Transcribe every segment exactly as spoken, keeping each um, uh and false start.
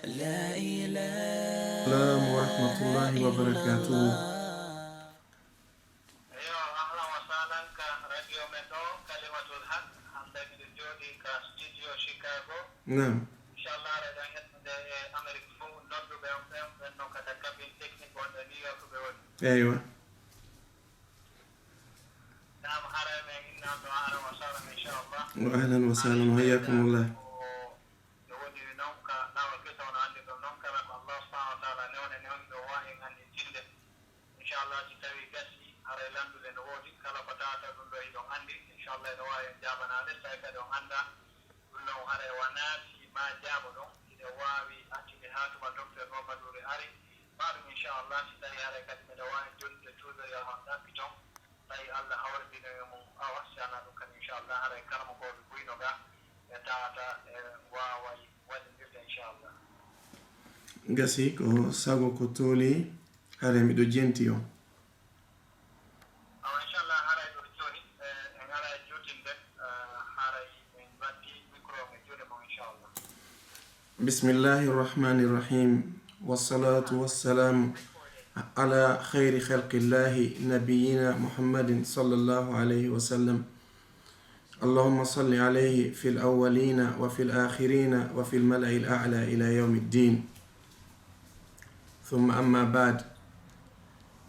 السلام ورحمة الله وبركاته. Yo, ahlan wa sahlan ka radio men ɗo, Kalimatul Haq. Hannde miɗo jooɗii ka studio Chicago. Naam. Inchallah, aɗa heɗude e Amérique fof, nodduɓe on ɓen, ɓen non kadi cabine technique wonɓe New York ɓe woni. Eywa. Naam, haray men innan ɗo, ahlan wa sahlan, inchallah. Wa ahlan wa sahlan, wa hayyakumullah. Ko ɓe woniri non ka laawol kesol, no anndirɗon non kala ko Allah subhanahu wa taala newna newni ɗo waawi en anndintinde. Inchallah, si tawii gasii, haray lanndude no woodi, kala ko tawata ɗum ɗo hiɗon anndi, inchallah, ene waawi en jaabanaade, so tawii kadi on anndaa, ɗum ɗon haray wanaa si maa jaabo ɗon, hiɗen waawi accude haa tuma docteur Mamadou Touré ari, maa ɗum inchallah, si tawii haray kadi meɗen waawi jonnude cuuɗoyal on ɗaɓɓiton, tawi Allah hawrindino e mum, awa, si alaa ɗum kadi, inchallah, haray karamokooɓe buy no ga ɓe tawata e waaway wallindirde, inchallah. Gasi ko sago ko tooli, haray miɗo jenti on. Awa, inchallah, haray ɗo jooni, eh, en alaa e juutinde, eh, haray en waddi micro on e juuɗe mon, inchallah. بسم الله الرحمن الرحيم. والصلاة والسلام على خير خلق الله نبينا محمد صلى الله عليه وسلم. اللهم صل عليه في الأولين وفي الآخرين وفي الملأ الأعلى إلى يوم الدين. ثم أما بعد،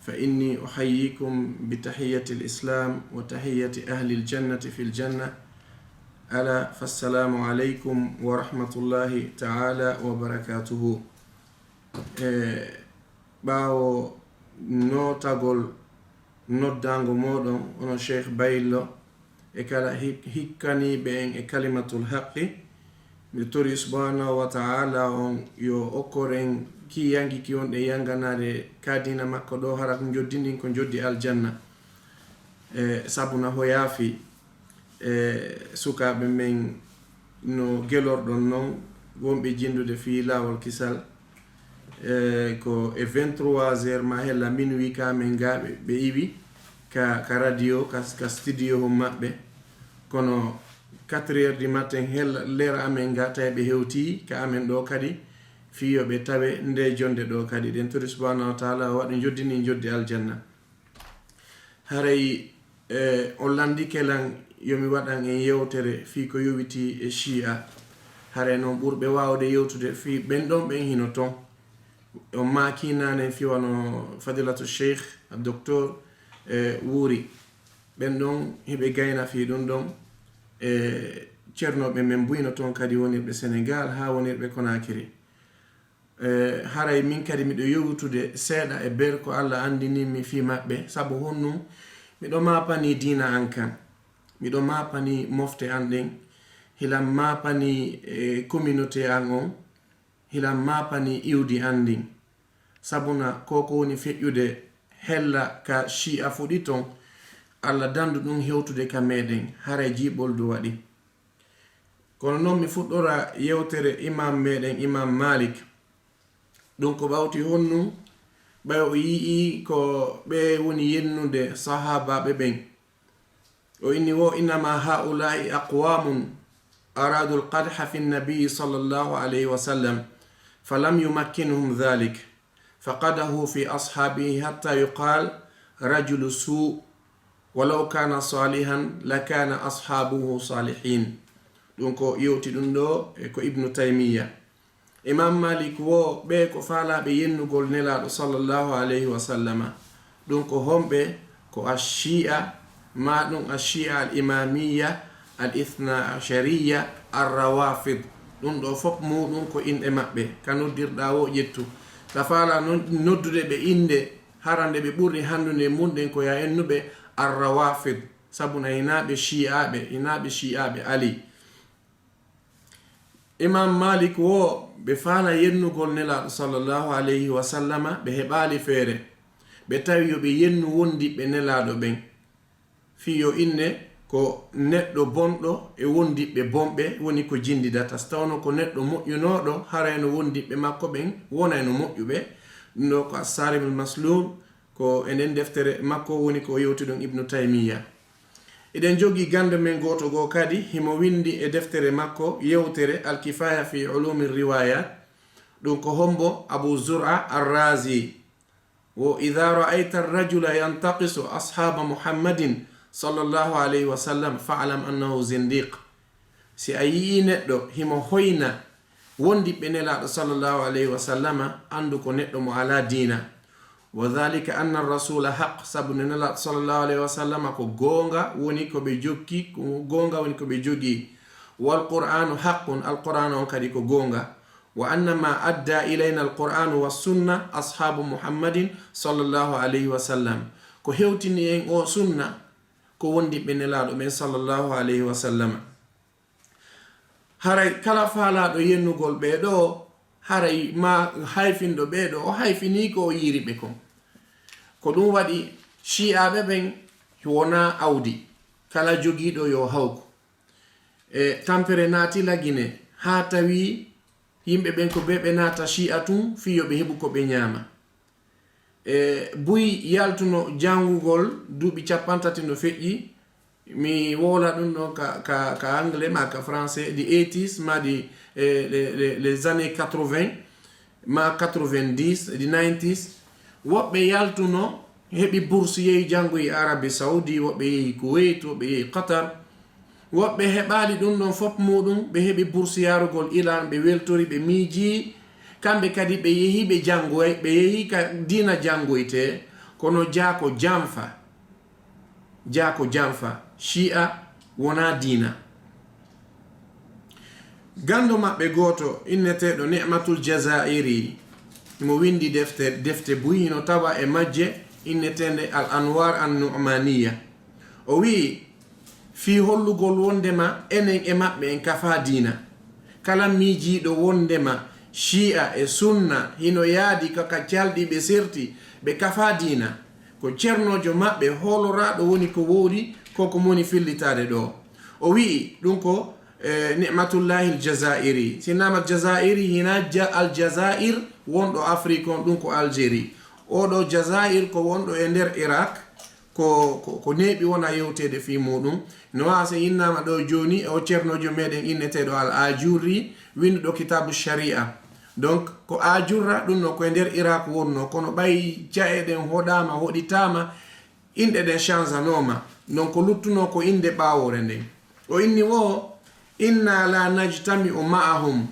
فإني أحييكم بتحية الإسلام وتحية أهل الجنة في الجنة، ألا فالسلام عليكم ورحمة الله تعالى وبركاته. E ɓaawo nootagol noddaango mooɗon, onon Sheikh Bayillo, e kala hik-, hikkaniiɓe en e kalimatul haqqi, mi torii subhanahu wa ta'ala on yo okkor en ki yangi ki wonɗen yanganaade ka diina makko ɗo, hara ko njoddi ndin ko njoddi aljanna. E sabu na hoyaafi, e sukaaɓe men no gelorɗon non, wonɓe jindude fii laawol kisal, e ko e vingt-trois heures ma hella minuit ka amen ga ɓe, ɓe iwi ka, ka radio, ka, ka studio hon maɓɓe. Kono quatre heures du matin hella lera amen ga tawi ɓe hewti ka amen ɗo kadi, fii yo ɓe tawe nde jonde ɗo kadi. Ɗen tori subhanahu wa ta'ala o waɗa njoddi ndi njoddi aljanna. Haray, e, on lanndike lan yo mi waɗan en yewtere fii ko yowitii e Shi'a. Haray non ɓurɓe waawde yewtude fii ɓen ɗon ɓen hino ton. On maakii naane fii wano Fadilatu Sheikh Docteur, e, Wuuri. Ɓen ɗon hiɓe gayna fii ɗum ɗon, e, cernooɓe men buy no ton kadi wonirɓe Senegal haa wonirɓe Konakiri. E, haray min kadi miɗo yewtude seeɗa e ber ko Alla anndini mi fii maɓɓe, sabu honɗun miɗo maapanii diina an kan, miɗo maapanii mofte an ɗen, hilan maapanii, e, communauté an on, hilan maapanii iwdi an ndin. Sabu na ko ko woni feƴƴude hella ka Shi'a fuɗi ton, Alla dandu ɗum hewtude ka meɗen, haray jiiɓol du waɗi. Kono non mi fuɗɗora yewtere Imam meɗen Imam Malik. Ɗum ko ɓawti honɗun? Ɓay o yi'ii ko ɓe woni yennude sahaabaaɓe ɓen. O inni wo, "إنما هؤلاء أقوام أرادوا القدح في النبي صلى الله عليه وسلم فلم يمكنهم ذلك." فقدحوا في أصحابه حتى يقال رجل سوء، ولو كان صالحا لكان أصحابه صالحين. Ɗum ko yewti ɗum ɗo e ko Ibnu Taymiyya. Imam Malik wo ɓe ko faalaaɓe yennugol Nelaaɗo sallallahu alayhi wa sallama. Ɗum ko homɓe? Ko Ashi'a, maa ɗum Ashi'a al-Imamiyya, al-Ithna Ashariyya, ar-Rawafid. Ɗum ɗo fof muuɗum ko inɗe maɓɓe. Ka noddirɗaa wo ƴettu. Ka faalaa non noddude ɓe innde, hara nde ɓe ɓuri hanndude e mun ɗen ko ya ennuɓe ar-Rawafid. Sabu na hinaa ɓe Shi'aaɓe, hinaa ɓe Shi'aaɓe Ali. Imam Malik wo, ɓe faala yennugol Nelaaɗo sallallahu alayhi wa sallama, ɓe heɓaali feere. Ɓe tawi yo ɓe yennu wondiɓɓe Nelaaɗo ɓen. Fii yo inne ko neɗɗo bonɗo e wondiɓɓe bonɓe woni ko jindidata. So tawno ko neɗɗo moƴƴunooɗo, haray no wondiɓɓe makko ɓen wonayno moƴƴuɓe. Ɗum ɗo ko As-Sarimul Maslul, ko e nden deftere makko woni ko o yewti ɗon Ibnu Taymiyya. Eɗen jogii ganndo men gooto goo kadi, himo winndi e deftere makko yewtere Al-Kifaya fi Ulumi Riwayat, Ɗun ko hombo? Abu Zur'a Ar-Razi. Wo, "Idha ra'ayta ar-rajula yantaqisu ashaba Muhammadin sallallahu alayhi wa sallam, fa'lam annahu zindiq." Si a yi'ii neɗɗo himo hoyna wondiɓɓe Nelaaɗo sallallahu alayhi wa sallama, anndu ko neɗɗo mo alaa diina. "Wa dhalika anna ar-rasula haqq," sabu nde Nelaaɗo sallallahu alayhi wa sallama ko goonga woni ko ɓe jokki, ko goonga woni ko ɓe jogii. "Wal Qur'anu haqqun," Alqur'aana on kadi ko goonga. "Wa anna ma adda ilayna al-Qur'anu wa sunna ashabu Muhammadin sallallahu alayhi wa sallam." Ko hewtini en o sunna, ko wondiɓɓe Nelaaɗo ɓen sallallahu alayhi wa sallam. Haray kala faalaaɗo yennugol ɓee ɗoo, haray ma hayfinɗo ɓee ɗoo, o hayfinii ko o yiiri ɓe kon. Ko ɗun waɗi, Shi'aaɓe ɓen wonaa awdi, kala jogiiɗo yo hawku. E tampere naati Lagine, haa tawi yimɓe ɓen ko bee ɓe naata Shi'a tun, fii yo ɓe heɓu ko ɓe ɲaama. E buy yaltuno janngugol duuɓi cappanɗe tati no feƴƴi, mi wowla ɗun ɗon ka, ka, ka anglais maa ka français, the eighties maa the, eh, les, les, les années quatre-vingts, maa quatre-vingt-dix, the nineties. Woɓɓe yaltuno, heɓi bourse, yehi janngoyi Arabie Saoudi, woɓɓe yehi Kuwait, woɓɓe yehi Qatar. Woɓɓe heɓaali ɗun ɗon fof muuɗun, ɓe heɓi bourse yaarugol Iran, ɓe weltori, ɓe miijii. Kamɓe kadi ɓe yehi, ɓe janngoy-, ɓe yehi ka diina janngoytee, kono jaa ko janfa. Jaa ko janfa. Shi'a wonaa diina. Ganndo maɓɓe gooto inneteeɗo Ni'matul Jazaa'iri, himo winndi defte, defte buy, hino tawa e majje inneteende Al Anwar An Nu'maniya. O wi'i, fii hollugol wonndema enen e maɓɓe en kafaa diina, kala miijiiɗo wonndema Shi'a e Sunna hino yaadi ka, ka calɗi ɓe serti, ɓe kafaa diina, ko cernoojo maɓɓe hooloraaɗo woni ko wowli ko ko moni fillitaade ɗoo. O wi'i, ɗun ko, eh, Ni'matullahi Al Jazaa'iri. Si innama Al Jazaa'iri, hinaa Ja-, Al Jazaa'ir wonɗo Afrik on, ɗun ko Algérie. Oo ɗoo Jazaa'ir ko wonɗo e nder Irak, ko, ko, ko neeɓi wona yewteede fii muuɗun. No waawa si innama ɗoo jooni, o cernoojo meɗen inneteeɗo Al Ajurri, winnduɗo kitaabu Shari'a. Donc, ko Ajurra, ɗun no ko e nder Irak wonnoo, kono ɓay ca'e ɗen hoɗaama, hoɗitaama, inɗe ɗen chanzanooma. Donc, ko luttunoo ko innde ɓaawoore nden. O inni woo, "Inna la najtami'u ma'ahum."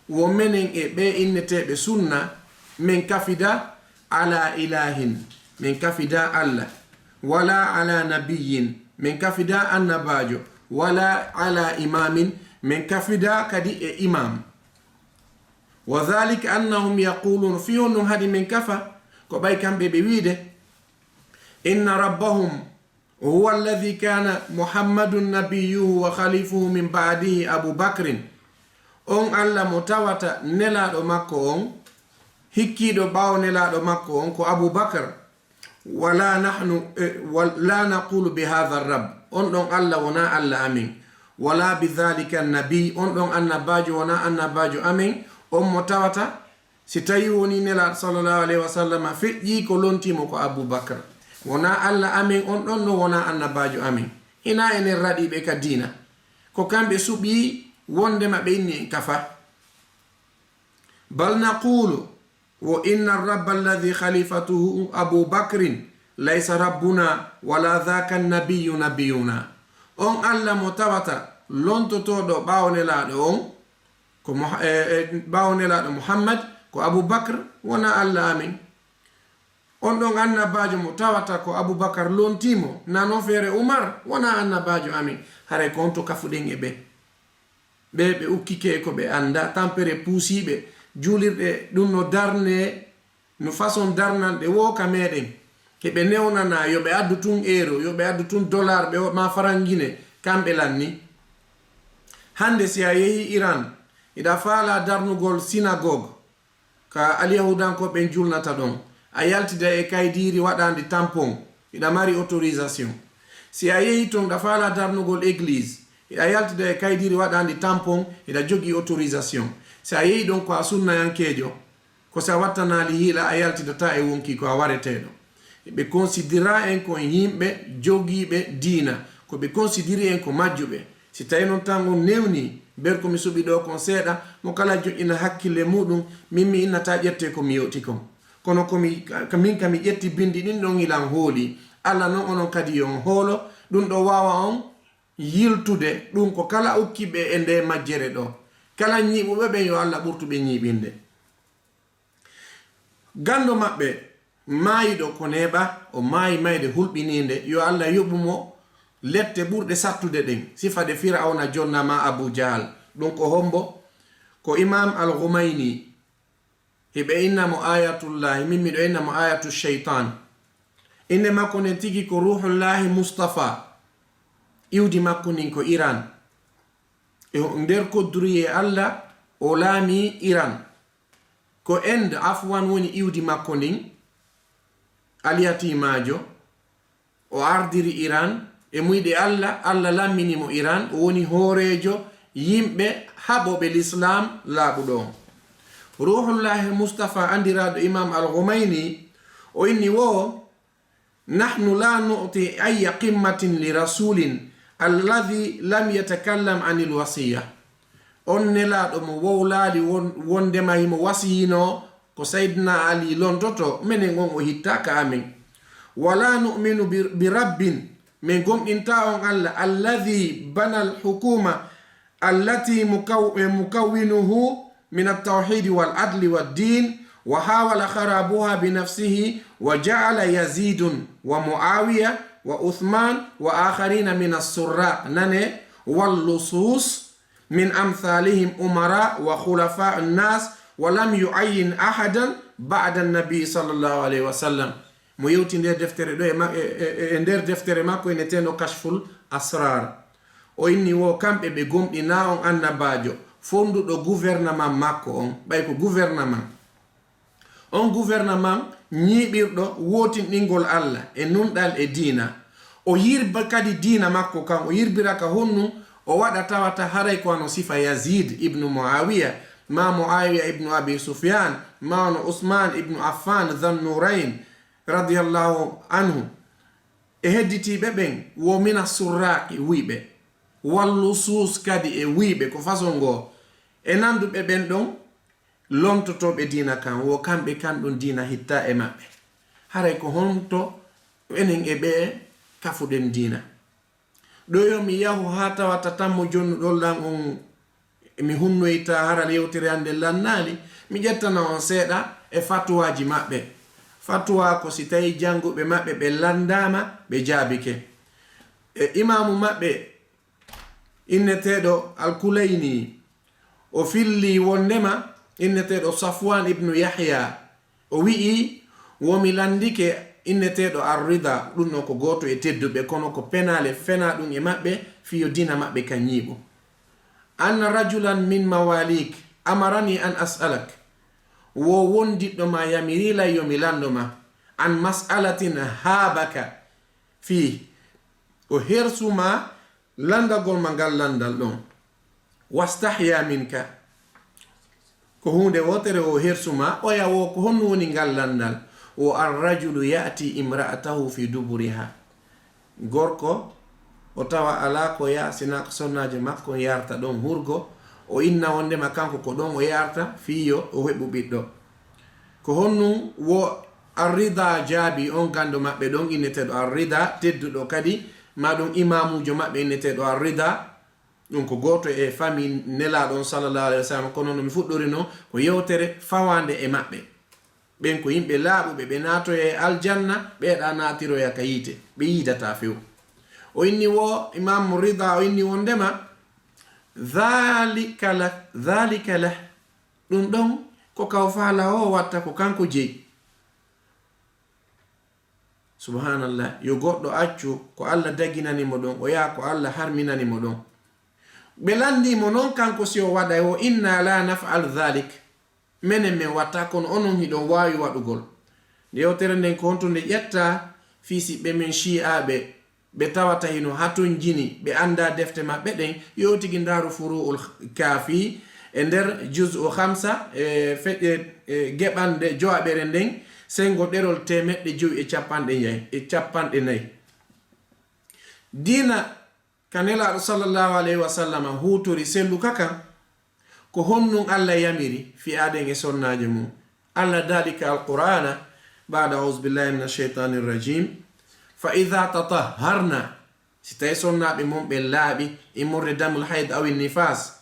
Wo menen e ɓee inneteeɓe Sunna, men kafidaa ala ilahin, men kafidaa Alla, wala ala nabiyyin, men kafidaa annabaajo, wala ala imamin, men kafidaa kadi e imam. Wa dhalika annahum yaquluna, fii honɗun haɗi men kafa, ko ɓay kamɓe ɓe wi'ude, "Inna rabbahum huwa alladhi kana Muhammadun nabiyyuhu wa khalifuhu min ba'dihi Abu Bakrin." On Alla mo tawata Nelaaɗo makko on, hikkiiɗo ɓaawo Nelaaɗo makko on ko Abu Bakar. "Wala nahnu, eh, wal-, la naqulu bi hadha rabb." On ɗon Alla wonaa Alla amen. "Wala bi dhalika nabi." On ɗon annabaajo wonaa annabaajo amen. On mo tawata Si tawii wonii Nelaaɗo sallallahu alayhi wa sallam feƴƴii ko lontii mo ko Abu Bakr, wonaa Alla amen on ɗon, no wonaa Annabaajo amen. Hinaa enen raɗiiɓe ka diina. Ko kamɓe suɓii wonndema ɓe inni en kafa. Bal naqulu, wo inna rabba alladhi khalifatuhu Abu Bakrin laysa rabbuna wala dhaka nabiyyu nabiyuna. On Alla mo tawata lontotooɗo ɓaawo Nelaaɗo on, Ko Muha-, e, e, ɓaawo Nelaaɗo Muhammad, ko Abu Bakr, wonaa Alla amen. On ɗon Annabaajo mo tawata ko Abu Bakr lontii mo, nano feere Umar, wonaa Annabaajo amen. Haray ko honto kafuɗen e ɓe? Ɓe, ɓe ukkike ko ɓe anndaa, tampere puusii ɓe, juulirɗe ɗun no darnee, no façon darnanɗe woo ka meɗen. Hiɓe newnanaa yo ɓe addu tun euro, yo ɓe addu tun dollar, ɓe o-, maa farangine, kamɓe lanni. Hannde si a yehii Iran, hiɗa faalaa darnugol synagogue ka alyahuudankooɓe ɓen julnata ɗon, a yaltida e kaydiiri waɗaandi tampon, hiɗa mari autorisation. Si a yehii ton, hiɗa faalaa darnugol église, hiɗa yaltida e kaydiiri waɗaandi tampon, hiɗa jogii autorisation. Si a yehii ɗon ko a sunnayankeejo, Ko si a wattanaali hiila, a yaltidataa e wonkii, ko a wareteeɗo. Ɓe konsidiraa en ko yimɓe jogiiɓe diina, ko ɓe konsidiri en ko majjuɓe. Si tawii non tan on newnii, ber ko mi suɓi ɗoo kon seeɗa, mo kala joƴƴina hakkille muuɗum, min mi innataa ƴettee ko mi yewti kon. Kono ko mi, ka, min ka mi ƴetti binndi ɗin ɗon ilan hoolii. Alla non onon kadi yo on hoolo, ɗum ɗoo waawa on yiltude, ɗum ko kala okkiiɓe e ndee majjere ɗoo. Kala ñiiɓuɓe ɓen yo Alla ɓurtu ɓe ñiiɓinde. Ganndo maɓɓe maayiɗo ko neeɓa, o maayi mayde hulɓiniinde, yo Alla yoɓu mo lette ɓurɗe sattude ɗen, sifa de Fir'awna jonna maa Abu Jahal. Ɗum ko hombo? Ko Imaam Al-Ghumayni. Hiɓe inna mo Ayatullahi, min miɗo inna mo Ayatu Shaytan. Innde makko nden tigi ko Ruhullahi Mustafa. Iwdi makko ndin ko Iran. E nder koddiruyee Alla, o laamii Iran. Ko Inde, afuwan, woni iwdi makko ndin, alyatiimaajo. O ardiri Iran e muyɗe Alla, Alla lammini mo Iran, o woni hooreejo yimɓe haɓooɓe Lislaam laaɓuɗo on. Ruhullahi Mustafa, anndiraaɗo Imaam Al-Ghumayni, o inni woo, "Nahnu la nu'ti ayya qimmatin li rasulin alladhi lam yatakallam anil wasiyya." On Nelaaɗo mo wowlaali won-, wondema himo wasiyinoo ko Sayyidina Ali lontotoo, menen on o hittaaka amen. "Wala nu'minu bi, bi rabbin," men gomɗintaa on Alla, "alladhi banal hukuma allati mukaw-, eh, mukawwinuhu min at-tawhidi wal adli wad din, wa hawala kharabuha bi nafsihi, wa ja'ala Yazidun wa Muawiya wa Uthman wa akharina min as-surraq," nane, "wal lusus min amthalihim umara wa khulafa an-nas, wa lam yu'ayyin ahadan ba'da an-nabi sallallahu alayhi wa sallam." Mo yewti nder deftere ɗo e ma-, e, e, e nder deftere makko inneteende Kashful Asrar. O inni woo kamɓe ɓe gomɗinaa on annabaajo, fonduɗo gouvernement makko on, ɓay ko gouvernement. On gouvernement ñiiɓirɗo wootinɗingol Alla e nunɗal e diina. O yirba kadi diina makko kan, o yirbira ka honɗun, o waɗa tawata haray ko wano sifa Yazid ibnu Muawiya, maa Muawiya ibnu Abi Sufyan, maa wano Usman ibnu Affan Dhannurayn, radiyallahu anhu, e hedditiiɓe ɓen, wo mina surraaqi wuyɓe, wallusuus kadi e wuyɓe, ko façon ngoo, e nanduɓe ɓen ɗon lontotooɓe diina kan, wo kamɓe kan ɗon diina hittaa e maɓɓe. Haray ko honto enen e ɓe kafuɗen diina? Ɗo yo mi yahu haa tawata tammo jonnuɗon lan on, mi hunnoyta haral yewtere an nden lannaali, mi ƴettana on seeɗa e fatuwaaji maɓɓe. Fatuwa ko si tawii jannguɓe maɓɓe ɓe lanndaama, ɓe jaabike. E imaamu maɓɓe inneteeɗo Alkulayni, o fillii wonndema inneteeɗo Safwaan ibnu Yahya, o wi'i, wo mi lanndike inneteeɗo Arrida, ɗun ɗon ko gooto e tedduɓe, kono ko penaale fenaa ɗun e maɓɓe, fii yo diina maɓɓe ka ñiiɓu. Anna rajulan min mawalik amarani an as'alak, wo wondiɗɗo ma yamirii lan yo mi lanndo ma, an mas'alatin haabaka fii, o hersu ma lanndagol ma ngal lanndal ɗon. Wastahya minka. Ko huunde wootere o hersu ma, oya wo ko honno woni ngal lanndal? Wo arrajulu ya'ti imra'atahu fi duburiha. Gorko, o tawa alaa ko ya, sinaa ko sonnaajo makko yarta ɗon hurgo, o inna wonndema kanko ko ɗon o yarta, fii yo o heɓu ɓiɗɗo. Ko honɗun wo Arrida jaabi on ganndo maɓɓe ɗon inneteeɗo Arrida, tedduɗo kadi, maa ɗun imaamuujo maɓɓe inneteeɗo Arrida, ɗun ko gooto e famii Nelaaɗo on, sallallahu alayhi wa sallam, kono no mi fuɗɗori non, ko yewtere fawaande e maɓɓe. Ɓen ko yimɓe laaɓuɓe, ɓe naatoyay aljanna, ɓeeɗa naatiroya ka yiite, ɓe yiidataa few. O inni wo, Imaamu Rida, o inni wonndema, "Dhalika la, dhalika la." Ɗun ɗon ko ka o faalaa o watta ko kanko jeyi. Subhanallah, yo goɗɗo accu ko Alla daginani mo ɗon, o yaha ko Alla harminani mo ɗon. Ɓe lanndii mo non kanko si o waɗay, o, "Inna la naf'al dhalik." Menen men watta, kono onon hiɗon waawi waɗugol. Nde yewtere nden ko honto nde ƴetta fii siɓɓe men Shi'aaɓe, ɓe tawata hino hatonjini, ɓe anndaa defte maɓɓe ɗen, yo tigi ndaaru Furu'ul Kaafi e nder juz'u khamsa, e fe-, e, e geɓande jowaɓere nden, sengo ɗerol teemeɗɗe jowi e capanɗe jay-, e capanɗe nayi. Diina Ka Nelaaɗo sallallahu alayhi wa sallam huutori selluka kan, ko honɗun Alla yamiri fii aɗen e sonnaajo mun? Alla daali ka Alqur'aana, ba'da a'uuzu billahi mina shaytaani rajiim, "Fa idha tatahharna", si tawi sonnaaɓe mon ɓen laaɓi, immorde damul hayd awi nifaas,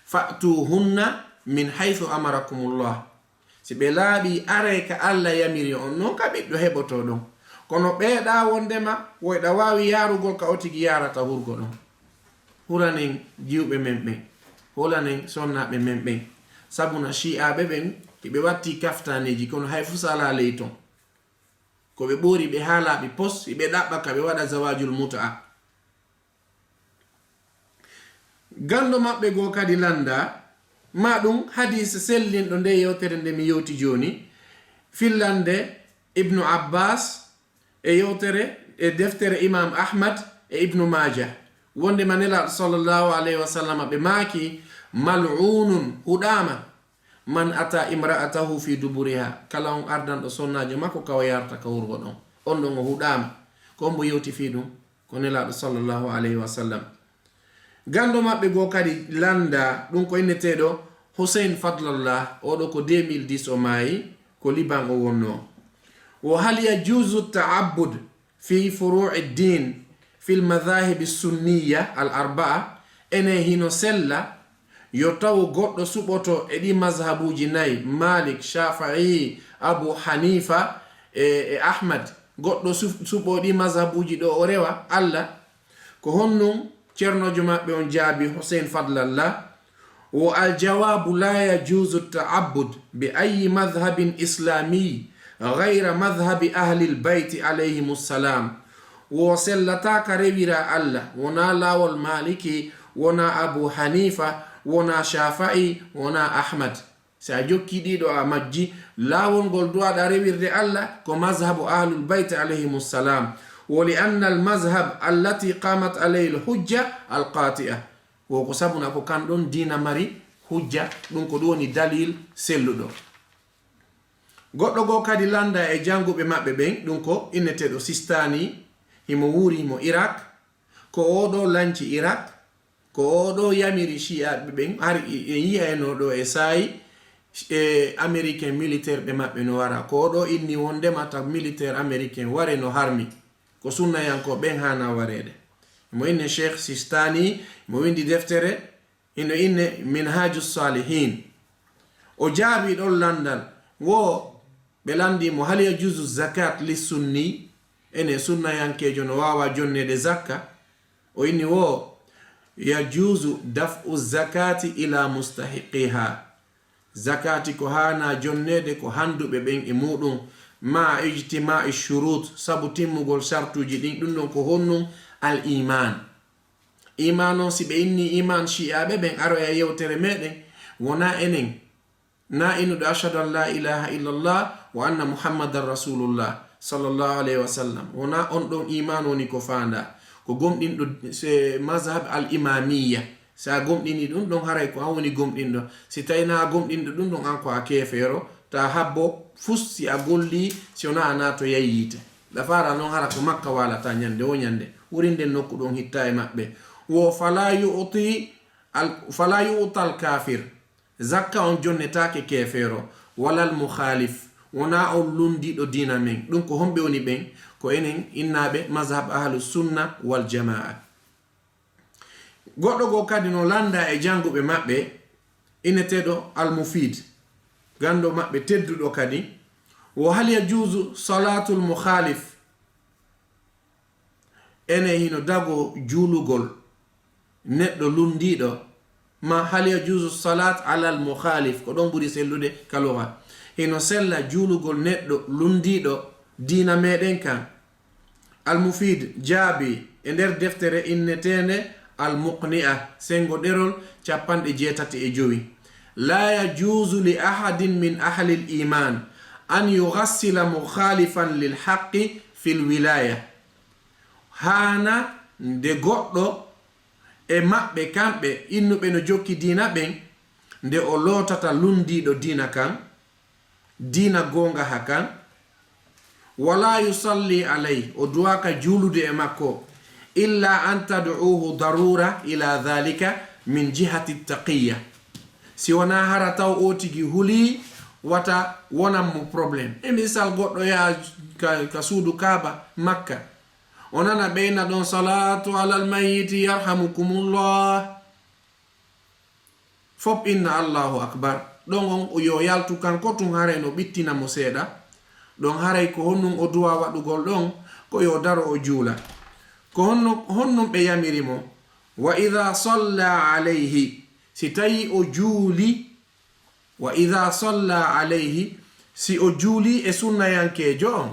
"Fa'tuhunna min haythu amarakumullah." Si ɓe laaɓii, aree ka Alla yamiri on, non ka ɓiɗɗo heɓotoo ɗon. Kono ɓeeɗaa wondema woyɗa waawi yaarugol ka o tigi yaarata hurgo ɗon. Hulanen jiwɓe men ɓen, hulanen sonnaaɓe men ɓen. Sabuna Shi'aaɓe ɓen, hiɓe wattii kaftaaneeji, kono hay fuu salaa ley ton. Ko ɓe ɓoori, ɓe haalaaɓi pos, hiɓe ɗaɓɓa ka ɓe waɗa zawaajul mut'a. Ganndo maɓɓe goo kadi lanndaa, maa ɗun hadiis sellinɗo ndee yewtere nde mi yewti jooni, fillannde Ibnu Abbaas e yewtere e deftere Imaam Ahmad e Ibnu Maaja, wonndema Nelaaɗo sallallahu alayhi wa sallam ɓe maaki, "Mal'uunun, huɗaama, man ataa imra'atahu fi duburiha, kala on ardanɗo sonnaajo makko ka o yaarata ka wurgo ɗon, on ɗon o huɗaama." Ko hombo yewti fii ɗun? Ko Nelaaɗo sallallahu alayhi wa sallam. Ganndo maɓɓe goo kadi lanndaa, ɗun ko inneteeɗo Hussein Fadlallah, oo ɗoo ko deux mille dix o maayi, ko Liban o wonnoo. Wo hal yajuuzu ta'abbud fi furu'i diin fil madhahibi sunniya al arba'a, ene hino sella yo tawu goɗɗo suɓoto e ɗii mazhabuuji nayi, Malik, Shafi'i, Abu Hanifa e, e Ahmad, goɗɗo su-, suɓoo ɗii mazhabuuji ɗoo o rewa Alla? Ko honɗun Ceernoojo maɓɓe on jaabi Hussein Fadlallah? Wo aljawaabu laa yajuuzu ta'abbud bi ayyi madhhabin islaamiy ghayra madhhabi ahlil bayti alayhimu salaam. Wo sellataa ka rewiraa Alla, wonaa laawol Maaliki, wonaa Abu Haniifa, wonaa Shaafa'i, wonaa Ahmad. Si a jokkii ɗii ɗoo a majjii, laawol ngol du'aɗaa rewirde Alla ko mazhabu ahlul bayti alayhimu salaam. Wo li anna al mazhab allati qaamat alayhi al hujja al qaati'a. Wo ko sabuna ko kan ɗon diina mari hujja, ɗun ko ɗun woni dalil selluɗo. Goɗɗo goo kadi lanndaa e jannguɓe maɓɓe ɓen, ɗun ko inneteeɗo Sistaani, himo wuuri, himo Irak, ko oo ɗoo lanci Irak, ko oo ɗoo yamiri Shi'aaɓe ɓen, hari e, e yi'aynoo ɗoo e saa'i, e Ameriken militeerɓe maɓɓe no wara. Ko oo ɗoo inni wonndema ta militeer ameriken ware no harmi. Ko sunnayankooɓe ɓen haanaa wareede. Mo inne Sheikh Sistaani, mo winndi deftere, hino inne Minhaaju Saalihiin. O jaabii ɗon lanndal, wo ɓe lanndii mo, "Hal yajuuzu zakat li sunni?" Ene sunnayankeejo no waawa jonneede zakka? O inni wo, "Yajuuzu daf'u zakati ila mustahiqiha." Zakati ko haanaa jonneede ko hannduɓe ɓen e muuɗun, ma ijtima'i shurut, sabu timmugol sartuuji ɗin, ɗun ɗon ko honɗun? Al iman. Iman on, si ɓe inni iman, Shi'aaɓe ɓen aroya yewtere meɗen, wonaa enen. Naa inuɗo ashhadu an la ilaha illallah wa anna Muhammadan rasulullah sallallahu alayhi wa sallam. Wonaa on ɗon iman woni ko faandaa. Ko gomɗinɗo se mazhab al imamiyya. Si a gomɗini ɗun ɗon, haray ko an woni gomɗinɗo. Si tawi naa a gomɗinɗo ɗun ɗon, an ko a keefeero. Ta habbo fus si a gollii, si wonaa a naatoyay yiite. Ɗafaara non hara ko Makka waalata ñande wo ñande. Wurinden nokku ɗon hitta e maɓɓe. Wo fala yu'ti al-, fala yu'tal kafir. Zakka on jonnetaake keefeero, walal mukhaalif, wonaa on lunndiiɗo diina men. Ɗun ko homɓe woni ɓen? Ko enen innaaɓe mazhab ahlu sunna wal jamaa. Goɗɗo goo kadi no lanndaa e jannguɓe maɓɓe, inneteeɗo Al Mufiid, ganndo maɓɓe tedduɗo kadi, wo hal yajuuzu salaatul mukhaalif? Ene hino dagoo juulugol neɗɗo lunndiiɗo, ma hal yajuuzu salaat alal mukhaalif, ko ɗon ɓuri sellude ka lugha. Hino sella juulugol neɗɗo lunndiiɗo diina meɗen kan? Al Mufiid jaabii e nder deftere inneteende Al Muqni'a, senngo ɗerol cappanɗe jeetati e jowi, "Laa yajuuzu li ahadin min ahlil iimaan an yughassila mukhaalifan lil haqqi fil wilaaya." Haana nde goɗɗo e maɓɓe kamɓe innuɓe no jokki diina ɓen, nde o lootata lunndiiɗo diina kan, diina goongaha kan, "Walaa yusalli alayhi", o duwaaka juulude e makko, إلا أن تدعوه ضرورة إلى ذلك من جهة التقية. Si wonaa hara taw oo tigi hulii wata wonan mo problème. E misal, goɗɗo yaha ka, ka suudu Kaaba Makka, o nana ɓe inna ɗon, "صلاة على الميت يرحمكم الله." Fop inna Allahu Akbar. Ɗon on yo yaltu kanko tun, haray no ɓittina mo seeɗa. Ɗon haray ko honɗun o duwaa waɗugol ɗon? Ko yo daro o juula. Ko honno, honɗun ɓe yamiri mo? "وإذا صلى عليه." Si tawi o juuli, "وإذا صلى عليه", si o juuli e sunnayankeejo on.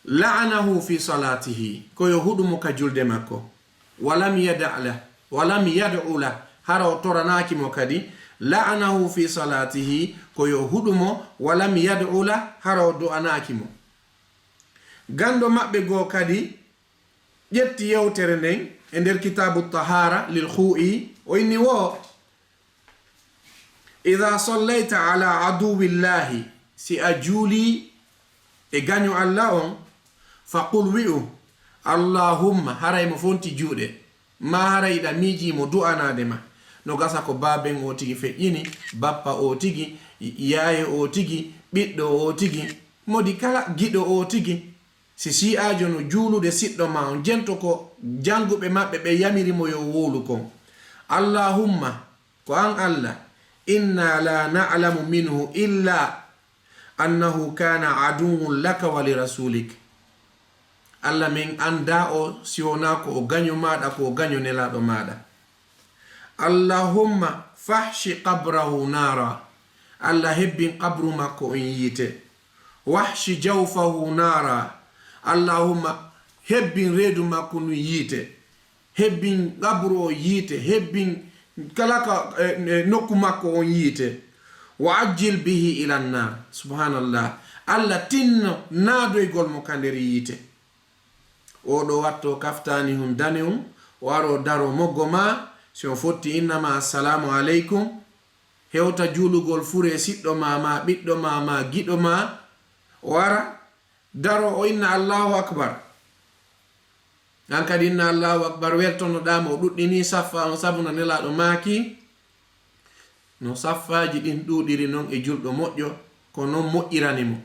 "لعنه في صلاته", ko yo huɗu mo ka julde makko. "ولم يدع له، ولم يدع له", hara o toranaaki mo kadi. "لعنه في صلاته", ko yo huɗu mo. "ولم يدع له", hara o du'anaaki mo. Ganndo maɓɓe goo kadi ƴetti yewtere nden e nder Kitaabu Tahaara lil Khu'i, o inni woo, "إذا صليت على عدو الله", si a juulii e gaño Alla on, "فقل", wi'u, "اللهم", haray mo fonti juuɗe, maa haray hiɗa miijii mo du'anaade ma. No gasa ko baaben oo tigi feƴƴini, bappa oo tigi, yaaye oo tigi, ɓiɗɗo oo tigi, modi kala giɗo oo tigi. Si Sii'aajo no juulude siɗɗo maa on, jento ko jannguɓe maɓɓe ɓen yamiri mo yo wowlu kon. "اللهم", ko an Alla, "إنا لا نعلم منه إلا أنه كان عدوا لك ولرسولك." Alla, men anndaa o si wonaa ko o gaño maaɗa, ko o gaño Nelaaɗo maaɗa. "اللهم فاحش قبره نارا." Alla, hebbin qabru makko on yiite. "واحش جوفه نارا." Allahumma, hebbin reedu makko ndun yiite. Hebbin qabru o yiite. Hebbin kala ka, eh, eh, nokku makko on yiite. "وعجل به إلى النار." Subhanallah. Alla, tinno naadoygol mo ka nder yiite. Oo ɗoo wattoo kaftaani hun danewun, o aroo daroo moggo maa, si on fotti inna maa, "Assalaamu aleykum." Hewta juulugol furee siɗɗo maa, maa ɓiɗɗo maa, maa giɗo maa, o ara, daroo, o inna, "Allahu Akbar." An kadi inna, "Allahu Akbar", weltonoɗaa mo, o ɗuɗɗinii saffa on, sabu no Nelaaɗo maaki, "No saffaaji ɗin ɗuuɗiri non e julɗo moƴƴo, ko non moƴƴirani mo."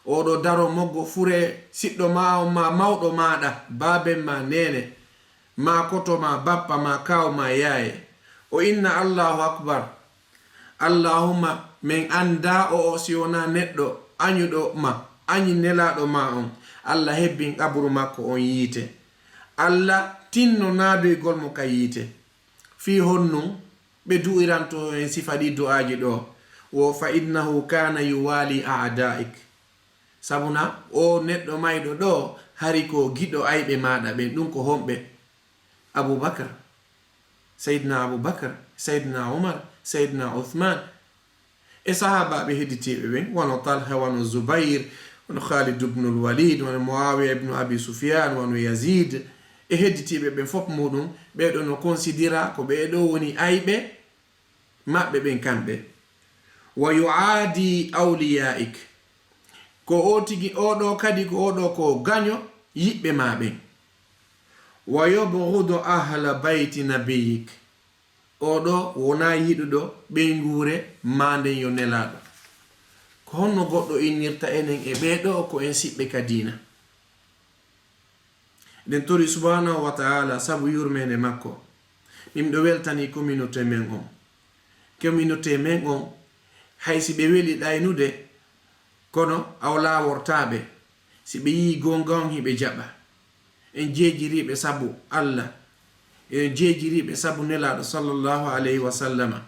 Oo ɗoo daroo moggo furee siɗɗo maa on, maa mawɗo maaɗa, baaben maa neene, maa koto maa bappa maa kaaw maa yaaye. O inna, "Allahu Akbar." Allahumma, men anndaa o'o si wonaa neɗɗo añuɗo ma, añi Nelaaɗo maa on. Alla, hebbin qabru makko on yiite. Alla, tinno naadoygol mo ka yiite. Fii honɗun ɓe du'irantoo en sifa ɗii du'aaji ɗoo? Wo, "Fa innahu kaana yuwaali a'daa'ik." Sabuna oo neɗɗo mayɗo ɗoo, hari ko giɗo ayɓe maaɗa ɓen. Ɗun ko honɓe? Abu Bakr, Sayyidina Abu Bakr, Sayyidina Umar, Sayyidina Uthman, e sahaabaaɓe hedditiiɓe ɓen, wano Talha, wano Zubayr, wano Khalid ibnul Walid, wano Muawiya ibnu Abi Sufyan, wano Yazid, e hedditiiɓe ɓen fof muɗum, ɓee ɗoo no konsidira ko ɓee ɗoo woni ayɓe maɓɓe ɓen kamɓe. "Wa yu'aadi awliyaa'ik." Ko oo tigi, oo ɗoo kadi, ko oo ɗoo ko gaño yiɓɓe maa ɓen. "Wa yubghidu ahla bayti nabiyyik." Oo ɗoo wonaa yiɗuɗo ɓeynguure maa nden yo Nelaaɗo. Ko honno goɗɗo innirta enen e ɓee ɗoo ko en siɓɓe ka diina? Eɗen tori Subhaanahu wa Ta'aala sabu yurmeende makko. Min ɗo weltanii communauté men on. Communauté men on, hay si ɓe weli ɗaynude, kono a walaa wortaaɓe. Si ɓe yi'i goonga on, hiɓe jaɓa. En jeejirii ɓe sabu Alla. En jeejirii ɓe sabu Nelaaɗo sallallahu alayhi wa sallama.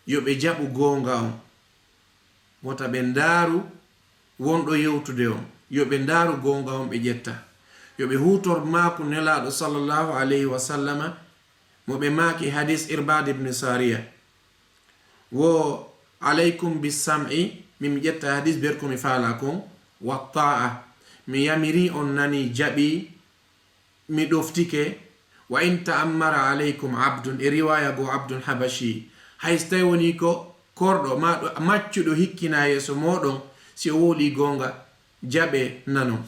Yo ɓe jaɓu goonga on. Wota ɓe ndaaru wonɗo yewtude on. Yo ɓe ndaaru goonga on, ɓe ƴetta. Yo ɓe huutor maaku Nelaaɗo sallallahu alayhi wa sallama, mo ɓe maaki hadis Irbaad ibn Sariya. Wo, "Alaykum bis-sam'i", min mi ƴetta hadis ber ko mi faalaa kon, "wa ta'a", mi yamirii on nanii, jaɓii, mi ɗoftike, "wa in ta'ammara alaykum abdun", e riwaaya goo, "abdun habashi", hay si tawi wonii ko korɗo, maa ɗo maccuɗo hikkinaa yeeso mooɗon, si o wowlii goonga, jaɓee nanon.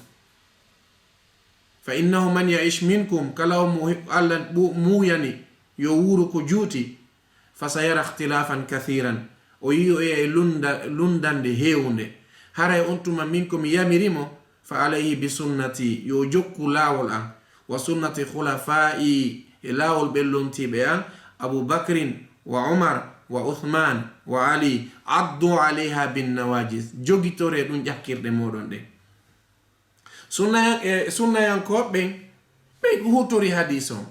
Fa innahu man ya'ish minkum, kala on mo he-, Alla ɓu-, muuyani, yo wuuru ko juuti, fa sayara ikhtilafan kathiran, o yi'oyay lunda-, lundande heewunde. Haray on tuma min ko mi yamiri mo, fa alayhi bi sunnati, yo o jokku laawol an, wa sunnati khulafaa'i, e laawol ɓen lontiiɓe an, Abu Bakrin, wa Umar, wa Uthman, wa Ali, addu alayha bin nawajis, jogitoree ɗum ƴakkirɗe mooɗon ɗen. Sunnayan-, e sunnayankooɓe ɓen, ɓe hutori hadiis on.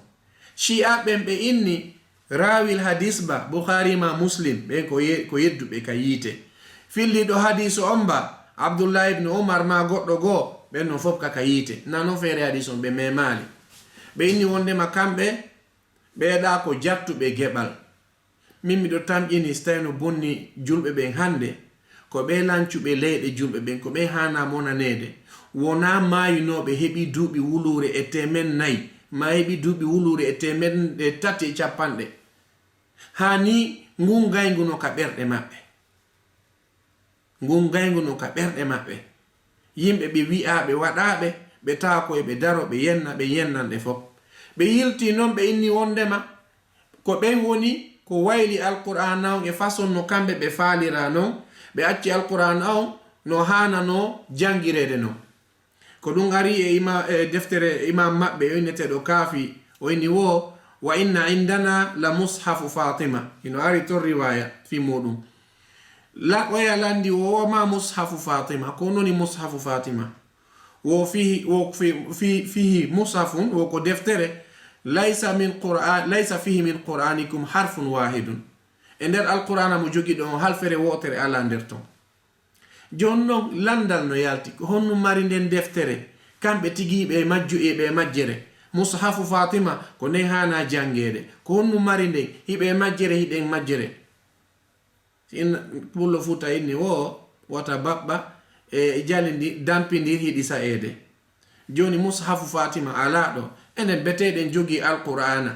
Shi'a ɓen ɓe inni raawil hadiis ba, Bukhari ma Muslim, ɓen ko ye-, ko yedduɓe ka yiite. Filliiɗo hadiis on ba, Abdullah ibn Umar ma goɗɗo goo, ɓen non fof ka ka yiite. Na non feere hadiis on ɓe memaali. Ɓe inni wondema kamɓe, ɓeeɗa ko jattuɓe geɓal. Min miɗo tamƴini si tawi no bonni julɓe ɓen hannde, ko ɓee lancuɓe leyɗe julɓe ɓen, ko ɓen haanaa monaneede, wonaa maayunooɓe heɓii duuɓi wuluure e teemen nayi, maa heɓii duuɓi wuluure e teemen e tati e cappanɗe. Haa nii ngun ngayngu no ka ɓerɗe maɓɓe. Ngun ngayngu no ka ɓerɗe maɓɓe. Yimɓe ɓe wi'aa, ɓe waɗaa ɓe, ɓe tawa ko e ɓe daroo, ɓe yenna, ɓe yennan ɗe fof. Ɓe yiltii non, ɓe inni wondema ko ɓen woni ko wayli Alqur'aana on e façon no kamɓe ɓe faaliraa non, ɓe acci Alqur'aana on no haananoo janngireede non. Ko ɗum ari e ima-, e deftere imam maɓɓe, o inneteeɗo Kaafi, o inni wo, "Wa inna indana la mushafu Fatima." Hino ari ton riwaaya fii muuɗum. La-, oya lanndi wo, "Wo ma mushafu Fatima." Ko non woni mushafu Fatima? Wo fihi, wo fi, fi, fihi mushafun, wo ko deftere, "Laysa min Qur'an, laysa fihi min Qur'anikum harfun wahidun." E nder Alqur'aana mo jogiɗon on, halfere wootere alaa nder ton. Jooni non, lanndal no yalti, ko honɗum mari nden deftere? Kamɓe tigi hiɓe e majju-, hiɓe e majjere. Mushafu Fatima, ko nden haanaa janngeede. Ko honɗum mari nden? Hiɓe e majjere, hiɗen majjere. Si inna Pullo Fuuta inni wo, wota baɓɓa e jali ndi dampindir hiɗi sa'eede. Jooni, mushafu Fatima alaa ɗo. Enen bete eɗen jogii Alqur'aana.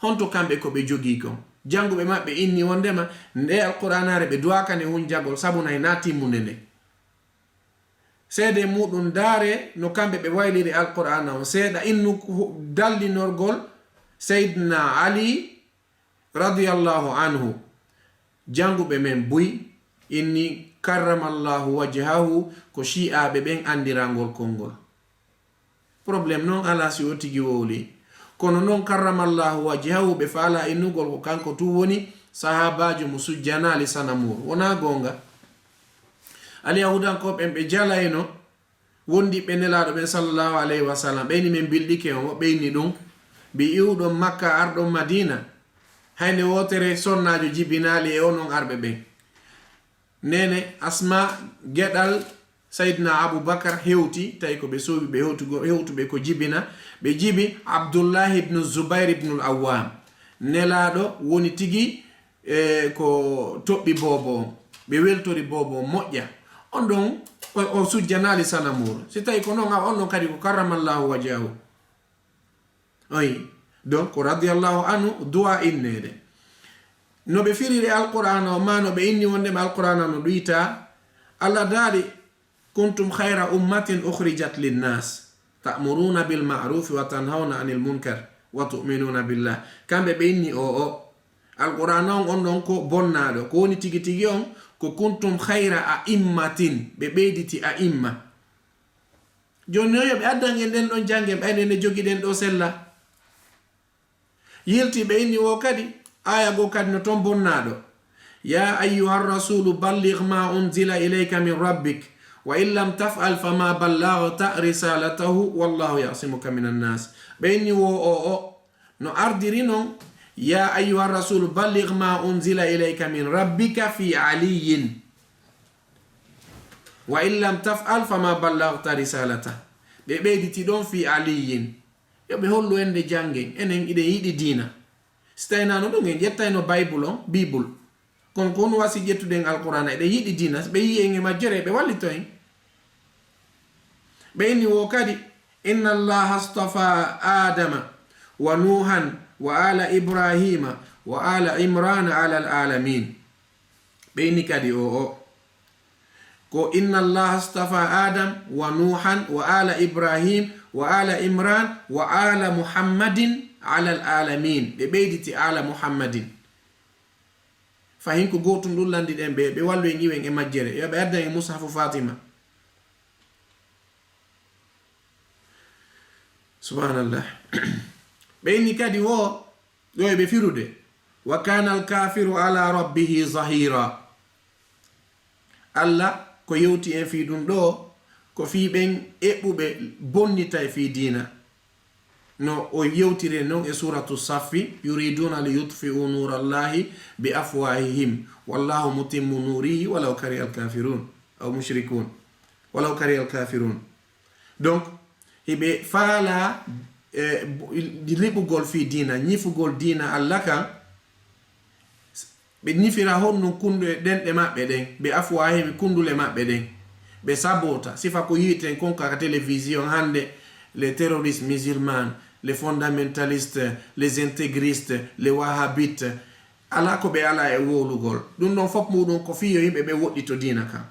Honto kamɓe ko ɓe jogii kon? Jannguɓe maɓɓe inni wondema nde Alqur'aanaare ɓe duwaaka nde hunjagol, sabu nay naa timmunde nde. Seedee muuɗum, ndaaree no kamɓe ɓe wayliri Alqur'aana on. Seeɗa innu hu-, dallinorgol Seydina Ali radiyallahu anhu, jannguɓe men buy inni karramallahu wajhahu ko shi'aaɓe ɓen anndirangol konngol. Problème non alaa si o tigi wowli. Kono non karramallahu wajhahu ɓe faalaa innugol ko kanko tun woni sahaabaajo mo sujjanaali sanamuur. Wonaa goonga. Alyahuudankooɓe ɓen ɓe jalayno wondiiɓe Nelaaɗo ɓen, sallallahu alayhi wa sallam, ɓe inni men bilɗike on, o ɓe inni ɗum, mbi iwɗon Makka, arɗon Madiina, hay nde wootere sonnaajo jibinaali e onon arɓe ɓen. Neene Asma, geɗal Sayyidina Abu Bakar hewti, tawi ko ɓe suuɓi ɓe hewtugo-, hewtuɓe ko jibina, ɓe jibi Abdullahi ibnu Zubayr ibnul Awwam. Nelaaɗo woni tigi e ko toɓɓi boobo on, ɓe weltori boobo on moƴƴa. On ɗon, o, o sujjanaali sanamuuru. Si tawi ko non, a on ɗon kadi ko karramallahu wajhahu. Oyi, donc, ko radiyallahu anhu du'a inneede. No ɓe firiri Alqur'aana o, maa no ɓe inni wondema Alqur'aana no ɗuytaa, Allah daali, "Kuntum khayra ummatin ukhrijat linnas, ta'muruna bil ma'rufi wa tanhawna anil munkar, wa tu'minuna billah." Kamɓe ɓe inni o, o. Alqur'aana on, on ɗon ko bonnaaɗo. Ko woni tigi tigi on, ko kuntum khayra a'immatin, ɓe ɓeyditi a'imma. Jooni non yo ɓe addan en ɗen ɗon jannge, ɓayde nde jogiɗen ɗo sella. Yilti ɓe inni wo kadi, aaya goo kadi no ton bonnaaɗo. "Ya ayyuhar rasulu balligh ma unzila ilayka min rabbik, wa in lam taf'al fama ballaghta risalatahu, wallahu ya'simuka minan nas." Ɓe inni wo o, o, no ardiri non, "Ya ayyuhar rasulu balligh ma unzila ilayka min rabbika fi aliyyin. Wa in lam taf'al fama ballaghta risalata." Ɓe ɓeyditi ɗon fi aliyyin. Yo ɓe hollu en nde janngen, enen hiɗen yiɗi diina. Si tawi naa no ɗum, en ƴettayno Baybul on, Biibul. Kono ko honɗum wasi ƴettuɗen Alqur'aana, eɗen yiɗi diina, si ɓe yi'i en e majjere, ɓe wallito en. Ɓe inni wo kadi, "Inna Allaha astafa Adama wa Nuhan wa ala Ibrahima wa ala Imrana ala al alamin." Ɓe inni kadi o, o. Ko, "Inna Allaha astafa Adam wa Nuhan wa ala Ibrahim wa ala Imran wa ala Muhammadin ala al alamin." Ɓe ɓeyditi ala Muhammadin. Fahin ko gootun ɗun landiɗen ɓe, ɓe wallu en iwen e majjere. Yo ɓe addan en Mushafu Fatima. Subhanallah. Ɓe inni kadi wo, ɗo e ɓe firude. "Wa kana al kafiru ala rabbihi zahira." Alla ko yewti en fii ɗun ɗoo, ko fii ɓen eɓɓuɓe bonnitay fii diina. No o yewtiri non e Suuratu Saffi, "Yuriduna li yutfi'u nurallahi bi afwahihim, wallahu mutimmu nurihi walaw kariha al kafirun, aw mushrikun, walaw kariha al kafirun." Donc, hiɓe faalaa, eh, liɓugol fii diina, ñifugol diina Alla kan, ɓe ñifira honɗun kundu e ɗenɗe maɓɓe ɗen, bi afwahihim, kundule maɓɓe ɗen. Ɓe saboota, sifa ko yi'eten kon ka télévision hande, les terroristes musulmans, les fondamentalistes, les intégristes, les wahhabites. Alaa ko ɓe alaa e wowlugol. Ɗun ɗon fof muɗum ko fii yo yimɓe ɓe woɗɗito diina kan.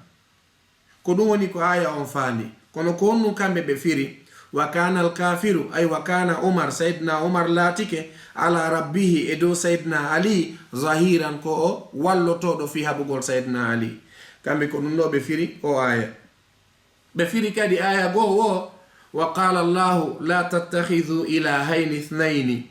Ko ɗun woni ko aaya on faandi. Kono ko honɗun kamɓe ɓe firi, "Wa kana al kafiru," ay wa kana Umar, Sayyidina Umar laatike, "ala rabbihi," e dow Sayyidina Ali, "zahiran," ko o wallotooɗo fii haɓugol Sayyidina Ali. Kamɓe ko ɗun ɗoo ɓe firi o aaya. Ɓe firi kadi aaya goo wo, "Wa qala Allahu la tattakhidhu ilahayni ithnayni."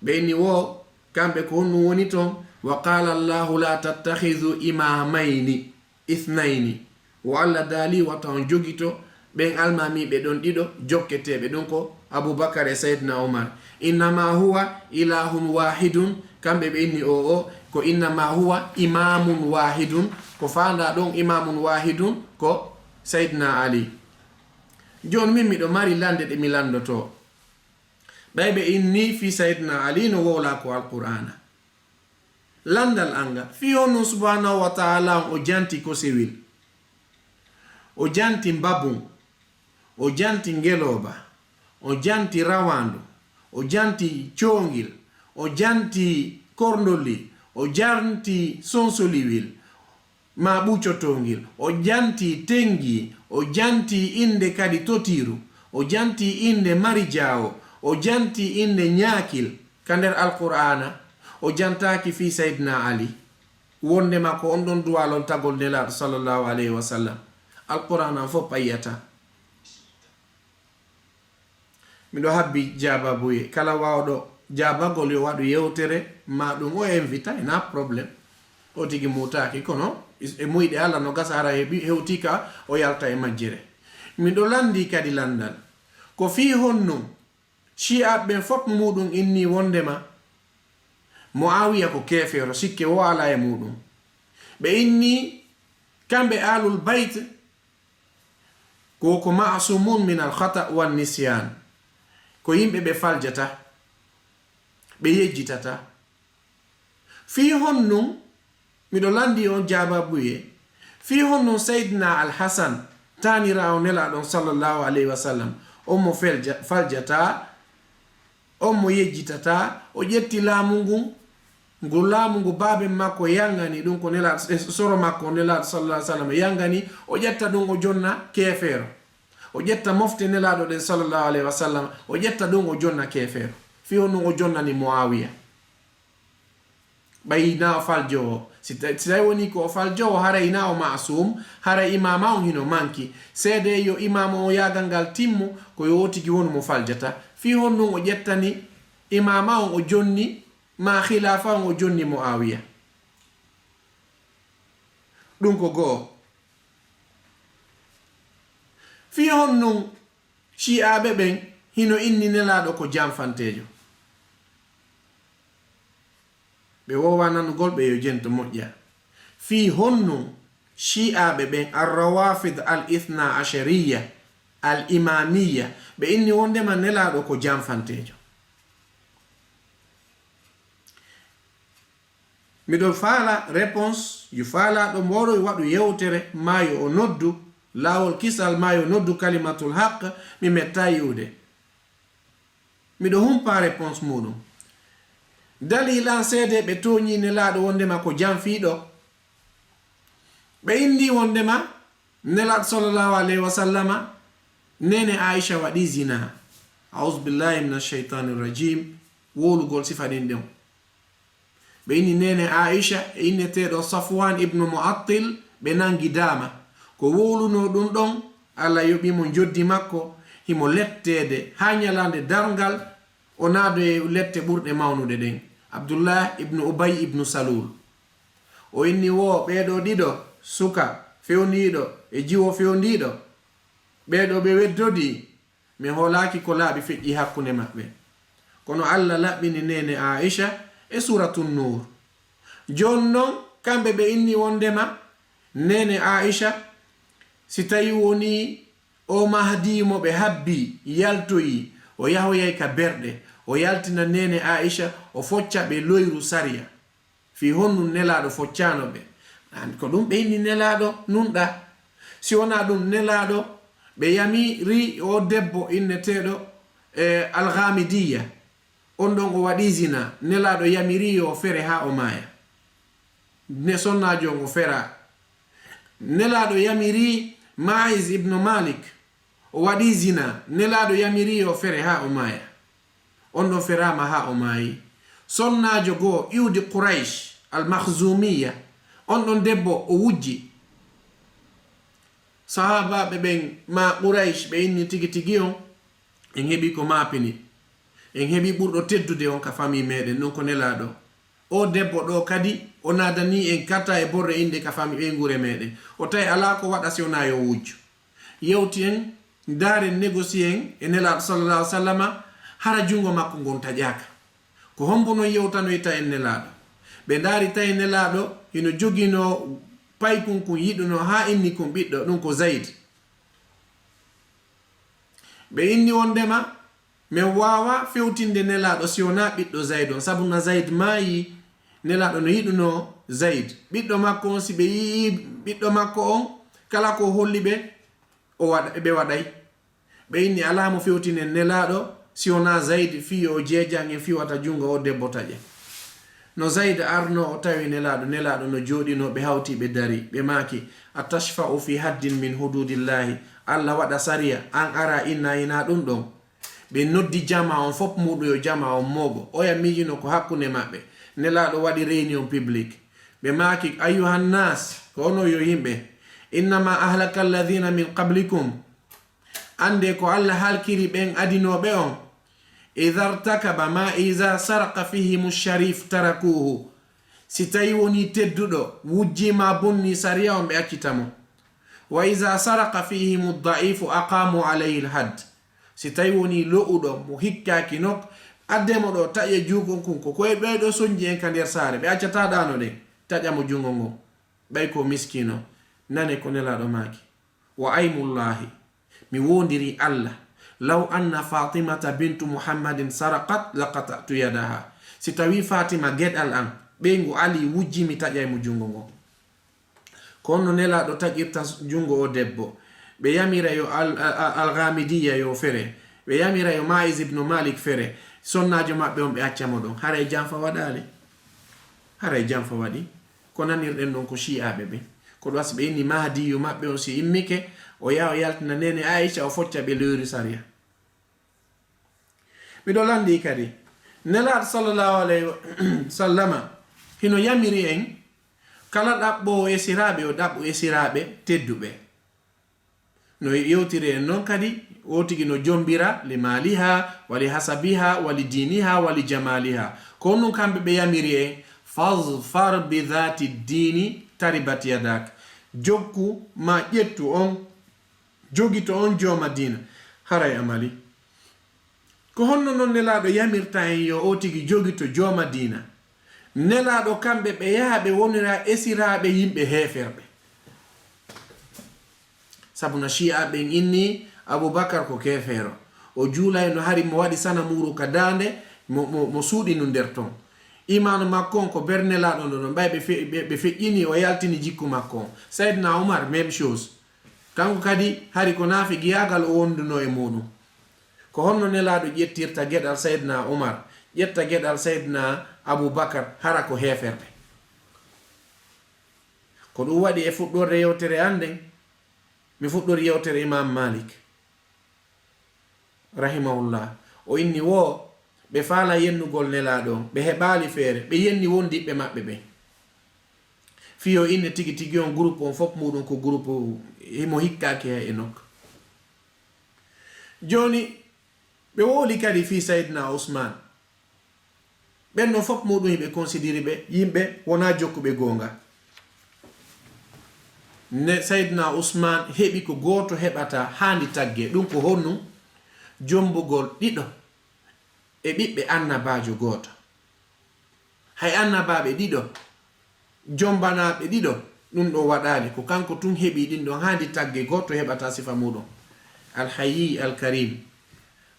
Ɓe inni wo, kamɓe ko honɗun woni ton, "Wa qala Allahu la tattakhidhu imamayni ithnayni." Wo Alla daali wata on jogito ɓen almaamiiɓe ɗon ɗiɗo jokketeeɓe, ɗun ko Abubakar e Sayyidina Umar. "Innama huwa ilahun wahidun," kamɓe ɓe inni o, o, ko "innama huwa imamun wahidun," ko faandaa ɗon imamun wahidun ko Sayyidina Ali. Jooni min miɗo mari lande ɗe mi landotoo. Ɓay ɓe inni fii Sayyidina Ali no wowlaa ko Alqur'aana. Landal an ngal, fii honɗun Subhaanahu wa Ta'aalaa on o janti kosewel, o janti mbabun, o janti ngelooba, o janti rawaandu, o janti coongil, o janti korndolli, o janti sonsoliwel, maa ɓuucotoongel, o janti tengi, o janti innde kadi totiiru, o janti innde marijaawo, o janti innde ñaakil ka nder Alqur'aana, o jantaaki fii Sayyidina Ali. Wonndema ko on ɗon duwaa lontagol Nelaaɗo sallallahu alayhi wa sallam. Alqur'aana on fof payyataa. Miɗo habbi jaababuye. Kala waawɗo jaabagol yo waɗu yewtere, maa ɗun o invita, ena problème. O tigi muutaaki, kono is-, e muyɗe Alla no gasa hara heɓi, hewtii ka o yalta e majjere. Miɗo lanndii kadi lanndal. Ko fii honno Shi'aaɓe ɓen fof muɗum innii wonndema Mu'aawiya ko keefeero, sikke woo alaa e muɗum. Ɓe innii kamɓe Aalul Bayt ko, ko ma'sumun min al khata wan nisyaan, ko yimɓe ɓe faljataa, ɓe yejjitataa. Fii honɗun, miɗo lanndii on jaabaabuye, fii honɗun Sayyidina Al Hasan, taaniraawo Nelaaɗo on sallallahu alayhi wa sallam, on mo felja-, faljataa, on mo yejjitataa, o ƴetti laamu ngun, ngu laamu ngu baaben makko yangani ɗun ko Nelaaɗo, e soro makko Nelaaɗo sallallahu alayhi wa sallam yangani, o ƴetta ɗun o jonna keefeero. O ƴetta mofte Nelaaɗo ɗen sallallahu alayhi wa sallam, o ƴetta ɗun o jonna keefeero. Fii honɗun o jonnani Mu'aawiya? Ɓay hinaa o faljoowo. Si ta-, si tawi wonii ko o faljoowo, haray hinaa o ma'suum, haray imaama on hino manki. Seedee yo imaama on yaagal ngal timmu, ko yo o tigi wonu mo faljataa. Fii honɗun o ƴettani imaama on o jonni, maa khilaafa on o jonni Mu'aawiya? Ɗun ko go'o. Fii honɗun Shi'aaɓe ɓen hino inni Nelaaɗo ko janfanteejo? Ɓe woowaa nanugol, ɓe yo jento moƴƴa. Fii honɗun Shi'aaɓe ɓen, Ar-Rawaafid Al-Ithna Ashariya Al-Imaamiya, ɓe inni wonndema Nelaaɗo ko janfanteejo? Miɗo faala réponse, yo faalaaɗo mboɗo waɗu yewtere, maa yo o noddu Laawol Kisal, maa yo noddu Kalimatul Haq, mi mettaa yi'ude. Miɗo humpaa réponse muɗum. Dalil an seedee ɓe tooñii Nelaaɗo wonndema ko janfiiɗo? Ɓe inni wondema Nelaaɗo sallallahu alayhi wa sallama, neene Aisha waɗi zina. A'udhu billahi minash shaytanir rajim. Wowlugol sifa ɗin ɗon. Ɓe inni neene Aisha e inneteeɗo Safwan ibnu Mu'attil, ɓe nangi daama. Ko wowlunoo ɗun ɗon, Allah yoɓi mo njoddi makko, himo letteede haa ɲalaande darngal, o naado e lette ɓurɗe mawnude ɗen. Abdullah ibnu Ubay ibnu Salul. O inni wo ɓee ɗoo ɗiɗo, suka fewndiiɗo e jiwo fewndiiɗo, ɓee ɗoo ɓe weddodii, mi hoolaaki ko laaɓi feƴƴi hakkunde maɓɓe. Kono Alla laɓɓini neene Aisha e Suuratu Nuur. Jooni non, kamɓe ɓe inni wondema neene Aisha, si tawii wonii oo Mahdi mo ɓe habbii yaltoyii, o yahoyay ka berɗe, o yaltina neene Aisha, o focca ɓe loyru sariya. Fii honɗun Nelaaɗo foccaano ɓe? An, ko ɗun ɓe inni Nelaaɗo nunɗaa. Si wonaa ɗun, Nelaaɗo ɓe yamiri oo debbo inneteeɗo, e, Alghamidiyya. On ɗon o waɗii zina. Nelaaɗo yamiri yo o fere haa o maaya. Ne sonnaajo on o feraa. Nelaaɗo yamiri Ma'iz ibnu Malik. O waɗii zina, Nelaaɗo yamiri yo fere haa o maaya. On ɗon feraama haa o maayi. Sonnaajo goo iwdi Quraysh, Al-Makhzumiyya, on ɗon debbo o wujji. Sahaabaaɓe ɓen maa Quraysh ɓe inni tigi tigi on, en heɓii ko maapini. En heɓii ɓurɗo teddude on ka famii meɗen, non ko Nelaaɗo. Oo debbo ɗoo kadi, o naadanii en kata e borre innde ka famii ɓeynguure meɗen. O tawi alaa ko waɗa si wonaa yo wujju. Yewti en, ndaaren, negosiyee en e Nelaaɗo sallallahu alaihi wasallama, hara junngo makko ngon taƴaaka. Ko hombo non yewtanoyta en Nelaaɗo? Ɓe ndaari tawi Nelaaɗo hino joginoo paykun kun yiɗunoo haa inni kun ɓiɗɗo, ɗun ko Zayd. Ɓe inni wondema, men waawaa fewtinde Nelaaɗo si wonaa ɓiɗɗo Zayd on, sabu na Zayd maayi, Nelaaɗo no yiɗunoo Zayd. Ɓiɗɗo makko on, si ɓe yi'ii ɓiɗɗo makko on, kala ko o holli ɓe, o waɗa, ɓe waɗay. Ɓe inni, alaa mo fewtinen Nelaaɗo, si wonaa Zayd, fii yo o jeejan en, fii wata junngo oo debbo taƴe. No Zayd arnoo, o tawi Nelaaɗo, Nelaaɗo no jooɗinoo, ɓe hawti, ɓe darii, ɓe maaki, atashfa'u fi haddin min hududillahi, Alla waɗa sariya, an araa inna hinaa ɗun ɗon? Ɓe noddi jamaa on fow, muuɗun yo jamaa on mooɓo. Oya miijino ko hakkunde maɓɓe. Nelaaɗo waɗi réunion publique. Ɓe maaki, ayyuhan nas, ko onon yo yimɓe. Innama ahlaka alladhina min qablikum. Anndee ko Alla halkiri ɓen adinooɓe on. Idha irtakaba ma idha saraqa fihimu sharif tarakuhu. Si tawii wonii tedduɗo wujjii maa bonnii sariya on, ɓe accita mo. Wa iza saraqa fihimu da'ifu aqamu alayhi al-hadd. Si tawii wonii lo'uɗo mo hikkaaki nok, addee mo ɗoo, taƴee junngo ngun, ko koye ɓee ɗoo sonji en ka nder saare, ɓe accataa ɗaano ɗen, taƴa mo junngo ngon, ɓay ko miskiino. Nanee ko Nelaaɗo maaki, wa aymullahi, mi woondirii Alla, law anna Fatimata bintu Muhammadin saraqat laqata'tu yadaha. Si tawii Fatima geɗal an, ɓeyngu Ali, wujjii, mi taƴay mo junngo ngon. Ko honno Nelaaɗo taƴirta junngo oo debbo? Ɓe yamira yo Al-, a-, a-, Al-Ghamidiyya yo fere. Ɓe yamira yo Ma'iz ibnu Malik fere. Sonnaajo maɓɓe on, ɓe acca mo ɗon. Haray janfa waɗaali. Haray janfa waɗi. Ko nanirɗen ɗon ko Shi'aaɓe ɓen. Ko ɗun waɗi si ɓe inni Mahdiyu maɓɓe on si immike, o yaha o yaltina neene Aisha, o focca ɓe leyru sariya. Miɗo lanndii kadi, Nelaaɗo sallallahu alayhi wa sallama hino yamiri en, kala ɗaɓɓoowo esiraaɓe, yo ɗaɓɓu esiraaɓe tedduɓe. No yewtiri en non kadi, oo tigi no jombira li maaliha, wa li hasabiha, wa li diiniha, wa li jamaaliha. Ko honɗun kamɓe ɓe yamiri en, fazfar bi dhati diini taribat yadak. Jokku maa ƴettu on, jogito on jooma diina, haray a mali. Ko honno non Nelaaɗo yamirta en yo oo tigi jogito jooma diina? Nelaaɗo kamɓe ɓe yaha ɓe wonira esiraaɓe yimɓe heeferɓe. Sabu na Shi'aaɓe ɓen inni Abubakar ko keefeero. O juulayno hari mo waɗi sanamuuru ka daande, mo, mo, mo suuɗi nun nder ton. Imaanu makko on ko ber Nelaaɗo on ɗon, ɓay ɓe fe-, ɓe, ɓe feƴƴini, o yaltini jikku makko on. Sayyidina Umar, même chose. Kanko kadi, hari ko naafigiyaagal o wondunoo e muuɗum. Ko honno Nelaaɗo ƴettirta geɗal Sayyidina Umar, ƴetta geɗal Sayyidina Abu Bakar, hara ko heeferɓe? Ko ɗun waɗi e fuɗɗorde yewtere an nden, mi fuɗɗori yewtere Imam Malik, rahimahullah. O inni woo, ɓe faalaa yennugol Nelaaɗo on, ɓe heɓaali feere, ɓe yenni wondiɓɓe maɓɓe ɓen. Fii yo inne tigi tigi on, groupe on fof muuɗum ko groupe himo hikkaaki hay e nokka. Jooni, ɓe wowli kadi fii Sayyidina Usmaan. Ɓen non fof muuɗum hiɓe considérer ɓe yimɓe wonaa jokkuɓe goonga. Ne Sayyidina Usmaan heɓi ko gooto heɓata haandi tagge, ɗum ko honɗum? Jombugol ɗiɗo e ɓiɓɓe annabaajo gooto. Hay annabaaɓe ɗiɗo, jombanaaɓe ɗiɗo, ɗum ɗoo waɗaali. Ko kanko tun heɓi ɗin ɗon, haandi tagge, gooto heɓataa sifa muuɗum. Al-Hayyi Al-Karim.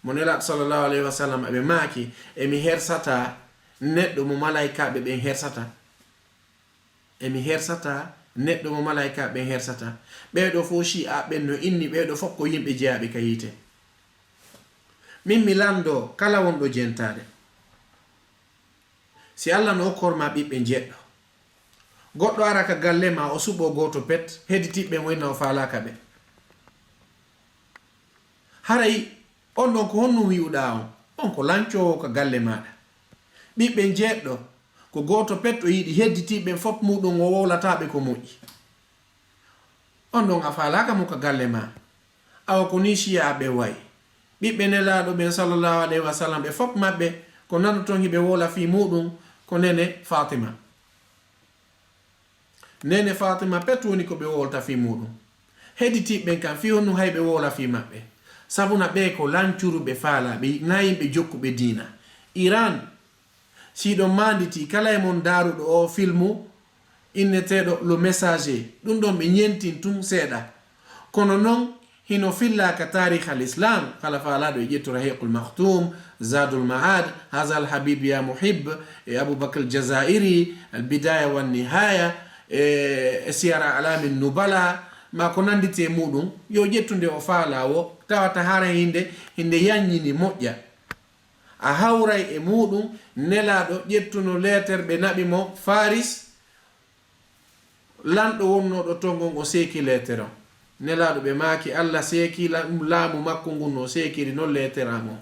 Mo Nelaaɗo sallallahu alayhi wa sallam, ɓe maaki, "E mi hersataa neɗɗo mo malaykaaɓe ɓen hersata." E mi hersataa neɗɗo mo malaykaaɓe ɓen hersata. Ɓee ɗoo fow Shi'aaɓe ɓen no inni, ɓee ɗoo fow ko yimɓe jeyaaɓe ka yiite. Min mi lanndoo kala wonɗo jentaade. Si Alla no okkorma ɓiɓɓe njeɗɗo, goɗɗo ara ka galle maa, o suɓoo gooto pet, hedditiiɓe ɓen o inna o faalaaka ɓe. Haray on ɗon ko honɗum wi'uɗaa on? On ko lancoowo ka galle maaɗa. Ɓiɓɓe njeɗɗo, ko gooto pet o yiɗi, hedditiiɓe ɓen fof muuɗum o wowlataa ɓe ko moƴƴi. On ɗon a faalaaka mo ka galle maa. Awa ko nii Shi'aaɓe wa'i. Ɓiɓɓe Nelaaɗo ɓen sallallahu alayhi wa sallam, ɓe fof maɓɓe, ko nanoton hiɓe wowla fii muuɗum, ko neene Faatima. Neene Faatima pet woni ko ɓe wowlata fii muuɗum. Hedditiiɓe ɓen kan, fii honɗum hay ɓe wowla fii maɓɓe? Sabuna ɓee ko lancuru ɓe faalaa, ɓe naa yimɓe jokkuɓe diina. Iran, si hiɗon maanditii, kala e mon daaruɗo oo filmu inneteeɗo Le Messager, ɗum ɗon ɓe ñentin tun seeɗa. Kono non, hino fillaa ka taarikhal Islam, kala faalaaɗo e ƴettu Rahiqul Makhtum, Zadul Ma'ad, Hazal Habib Ya Muhib, e Abubakar Jazairi, Al Bidaya wan Nihaya, e, e Siyara Alamin Nubala, ma ko nanditi e muɗum, yo ƴettu nde o faalaa woo, tawata hara hinde, hinde yanñini moƴƴa. A hawray e muɗum, Nelaaɗo ƴettuno leeter ɓe naɓi mo Faris, lanɗo wonnooɗo ton on, o seeki leeter on. Nelaaɗo ɓe maaki, Alla seeki la-, laamu makko ngun no seekiri non leeter an on.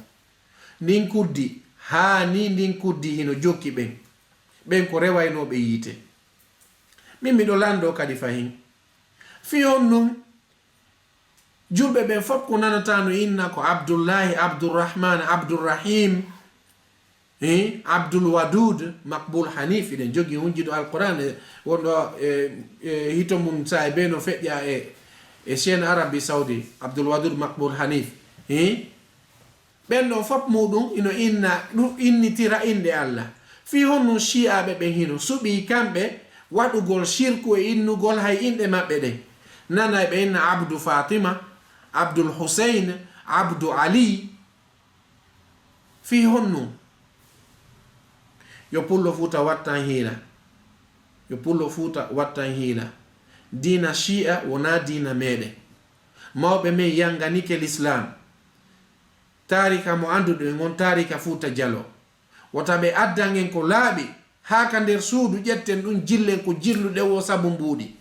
Ndin kuddi, haa nii ndin kuddi hino jokki ɓen. Ɓen ko rewaynooɓe yiite. Min miɗo lanndoo kadi fahin. Fii honɗum? Julɓe ɓen fof ko nanataa no inna ko Abdullahi, Abdurrahman, Abdurrahim, eh, Abdul Wadud, Makbul Hanif. Hiɗen jogii hunjiiɗo Alquran, eh, wonɗo, eh, eh, hito mun saa'i bee no feƴƴa e, e chaîne Arabie Saoudi, Abdul Wadud Makbul Hanif. Eh? Ɓen ɗon fof muɗum ino inna, ɗum innitira inɗe Alla. Fii honɗum Shi'aaɓe ɓen hino suɓii kamɓe waɗugol shirku e innugol hay inɗe maɓɓe ɗen? Nanay ɓe inna Abdu Fatima, Abdul Husayn, Abdu Ali. Fii honɗum? Yo Pullo Fuuta wattan hiila. Yo Pullo Fuuta wattan hiila. Diina Shi'a wonaa diina meɗen. Mawɓe men yanganike Lislaam. Taarika mo annduɗen on, taarika Fuuta Jaloo. Wota ɓe addan en ko laaɓi, haa ka nder suudu ƴetten ɗum, jillen ko jilluɗen woo sabu mbuuɗi.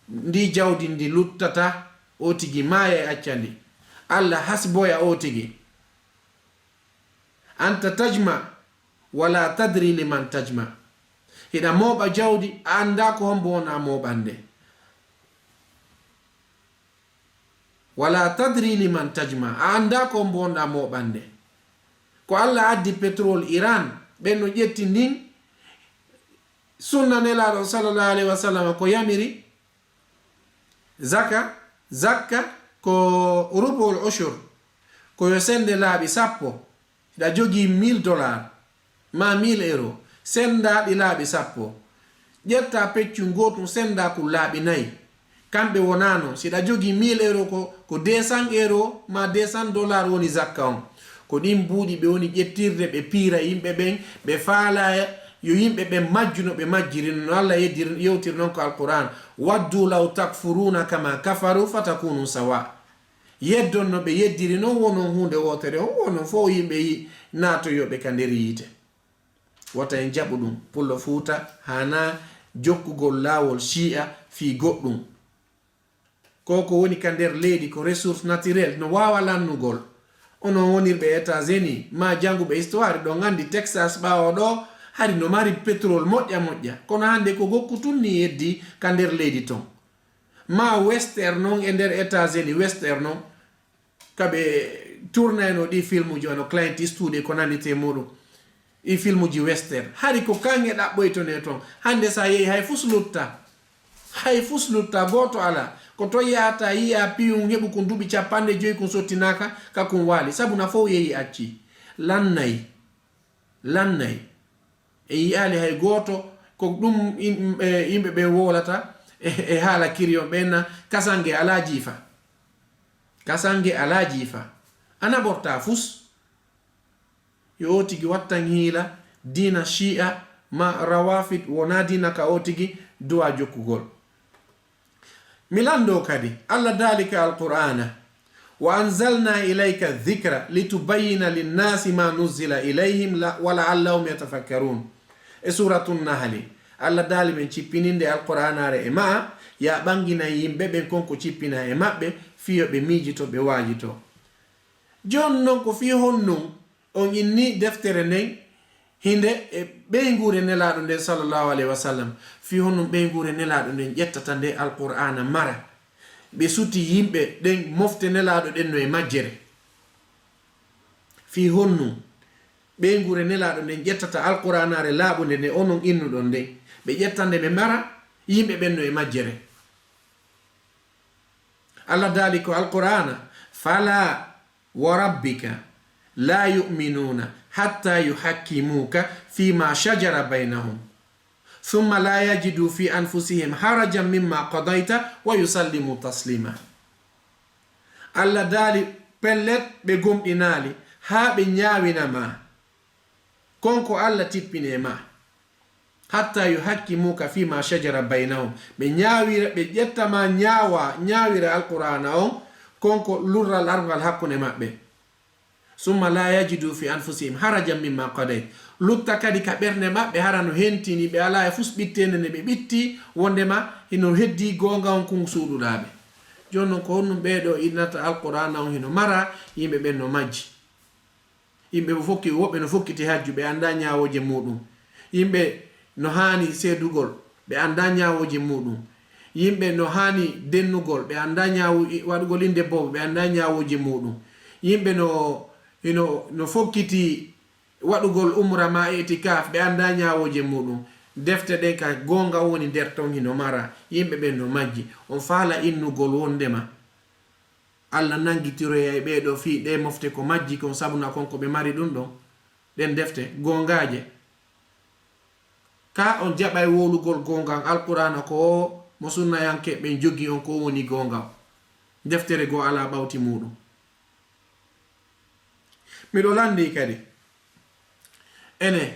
Ndii jawdi ndi luttata, oo tigi maaya e acca ndi. Alla hasboya oo tigi. Anta tajma, wala tadri liman tajma. Hiɗa mooɓa jawdi, a anndaa ko hombo wonaa mooɓande. Wala tadri liman tajma. A anndaa ko hombo wonɗaa mooɓande. Ko Alla addi pétrole Iran, ɓen no ƴetti ndin. Sunna Nelaaɗo sallallahu alayhi wa sallam ko yamiri zaka, zakka ko rubu'ul ushur, ko yo sende laaɓi sappo. Hiɗa jogii mille dollars, maa mille euros, senndaa ɗi laaɓi sappo. Ƴettaa peccun gootun, senndaa kun laaɓi nayi. Kamɓe wonaa non. Si hiɗa jogii mille euros, ko, ko deux cents euros maa deux cents dollars woni zakka on. Ko ɗin mbuuɗi ɓe woni ƴettirde, ɓe piira yimɓe ɓen, ɓe faalaa yo yimɓe ɓen majju no ɓe majjiri non. No Alla yeddiri, yewtiri non ko Alqur'aan, "Waddu law takfuruuna kama kafaru fatakunu sawa." Yeddon no ɓe yeddiri non, wonon huunde wootere, on wonon fow yimɓe yi-, naatoyooɓe ka nder yiite. Wota en jaɓu ɗum. Pullo Fuuta haanaa jokkugol laawol Shi'a fii goɗɗum. Ko ko woni ka nder leydi ko ressource naturel no waawa lannugol. Onon wonirɓe États-Unis, maa jannguɓe histoire, ɗon anndi Texas ɓaawo ɗoo, hari no mari pétrole moƴƴa moƴƴa. Kono hannde ko gokku tun ni yeddii ka nder leydi ton. Maa Western non e nder États-Unis, Western non, ka ɓe tournaynoo ɗii filmuuji, wano Clint Eastwood e ko nanndi e muuɗum. Ɗii filmuuji Western. Hari ko kaŋŋe ɗaɓɓoytonee ton. Hannde si a yehi, hay fus lutta. Hay fus lutta, gooto alaa. Ko ton yahataa, yi'aa piyun heɓu kun duuɓi cappanɗe jowi, kun sottinaaka, ka kun waali. Sabu na fow yehi accii. Lannay. Lannay. En yi'aali hay gooto, ko ɗum yim-, e, yimɓe ɓen wowlata e, e haala kiriyon ɓen na, kasange alaa jiifa. Kasange alaa jiifa. A naɓortaa fus. Yo oo tigi wattan hiila, diina Shi'a maa Rawafid wonaa diina ka oo tigi duwaa jokkugol. Mi lanndoo kadi, Alla daali ka Alqur'aana, "Wa anzalna ilayka dhikra litubayyina linnaasi ma nuzzila ilayhim la-, wa la'allahum yatafakkarun." E Suuratu Nahli, Alla daali, "Men cippininde Alqur'aanaare e ma'a, yo a ɓanginan yimɓe ɓen kon ko cippinaa e maɓɓe, fii yo ɓe miijito, ɓe waajito." Jooni non, ko fii honɗun on inni deftere nden hinde e ɓeynguure Nelaaɗo nden, sallallahu alayhi wa sallam? Fii honɗun ɓeynguure Nelaaɗo nden ƴettata nde Alqur'aana mara? Ɓe suti yimɓe ɗen mofte Nelaaɗo ɗen no e majjere. Fii honɗun ɓeynguure Nelaaɗo nden ƴettata Alqur'aanaare laaɓunde nde onon innuɗon nden, ɓe ƴetta nde ɓe mara, yimɓe ɓen no e majjere? Alla daali ko Alqur'aana, "Fala wa rabbika la yu'minuna hatta yuhakkimuka fima shajara baynahum, thumma la yajidu fi anfusihim harajan mimma qadayta wa yusallimu taslima." Alla daali, "Pellet, ɓe gomɗinaali haa ɓe ñaawina ma kon ko Alla tippini e ma. Hatta yuhakkimuka fima shajara baynahum." Ɓe ñaawira, ɓe ƴetta ma ñaawa, ñaawira Alqur'aana on, kon ko lurral arngal hakkunde maɓɓe. "Summa la yajidu fi anfusihim harajan mimma qadayt." Lutta kadi ka ɓernde maɓɓe hara no hentini, ɓe alaa e fus ɓitteende nde ɓe ɓitti, wondema hino heddii goonga on kun suuɗuɗaa ɓe. Jooni non, ko honɗun ɓee ɗoo innata Alqur'aana on hino mara, yimɓe ɓen no majji? Yimɓe fokki-, woɓɓe no fokkiti hajju, ɓe anndaa ñaawooje muuɗum. Yimɓe no haani seedugol, ɓe anndaa ñaawooje muuɗum. Yimɓe no haani dennugol, ɓe anndaa ñaawu-, waɗugol innde boobo, ɓe anndaa ñaawooje muuɗum. Yimɓe no, no, no fokkiti waɗugol umra maa itikaaf, ɓe anndaa ñaawooje muuɗum. Defte ɗen ka goonga woni nder ton hino mara, yimɓe ɓen no majji. On faala innugol wondema Alla nanngitiroyay ɓee ɗoo fii ɗee mofte ko majji kon, sabu na kon ko ɓe mari ɗun ɗon, ɗen defte goongaaje. Kaa on jaɓay wowlugol goonga on Alqur'aana ko oo mo sunnayanke ɓen jogii on ko on woni goonga on, deftere goo alaa ɓawti muuɗum? Miɗo lanndii kadi, enen,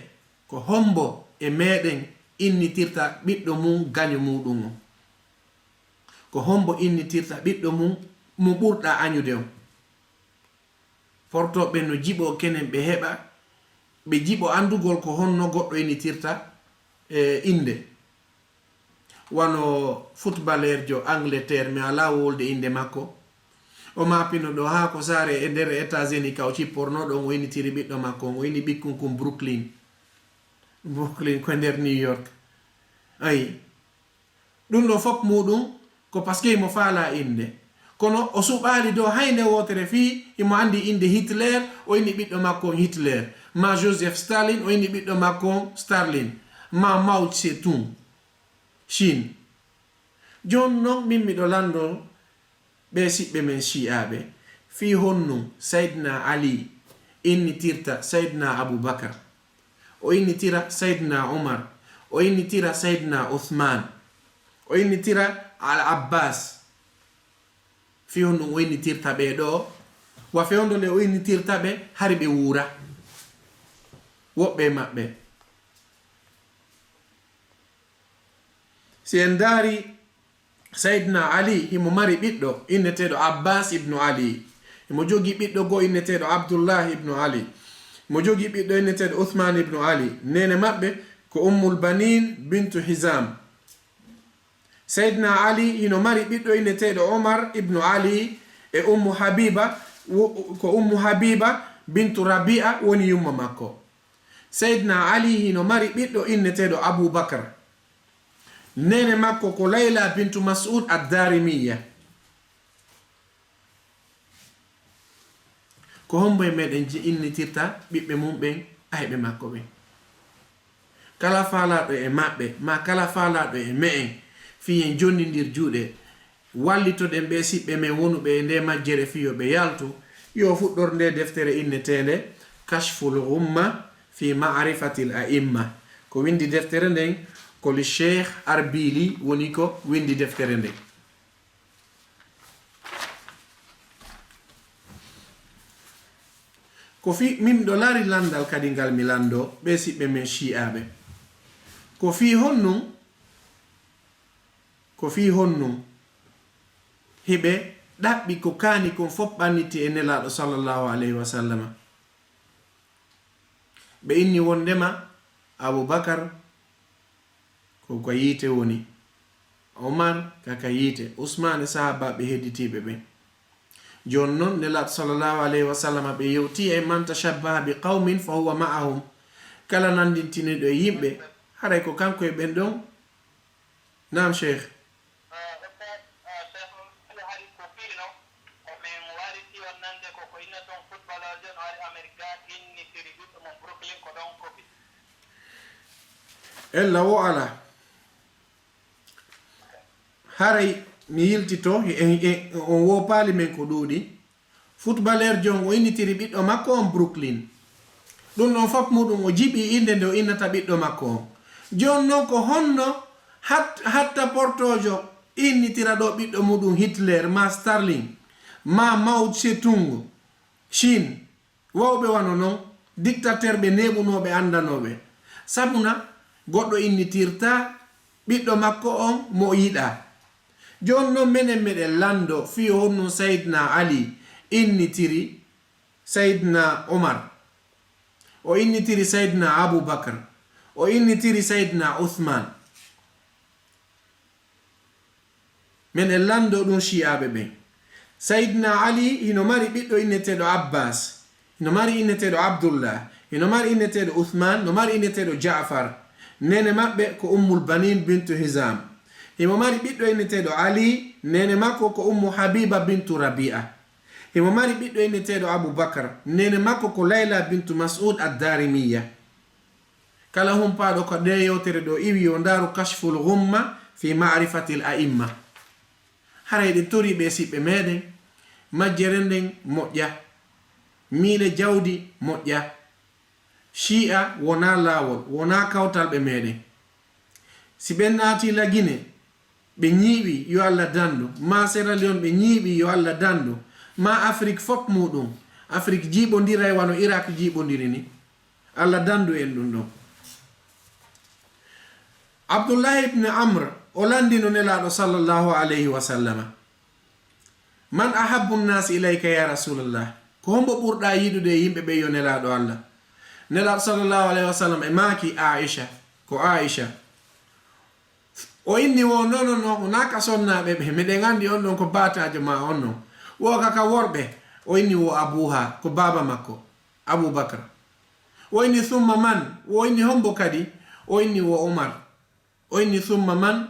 ko hommbo e meɗen innitirta ɓiɗɗo mun gaño muuɗum on? Ko hommbo innitirta ɓiɗɗo mun mo ɓurɗaa añude on? Portooɓe no jiɓoo kenen ɓe heɓa, ɓe jiɓoo anndugol ko honno goɗɗo innitirta, e, innde. Wano futbaleerjo Angleterre, mi alaa wowlude innde makko. O maapino ɗoo haa ko saare e nder États-Unis ka o cippornoo ɗon, o innitiri ɓiɗɗo makko on, o inni ɓikkun kun Brooklyn. Brooklyn ko e nder New York. Ayi. Ɗun ɗoo fof muuɗum ko parce que himo faalaa innde. Kono o suɓaali dow hay nde wootere fii himo anndi innde Hitler, o inni ɓiɗɗo makko on Hitler. Maa Joseph Stalin, o inni ɓiɗɗo makko on Starlin. Maa Mao Tse-tung. Chine. Jooni non, min miɗo lanndoo ɓee siɓɓe men Shi'aaɓe, fii honno Sayyidina Ali innitirta Sayyidina Abu Bakar, o innitira Sayyidina Umar, o innitira Sayyidina Uthman, o innitira Al Abbas, fii honno o innitirta ɓee ɗoo, wa fewndo nde o innitirta ɓe, hari ɓe wuura, woɓɓe e maɓɓe. Si en ndaari, Sayyidina Ali himo mari ɓiɗɗo inneteeɗo Abbas ibnu Ali. Himo jogii ɓiɗɗo goo inneteeɗo Abdullah ibnu Ali. Himo jogii ɓiɗɗo inneteeɗo Uthman ibnu Ali. Neene maɓɓe ko Ummul Banin bintu Hizam. Sayyidina Ali hino mari ɓiɗɗo inneteeɗo Omar ibnu Ali e Ummu Habiba, wo-, ko Ummu Habiba bintu Rabi'a woni yumma makko. Sayyidina Ali hino mari ɓiɗɗo inneteeɗo Abu Bakr. Neene makko ko Layla bintu Mas'ud ad-Darimiyya. Ko hombo e meɗen je-, innitirta ɓiɓɓe mum ɓen ayɓe makko ɓen? Kala faalaaɗo e maɓɓe, maa kala faalaaɗo e me'en, fii en jonnindir juuɗe, wallitoɗen ɓee siɓɓe men wonuɓe e ndee majjere fii yo ɓe yaltu, yo fuɗɗor ndee deftere inneteende Kashful Ghumma fi Ma'rifatil A'imma. Ko windi deftere nden, ko li Sheikh Arbili woni ko windi deftere nden. Ko fii, min miɗo lari landal kadi ngal mi landoo ɓee siɓɓe men Shi'aaɓe. Ko fii honɗun, ko fii honɗun hiɓe ɗaɓɓi ko kaani kon fof ɓanniti e Nelaaɗo sallallahu alayhi wa sallama? Ɓe inni wonndema Abu Bakar ko ka yiite woni, Omar ka ka yiite, Usmaan e sahaabaaɓe hedditiiɓe ɓen. Jooni non, Nelaaɗo sallallahu alayhi wa sallam ɓe yewti e man tashabbaha bi qawmin fa huwa ma'ahum. Kala nanndintiniiɗo e yimɓe, haray ko kanko e ɓen ɗon. Naam, Sheikh. Ah, Ustaz, ah, Sheikh, hari ko fii non, ko men wari fii on nande ko, ko inna ton footballeur jo no ari Amerique ga innitiri ɓiɗɗo mon Brooklyn ko ɗon ko fii. Ella wo alaa. Haray mi yiltito, e, e, on woopaali men ko ɗuuɗi. Footballeur jo on o innitiri ɓiɗɗo makko on Brooklyn. Ɗun ɗon fof muɗum o jiɓii innde nde o innata ɓiɗɗo makko on. Jooni non ko honno hat-, hatta portoojo innitira ɗoo ɓiɗɗo muɗum Hitler, maa Stalin, maa Mao Tse-tung, Chine, wawɓe wano non, dictateur ɓe neeɓunooɓe anndanooɓe. Sabuna goɗɗo innitirta ɓiɗɗo makko on mo o yiɗaa. Jooni non menen meɗen lanndoo fii honɗun Sayyidina Ali innitiri Sayyidina Omar, o innitiri Sayyidina Abu Bakr, o innitiri Sayyidina Uthman. Meɗen lanndoo ɗun Shi'aaɓe ɓen. Sayyidina Ali hino mari ɓiɗɗo inneteeɗo Abbas, hino mari inneteeɗo Abdullah, hino mari inneteeɗo Uthman, no mari inneteeɗo Ja'far. Neene maɓɓe ko Ummul Banin bintu Hizam. Himo mari ɓiɗɗo inneteeɗo Ali, neene makko ko Ummu Habiba bintu Rabi'a. Himo mari ɓiɗɗo inneteeɗo Abu Bakar, neene makko ko Layla bintu Mas'ud ad-Darimiyya. Kala humpaaɗo ko ɗee yewtere ɗoo iwi, yo ndaaru Kashful Ghumma fi Ma'rifatil A'imma. Haray ɗe torii ɓee siɓɓe meɗen, majjere nden moƴƴa, miile jawdi moƴƴa. Shi'a wonaa laawol, wonaa kawtal ɓe meɗen. Si ɓen naatii Lagine, ɓe ñiiɓi yo Alla dandu, maa Sierra Leone ɓe ñiiɓi yo Alla dandu, maa Afrik fof muɗum, Afrik jiiɓondiray wano Irak jiiɓondiri ni. Alla dandu en ɗun ɗon. Abdullahi ibn Amr, o lanndino Nelaaɗo sallallahu alayhi wa sallama, "Man ahabbu nnaasi ilayka ya Rasulallah?" Ko hombo ɓurɗaa yiɗude e yimɓe ɓen yo Nelaaɗo Alla? Nelaaɗo sallallahu alayhi wa sallam e maaki Aisha, ko Aisha. O inni wo, "No, no, no, wonaa ka sonnaaɓe ɓe, miɗen anndi on ɗon ko baataajo maa on non." Wo ka, ka worɓe, o inni wo Abuha, ko baaba makko, Abu Bakr. O inni, "Summa man?" O inni, "Hombo kadi?" O inni, "Wo Umar." O inni, "Summa man?"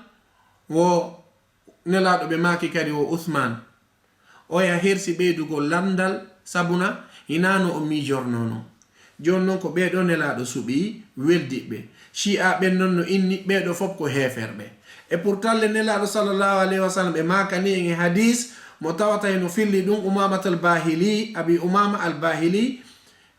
Wo Nelaaɗo ɓe maaki kadi wo Usman. Oya hersi ɓeydugol lanndal, sabuna hinaa no o miijornoo non. Jooni non ko ɓee ɗoo Nelaaɗo suɓii, weldi ɓe. Shi'a ɓen non no inni ɓee ɗoo fof ko heeferɓe. E pourtant le Nelaaɗo sallallahu alayhi wa sallam ɓe maakani en e hadiis mo tawata hino filli ɗun Umaamatal Baahili, Abi Umaama al Baahili,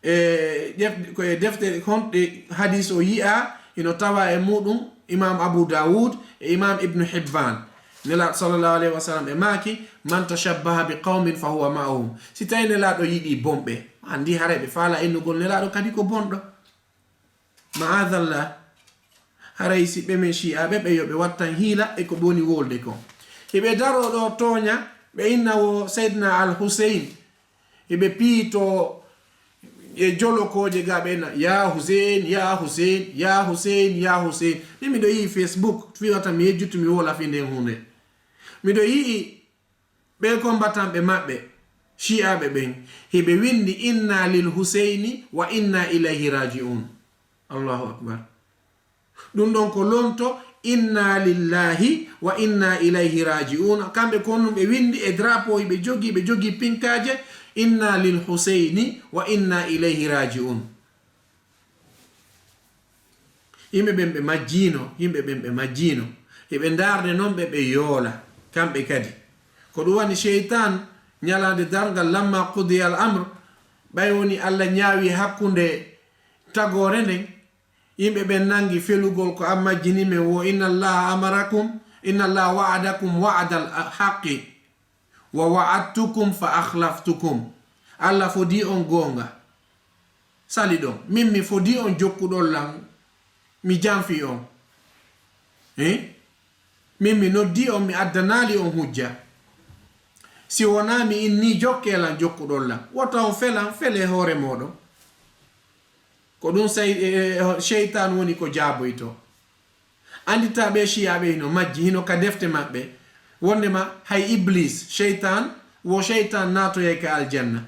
e ƴef-, ko e defte honɗe hadiis o yi'aa, hino tawaa e muɗum Imaam Abu Daawud e Imaam Ibnu Hibbaan. Nelaaɗo sallallahu alayhi wa sallam ɓe maaki, "Man tashabbaha bi qawmin fa huwa ma'ahum." Si tawii Nelaaɗo yiɗii bonɓe, anndi haray ɓe faalaa innugol Nelaaɗo kadi ko bonɗo. Ma'aadallah. Haray si ɓe men Shi'aaɓe ɓe yo ɓe wattan hiila e ko ɓe woni wolde kon. Hiɓe daroo ɗoo tooña, ɓe inna wo Sayyidina Al Huseyn, hiɓe piitoo e jolokooje ga ɓe na, "Ya Hussein, ya Hussein, ya Hussein, ya Hussein." Min miɗo yi'i Facebook, fii wata mi yejjutu mi wolafi nden huunde. Miɗo yi'i ɓen kombatanɓe maɓɓe, Shi'aaɓe ɓen, hiɓe winndi, "Inna lil Huseyni wa inna ilayhi raji'un." Allahu Akbar. Ɗun ɗon ko lonto, "Inna lillahi wa inna ilayhi raji'un." Kamɓe ko honɗun ɓe winndi e drapeau, hiɓe jogii, ɓe jogii pinkaaje, "Inna lil Huseyni wa inna ilayhi raji'un." Yimɓe ɓen ɓe majjiino, yimɓe ɓen ɓe majjiino. Hiɓe ndaarde non ɓe, ɓe yoola, kamɓe kadi. Ko ɗun woni seytaan, ɲalaande darngal, "Lamma qudiya al amr", ɓay woni Alla ɲaawi hakkunde tagoore nden, yimɓe ɓen nangi felugol ko an majjini men woo, "Inna Allaha amarakum, inna Allaha wa'adakum wa'adal haqqi." "Wa wa'adtukum fa akhlaftukum." Alla fodii on goonga. Sali ɗon. Min mi fodii on jokkuɗon lan, mi janfii on. Eh? Min mi noddii on, mi addanaali on hujja. Si wonaa mi innii jokkee lan jokkuɗon lan. Wota on felan, felee hoore mooɗon. Ko ɗun sey-, e, e, seytaan woni ko jaaboytoo. Anndita ɓee Shi'aaɓe hino majji, hino ka defte maɓɓe. Wonndema hay Ibliis, seytaan, wo seytaan naatoyay ka aljanna.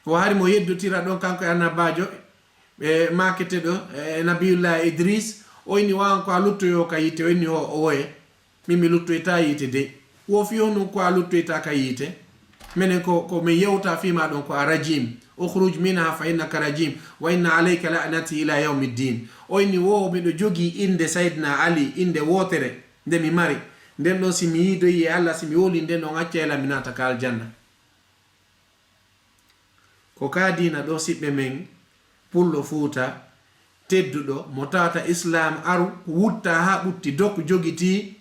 Wo hari mo yeddotira ɗon kanko e annabaajo, ɓe maaketeɗo, e Nabiyullaahi Idriis, o inni, "Wa an ko a luttoyoo ka yiite?" O inni, "O, o woye." Min mi luttoytaa yiite de. Wo fii honɗun ko a luttoytaa ka yiite? Menen ko, ko min yewta fii maa ɗon ko a rajiim. "Ukhruj minha fa innaka rajiim. Wa inna alayka la'nati ila yawmi ddin." O inni, "Wo miɗo jogii innde Sayyidina Ali, innde wootere nde mi mari. Nden ɗon si mi yiidoyii e Alla, si mi wowlii nden ɗon accay lan mi naata ka aljanna." Ko ka diina ɗoo, siɓɓe men, Pullo Fuuta tedduɗo, mo tawata Islaam aru, wutta haa ɓutti, dok jogitii,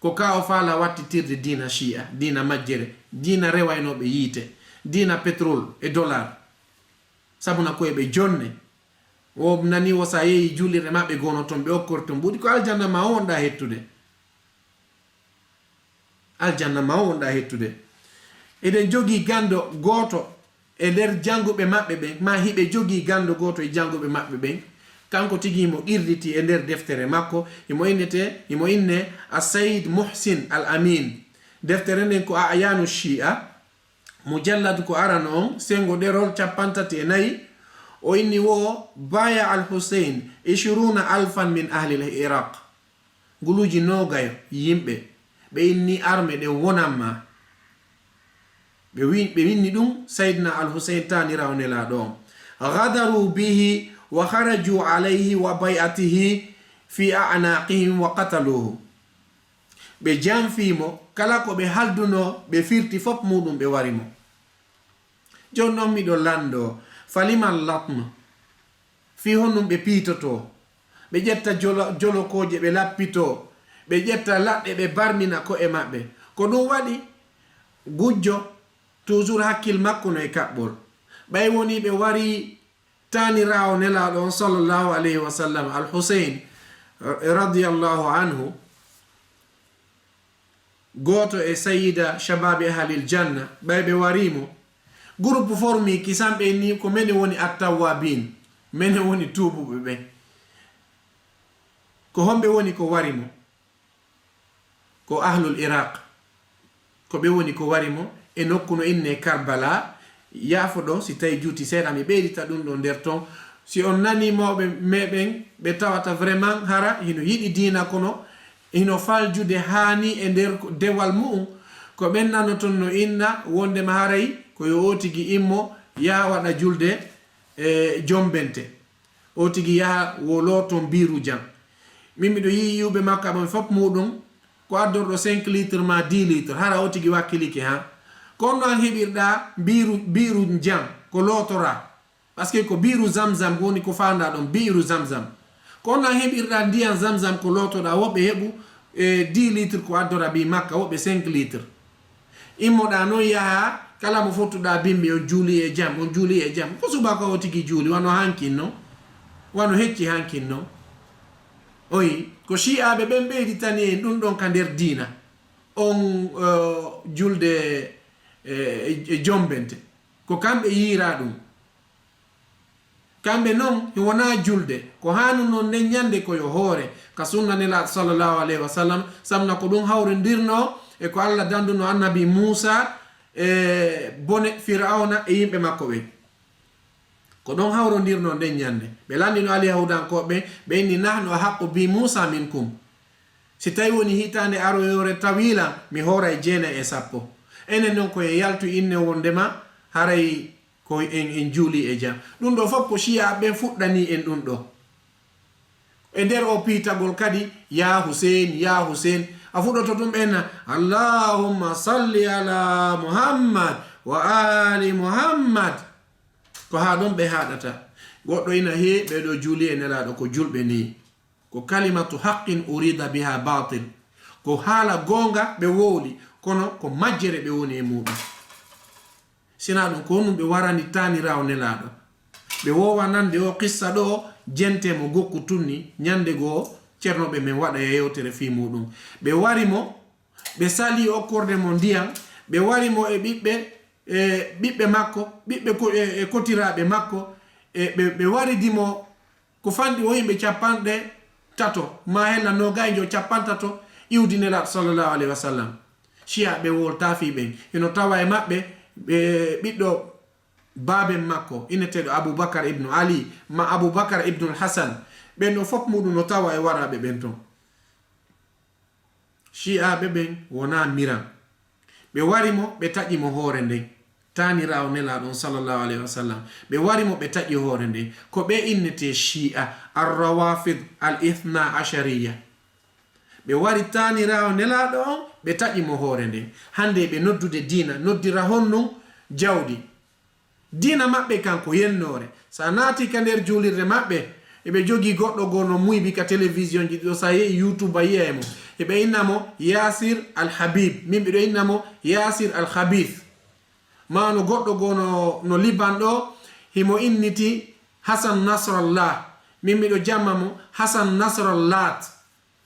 ko ka o faala wattitirde diina Shi'a, diina majjere, diina rewaynooɓe yiite, diina petrol e dollar. Sabu na ko e ɓe jonne. O nani wo sa yehi juulirɗe maɓɓe gono ton, ɓe okkori ton buuɗi, ko aljanna ma o wonɗaa hettude. Aljanna ma o wonɗaa hettude. Eɗen jogii ganndo gooto e nder jannguɓe maɓɓe ɓen, maa hiɓe jogii ganndo gooto e jannguɓe maɓɓe ɓen. Kanko tigi himo qirditii e nder deftere makko, himo innetee, himo innee As-Sayyid Muhsin Al-Amin. Deftere nden ko A'yaanu Shi'a, mujalladu ko arano on, senngo ɗerol cappanɗe tati e nayi. O inni wo, "Baya Al-Husayn ishruna alfan min ahli Iraq." Nguluuji noogayo yimɓe, ɓe inni arme ɗen wonan ma. Ɓe wi-, ɓe winni ɗun Sayyidina Al Husayn taaniraawo Nelaaɗo on. "Ghadaru bihi wa kharaju alayhi wa bay'atihi fi a'naqihim wa qataluhu." Ɓe janfii mo, kala ko ɓe haldunoo, ɓe firti fof muuɗum, ɓe wari mo. Jooni non miɗo lanndoo, falimal latm? Fii honɗum ɓe piitotoo? Ɓe ƴetta jolo-, jolokooje, ɓe lappitoo. Ɓe ƴetta laɗɗe, ɓe barmina ko'e maɓɓe. Ko ɗum waɗi gujjo, toujours hakkil makko no e kaɓɓol. Ɓay wonii ɓe warii taaniraawo Nelaaɗo on, sallallahu alayhi wa sallam, Al Husayn, radiyallahu anhu, gooto e Sayyida Shababi Ahlil Janna, ɓay ɓe warii mo, groupe formé kisan ɓe ni ko menen woni At-Tawwabin, menen woni tuubuɓe ɓen. Ko homɓe woni ko wari mo? Ko Ahlul Iraq. Ko ɓe woni ko wari mo e nokku no innee Karbala. Yaafo ɗo, si tawi juuti seeɗa, mi ɓeydita ɗum ɗo nder ton. Si on nanii mawɓe meɗen ɓe tawata vraiment hara hino yiɗi diina, kono hino faljude haani e nder ko, dewal mu'un, ko ɓen nanoton no inna wondema haray ko yo o tigi immo yaha waɗa julde e jombente. O tigi yaha wo looton biiru jam. Min miɗo yi'i yi'uɓe makko aɓe fof muɗum ko addorɗo cinq litres ma dix litres, hara o tigi wakkilike ha. Ko honno an heɓirɗa biiru, biiru jam ko lootora? Parce que ko biiru Zamzam woni ko faanda ɗon, biiru Zamzam. Ko honno an heɓirɗa ndiyan Zamzam ko lootoɗa? Woɓɓe heɓu, e, dix litres ko addora bi Makka, woɓɓe cinq litres. Immoɗaa non yahaa, kala mo fottuɗaa bimbi, on juuli e jam, on juuli e jam. Ko subaka o tigi juuli, wano hankin non, wano hecci hankin non. Oyi, ko Shi'aaɓe ɓen ɓeyditani en ɗum ɗon ka nder diina. On, eh, julde, eh, e, e jombente. Ko kamɓe yiiraa ɗum. Kamɓe non, wonaa julde. Ko haanunoo nden ɲande ko yo hoore, ka sunna Nelaaɗo sallallahu alayhi wa sallam, sabuna ko ɗun hawrondirnoo e ko Alla danduno Annabi Muusaa e bone Fir'awna e yimɓe makko ɓen. Ko ɗon hawrondirnoo nden ɲande. Ɓe lanndino Alyahuudankooɓe ɓen, ɓe inni, "Nahnu ahaqqu bi Muusaa minkum." Si tawi woni hitaande aroyoore tawi lan, mi hooray jeenay e sappo. Enen non ko en yaltu inne wonndema haray ko en, en juulii e jam. Ɗun ɗoo fof ko Shi'a ɓen fuɗɗanii en ɗun ɗoo. E nder oo piitagol kadi, "Yaa Huseen, yaa Huseen." A fuɗɗoto tun ɓe inna, "Allahumma salli ala Muhammad wa ali Muhammad." Ko haa ɗon ɓe haaɗata. Goɗɗo ina, "Hee, ɓee ɗoo juulii e Nelaaɗo ko julɓe nii." Ko kalimatu haqqin urida biha batil. Ko haala goonga ɓe wowli, kono ko majjere ɓe woni e muuɗum. Sinaa ɗun, ko honɗun ɓe warani taaniraawo Nelaaɗo? Ɓe woowa nande oo qissa ɗoo, jente mo gokku tunni, ɲande goo Ceerno ɓe men waɗa e yewtere fii muuɗum. Ɓe wari mo, ɓe salii okkorde mo ndiyan, ɓe wari mo e ɓiɓɓe, e ɓiɓɓe makko, ɓiɓɓe ko, e, e kotiraaɓe makko, e ɓe, ɓe waridi mo ko fanɗi o yimɓe cappanɗe tato, maa hella noogayjo cappantato iwdi Nelaaɗo sallallahu alayhi wa sallam. Shi'a ɓe wowltaa fii ɓen. Hino tawa e maɓɓe, ɓe ɓiɗɗo baaben makko, inneteeɗo Abubakar ibnu Ali, maa Abubakar ibnul Hasan. Ɓen ɗoo fof muuɗum no tawa e waraaɓe ɓen ton. Shi'aaɓe ɓen wonaa miran. Ɓe wari mo, ɓe taƴi mo hoore nden. Taaniraawo Nelaaɗo on, sallallahu alayhi wa sallam. Ɓe wari mo, ɓe taƴi hoore nden. Ko ɓe innetee Shi'a, Ar-Rawafid, Al-Ithna Ashariya. Ɓe wari taaniraawo Nelaaɗo on, ɓe taƴi mo hoore nden. Hande ɓe noddude diina, noddira honɗun jawdi. Diina maɓɓe kan ko yennoore. Si a naatii ka nder juulirde maɓɓe, eɓe jogii goɗɗo goo no muybi ka televisionji ɗoo, si a yehi YouTube a yi'ay mo. Eɓe inna mo Yasir Al Habib, min miɗo inna mo Yasir Al Khabith. Maa no goɗɗo goo no, no Liban ɗoo, himo inniti Hassan Nasrallah, min miɗo jamma mo Hassan Nasrallat.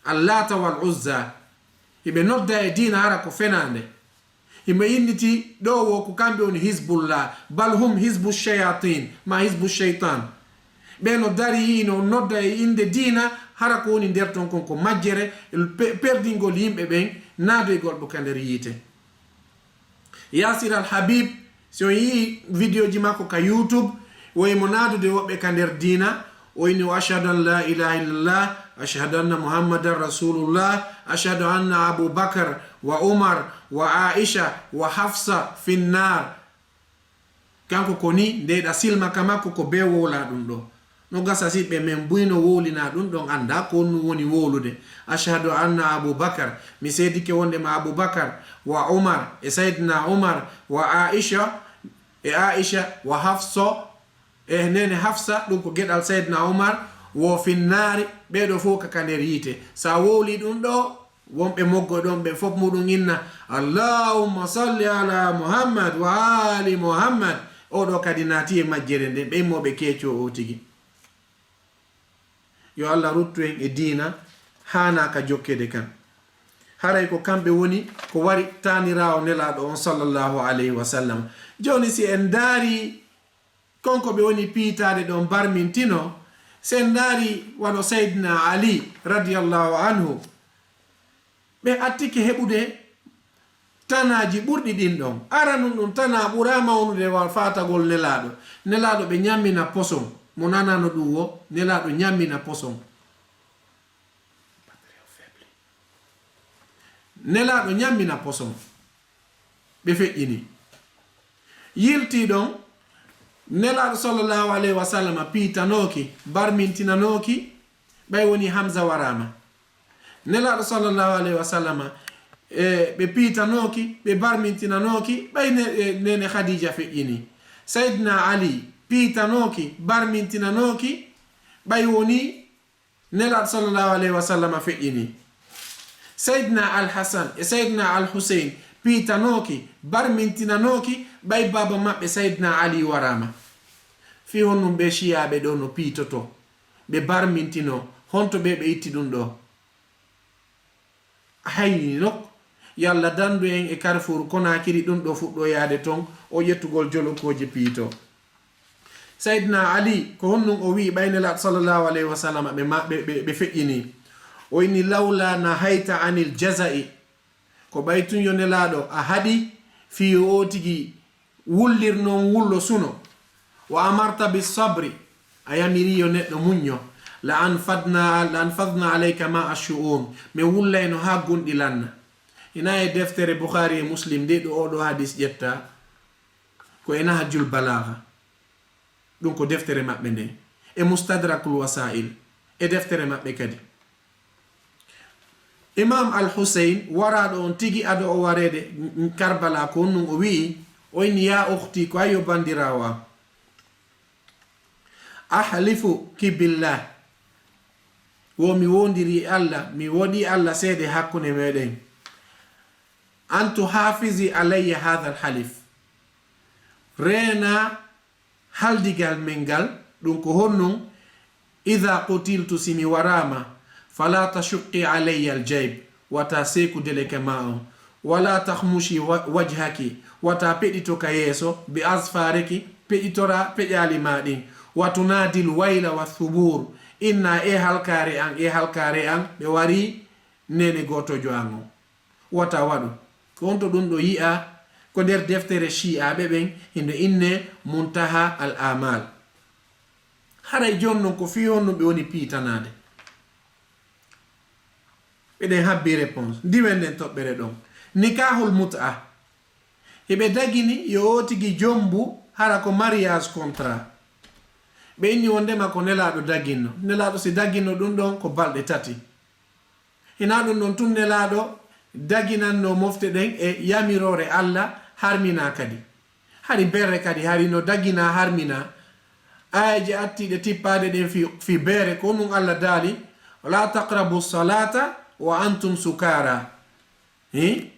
Allaata wal Uzza. Hiɓe nodda e diina hara ko fenaande. Himo inniti ɗoo woo ko kamɓe woni Hizbullah, bal hum hizbu shayatin, maa hizbu shaytan. Ɓe no darii no nodda e innde diina, hara ko woni nder ton kon ko majjere, pe-, perdingol yimɓe ɓen, naadoygol ɓe ka nder yiite. Yasir Al Habib, si on yi'i videoji makko ka YouTube, o himo naadude woɓɓe ka nder diina, o inni, "O ashhadu an la ilaha illallah, ashhadu anna Muhammadan Rasulullah, ashhadu anna Abu Bakar wa Umar wa Aisha wa Hafsa finnar." Kanko ko nii, ndeyɗa silma ka makko ko bee wowlaa ɗun ɗoo. No gasa si ɓe men buy no wowlinaa ɗun ɗon anndaa ko honɗun woni wowlude. Ashhadu anna Abu Bakar, mi seedike wonndema Abu Bakar, wa Umar, e Sayyidina Umar, wa Aisha, e Aisha, wa Hafsa, e neene Hafsa, ɗun ko geɗal Sayyidina Umar, wo finnaari, ɓee ɗoo fow ka ka nder yiite. Si a wowlii ɗun ɗoo, wonɓe moggo ɗon ɓen fow muuɗum inna, "Allahumma salli ala Muhammad wa ali Muhammad." Oo ɗoo kadi naatii e majjere nden, ɓe immoo ɓe keecoo oo tigi. Yo Alla ruttu en e diina haanaa ka jokkeede kan. Haray ko kamɓe woni ko wari taaniraawo Nelaaɗo on, sallallahu alayhi wa sallam. Jooni, si en ndaarii kon ko ɓe woni piitaade ɗon barmintino, si en ndaarii wano Sayyidina Ali, radiyallahu anhu, ɓe attike heɓude tanaaji ɓurɗi ɗin ɗon. Aranun ɗun, tanaa ɓuraa mawnude wa faatagol Nelaaɗo. Nelaaɗo ɓe ɲammina poson, mo nanano ɗun wo, Nelaaɗo ɲammina poson. Nelaaɗo ɲammina poson. Ɓe feƴƴini. Yiltii ɗon, Nelaaɗo sallallahu alayhi wa sallam piitanooki, barmintinanooki, ɓay wonii Hamza waraama. Nelaaɗo sallallahu alayhi wa sallam, e, ɓe piitanooki, ɓe barmintinanooki, ɓay ne-, e, neene Khadija feƴƴini. Sayyidina Ali piitanooki, barmintinanooki, ɓay wonii Nelaaɗo sallallahu alayhi wa sallam feƴƴini. Sayyidina Al Hasan e Sayyidina Al Husayn piitanooki, barmintinanooki, ɓay baaba maɓɓe Sayyidina Ali waraama. Fii honɗun ɓee Shi'aaɓe ɗoo no piitotoo, ɓe barmintinoo, honto ɓee ɓe itti ɗun ɗoo? Hay nok, yo Alla dandu en e Carrefour Conakry, ɗun ɗoo fuɗɗoo yaade ton, o ƴettugol jolokooje piitoo. Sayyidina Ali, ko honɗun o wi'i ɓay Nelaaɗo sallallahu alayhi wa sallam ɓe ma-, ɓe, ɓe, ɓe feƴƴinii? O inni, "Lawla nahayta anil jaza'i." Ko ɓay tun yo Nelaaɗo a haɗi fii yo oo tigi wullirnoo wullo suno. "Wa amarta bis sabri." A yamirii yo neɗɗo muñño. "La anfadna, la anfadna alayka ma ashu'un." Mi wullayno haa gonɗi lanna. Hinaa e deftere Bukhari e Muslim nde ɗo oo ɗoo hadis ƴettaa. Ko e Nahjul Balagha. Ɗun ko deftere maɓɓe nden. E Mustadrakul Wasa'il. E deftere maɓɓe kadi. Imam Al Husayn, waraaɗo on tigi ado o wareede Karbala, ko honɗun o wi'i? O inni, "Ya ukhti, ko ayo bandiraawo am. Ahlifuki billah. Wo mi wondirii Allah, mi woɗii Allah seede hakkunde meɗen. An tuhafizi alayya hadha al halif." Reena haldigal men ngal, ɗun ko honɗun? "Idha qutiltu, si mi waraama, fala tashuqqi alayya al jayb, wata seeku deleke ma on, wala takhmushi wa-, wajhaki, wata peɗito ka yeeso, bi azfariki, peɗitora peƴaali ma ɗin, wa tunadil wayla wa thubur, inna e halkaare an, e halkaare an, ɓe warii neene gootojo an on." Wata waɗu. Ko on to ɗun ɗo yi'aa, ko nder deftere Shi'aaɓe ɓen, hino innee Muntaha al Amal. Haray jooni non ko fii honɗun ɓe woni piitanaade? Eɗen habbii réponse. Ndiwen nden toɓɓere ɗon. Nikahul mut'a. Hiɓe dagini yo oo tigi jombu hara ko mariage contrat. Ɓe inni wondema ko Nelaaɗo daginno. Nelaaɗo si daginno ɗun ɗon ko balɗe tati. Hinaa ɗun ɗon tun Nelaaɗo daginannoo mofte ɗen e yamiroore Alla, harminaa kadi. Hari berre kadi, hari no daginaa, harminaa. Aayeeje attiiɗe tippaade ɗen fii, fii beere, ko ɗun Alla daali, "Wala taqrabu salata wa antum sukara." Hi?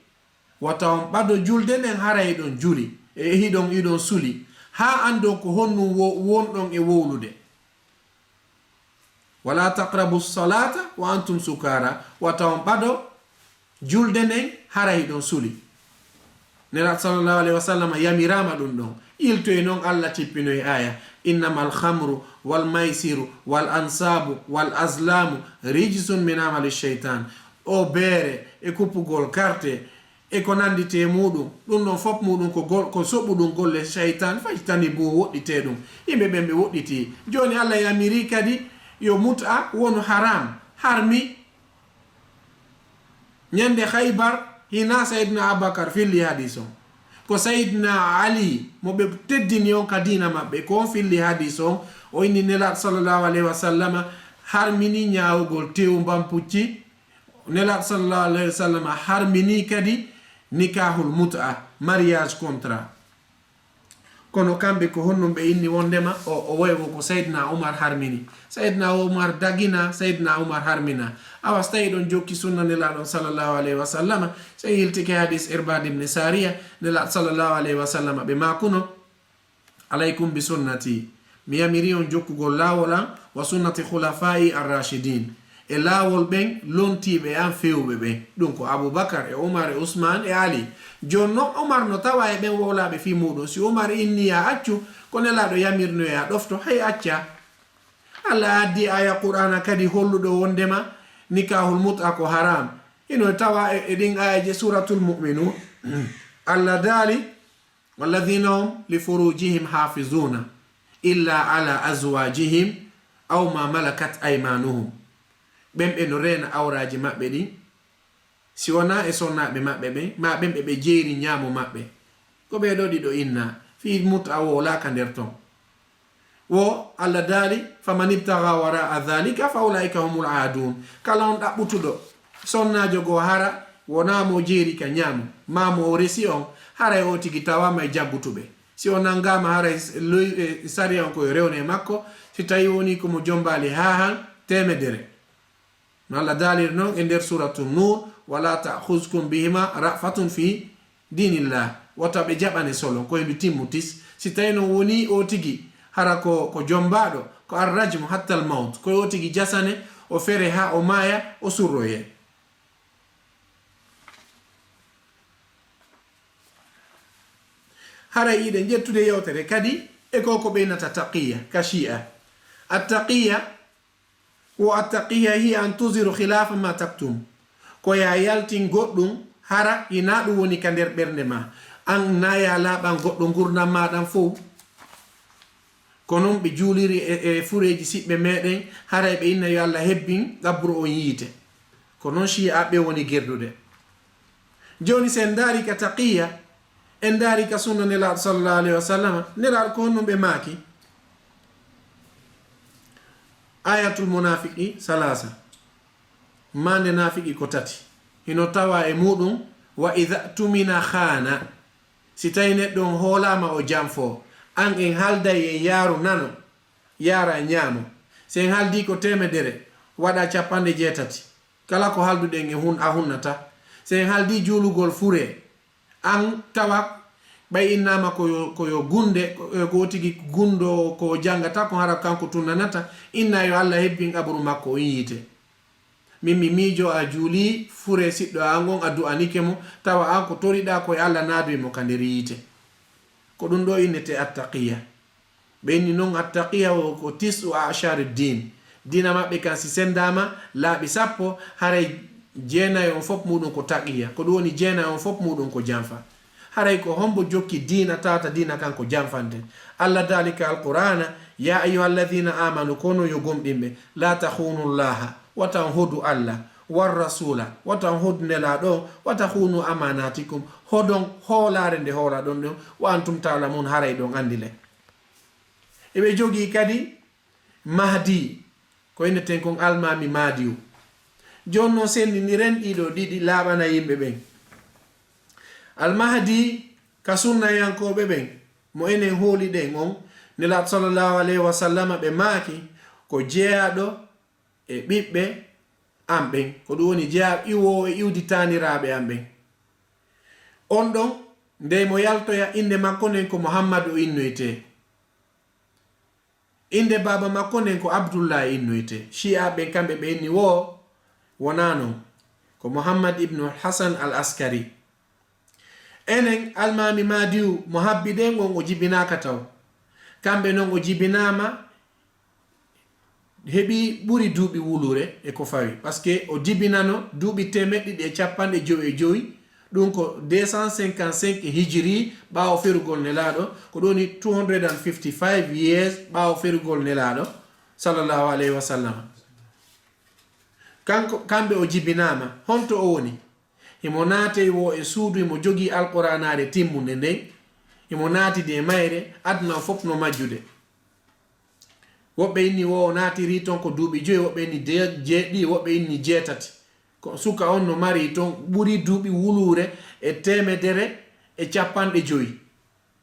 Wata on ɓado julde nden hara hiɗon juli, e hiɗon, hiɗon suli, haa anndon ko honɗun wo-, wonɗon e wowlude. "Wala taqrabu salata wa antum sukara." Wata on ɓado julde nden hara hiɗon suli. Nelaaɗo sallallahu alayhi wa sallam yamiraama ɗun ɗon. Iltoy non Alla tippinoy aaya, "Innamal khamru wal maysiru wal ansabu wal azlamu rijsun min amali shaytan." O beere e kuppugol karte e ko nannditee muuɗun, ɗun ɗon fof muuɗun ko gol-, ko soɓuɗun golle seytaan, fajtanibuuhu, woɗɗitee ɗun. Yimɓe ɓen ɓe woɗɗitii. Jooni Alla yamirii kadi yo mut'a wonu haram, harmi. Ñande Khaybar, hinaa Sayyidina Abubakar filli hadiis on. Ko Sayyidina Ali, mo ɓe teddini on ka diina maɓɓe, ko on filli hadiis on, o inni Nelaaɗo sallallahu alayhi wa sallama harmini ñaawugol teewu mbampucci, Nelaaɗo sallallahu alayhi wa sallam harminii kadi nikaahul mut'a, mariage contrat. Kono kamɓe ko honɗun ɓe inni wondema o, o woy wo ko Sayyidina Umar harmini? Sayyidina Umar dagina, Sayyidina Umar harmina. Awa so tawi hiɗon jokki sunna Nelaaɗo on sallallahu alayhi wa sallam, so en yiltike hadiis Irbaad ibn Saariya, Nelaaɗo sallallahu alayhi wa sallam ɓe maakuno, "Alaykum bi sunnati." Mi yamiri on jokkugol laawol an, "wa sunnati khulafaa'i ar-rashidin." E laawol ɓen lontiiɓe an fewuɓe ɓen. Ɗun ko Abubakar e Umar e Usman e Ali. Jooni non Umar no tawa e ɓen wowlaaɓe fii muuɗun. Si Umar inni yaa accu, ko Nelaaɗo yamirno yaa ɗofto, hay acca. Alla addi aaya Qur'aana kadi holluɗo wondema nikaahul mut'a ko haram. Hino tawa e, e ɗin aayeeje Suuratul Mu'minuun. Alla daali, "Walladhina hum li furujihim hafizuna illa ala azwajihim aw ma malakat aymanuhum." Ɓen ɓe no reena awraaji maɓɓe ɗin, si wonaa e sonnaaɓe maɓɓe ɓen, maa ɓen ɓe ɓe jeeri ñaamo maɓɓe. Ko ɓee ɗoo ɗiɗo innaa, fii mut'a wowlaaka nder ton. Wo Alla daali, "Faman ibtaga wara'a dhalika fa ulaika humul aadun." Kala on ɗaɓɓutuɗo sonnaajo goo hara wonaa mo jeeri ka ñaamo, maa mo o resi on, haray o tigi tawaama e jaggutuɓe. Si o nangaama, haray s-, loy-, e, sariya on ko yo rewne e makko, si tawi wonii ko mo jombaali haa han teemedere. No Alla daaliri non e nder Suuratu Nuur, "Wala ta'khuzkum bihima ra'fatun fi dinillah." Wota ɓe jaɓane solo, ko e ndu timmu tis. Si tawi non wonii o tigi hara ko, ko jombaaɗo, ko ar-rajmu hattal mawt, ko o tigi jasane, o fere haa o maaya, o surroyee. Haray hiɗen ƴettude yewtere kadi E ko ko ɓe innata taqiyya, ka Shi'a. At-taqiyya, wo at-taqiyya hiya an tuzhiru khilafa ma taktum. Ko ya yaltin goɗɗum, hara hinaa ɗum woni ka nder ɓernde ma. An na ya laaɓan goɗɗo ngurndan ma ɗan fow. Ko non ɓe juuliri e, e fureeji siɓɓe meɗen, haray ɓe inna yo Allah hebbin qabru on yiite. Ko non Shi'a ɓe woni gerdude. Jooni, si en ndaari ka taqiyya, en ndaari ka sunna Nelaaɗo sallallahu alayhi wa sallam, Nelaaɗo ko honno ɓe maaki? Ayatul munaafiqi salaasa. Maande naafiqi ko tati. Hino tawa e muɗum, wa idha tumina khana. Si tawi neɗɗo on hoolaama, o janfo. An en haalday, en yaaru nano, yaara ñaamo. Si en haaldii ko teemedere, waɗa cappanɗe jeetati. Kala ko haalduɗen e hun-, a hunnata. Si en haaldii juulugol furee, an tawa ɓay innaama ko yo, ko yo gunnde, ko, ko tigi gunndoowo ko janngata, ko hara kanko tunnanata, inna yo Alla hebbin qabru makko on yiite. Min mi miijoo a juulii furee siɗɗo an on, a du'anike mo, tawa an ko toriɗaa ko e Alla naadoy mo ka nder yiite. Ko ɗum ɗoo innetee attaqiyya. Ɓe inni non attaqiyya wo ko tis'u a'shari din. Diina maɓɓe kan si senndaama laaɓi sappo, haray jeenayo on fof muɗum ko taqiyya. Ko ɗum woni jeenayo on fof muɗum ko janfa. Haray ko hombo jokki diina tawata diina kan ko janfante? Allah daali ka Alqur'aana, "Ya ayyuhalladhina amanu, kono yo gomɗinɓe, la takhunu Allaha, wata on hodu Allah, war rasula, wata on hodu Nelaaɗo on, wa takhunu amanatikum, hodon hoolaare nde hoolaɗon ɗon, wa antum ta'lamun, haray ɗon anndi le." Eɓe jogii kadi Mahdi, ko inneten kon Almaami Mahdiyu. Jooni non, senndiniren ɗiɗo ɗiɗi laaɓana yimɓe ɓen. Almahdi, ka sunnayankooɓe ɓen, mo enen hooliɗen on, Nelaaɗo sallallahu alayhi wa sallama, ɓe maaki ko jeyaaɗo e ɓiɓɓe an ɓen, ko ɗum woni jeyaaɗo iwoowo e iwdi taaniraaɓe an ɓen. On ɗon, ndey mo yaltoya, innde makko nden ko Muhammadu o innoytee. Innde baaba makko nden ko Abdullahi innoytee. Shi'a ɓen kamɓe ɓe inni woo, wonaa non. Ko Muhammad ibnu Hasan al Askari. Enen Almaami Mahdiyu mo habbi ɗen on o jibinaaka taw. Kamɓe non o jibinaama heɓi ɓuri duuɓi wuluure e ko fawi. Parce que o jibinano duuɓi teemeɗɗe ɗiɗi e capanɗe jowi e jowi, ɗum ko deux cent cinquante-cinq hijiri, ɓaawo ferugol Nelaaɗo, ko ɗum woni two hundred and fifty-five years ɓaawo ferugol Nelaaɗo, sallallahu alayhi wa sallam. Kanko, kamɓe o jibinaama, honto o woni? Himo naatey woo e suudu, himo jogii Alqur'aanaare timmunde nden, himo naatidi e mayre, aduna on fof no majjude. Woɓɓe inni woo o naatiri ton ko duuɓi joyi, woɓɓe inni de-, jeeɗiɗi, woɓɓe inni jeetati. Ko suka on no mari ton ɓuri duuɓi wuluure e teemedere e capanɗe jowi.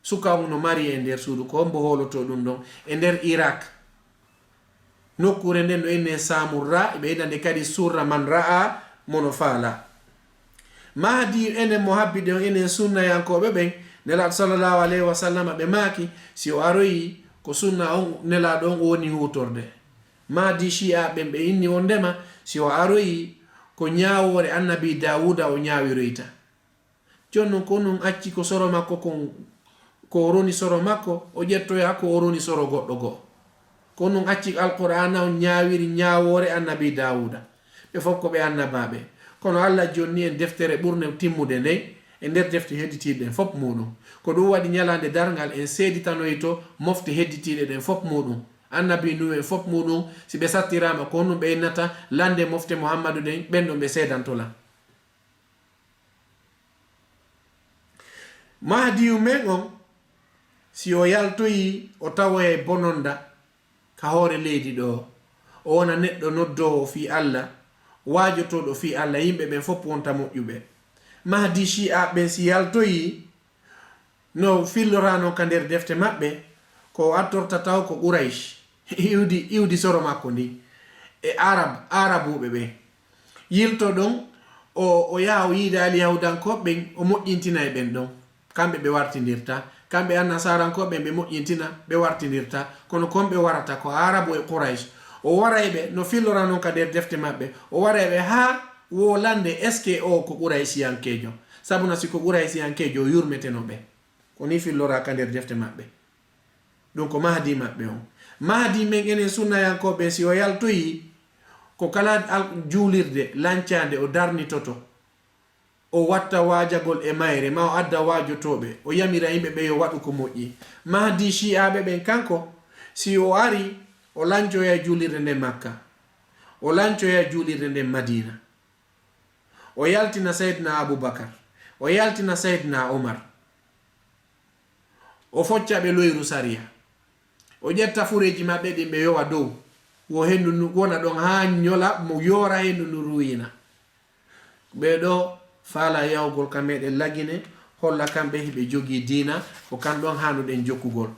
Suka on no mari e nder suudu, ko hombo hoolotoo ɗum ɗon? E nder Irak. Nokkuure nden no innee Samurra, ɓe innande kadi Surra man ra'a, mo no faalaa. Mahdi enen mo habbi ɗen, enen sunnayankooɓe ɓen, Nelaaɗo sallallahu alayhi wa sallam, ɓe maaki, si o aroyi, ko sunna on Nelaaɗo on o woni huutorde. Mahdi Shi'a ɓen ɓe inni wondema, si o aroyi, ko ñaawoore Annabi Daawuda o ñaawiroyta. Jooni non, ko non acci ko soro makko kon, ko o roni soro makko, o ƴettoya ko o roni soro goɗɗo goo. Ko non acci Alqur'aana on ñaawiri ñaawoore Annabi Daawuda. Ɓe fof ko ɓe annabaaɓe. Kono Alla jonni en deftere ɓurnde timmude nden e nder defte hedditiiɗe ɗen fof muɗum. Ko ɗum waɗi ñalaande darngal en seeditanoyto mofte hedditiiɗe ɗen fof muɗum. Annabi Nuhu en fof muɗum, si ɓe sattiraama ko honɗum ɓe innata, lande mofte Muhammadu ɗen, ɓen ɗon ɓe seedanto lan. Mahdiyu men on, si o yaltoyii, o tawoyay bononda ka hoore leydi ɗoo. O wona neɗɗo noddoowo fii Alla, waajotooɗo fii Alla, yimɓe ɓen fof wonta moƴƴuɓe. Mahdi Shi'a ɓen si yaltoyii, no filloraa non ka nder defte maɓɓe, ko o attorta taw ko Quraysh, iwdi, iwdi soro makko ndin, e Arab, Aarabuuɓe ɓen. Yilto ɗon, o, o yaha o yiida Alyahuudankooɓe ɓen, o moƴƴintina e ɓen ɗon. Kamɓe ɓe wartindirta, kamɓe Annasaarankooɓe ɓen ɓe moƴƴintina, ɓe wartindirta, kono kon ɓe warata ko Aarabu e Quraysh. O waray ɓe, no filloraa non ka nder defte maɓɓe, o waray ɓe haa woo lande, est-ce que o ko Qurayshiyankeejo? Sabuna si ko Qurayshiyankeejo, o yurmeteno ɓe. Ko nii filloraa ka nder defte maɓɓe. Ɗun ko Mahdi maɓɓe on. Mahdi men enen sunnayankooɓe, si o yaltoyii, ko kala al-, juulirde lancaande o darnitoto. O watta waajagol e mayre, maa o adda waajotooɓe, o yamira yimɓe ɓen yo waɗu ko moƴƴi. Mahdi Shi'aaɓe ɓen kanko, si o arii, o lancoyay juulirde nden Makka. O lancoyay juulirde nden Madiina. O yaltina Sayyidina Abubakar. O yaltina Sayyidina Umar. O focca ɓe loyru sariya. O ƴetta fureeji maɓɓe ɗin ɓe yowa dow. Wo hendu ndun wona ɗon haa ñola mo yoora hendu ndun ruuyina. Ɓee ɗoo faalaa yahugol ka meɗen Lagine, holla kamɓe hiɓe jogii diina, ko kan ɗon haanuɗen jokkugol.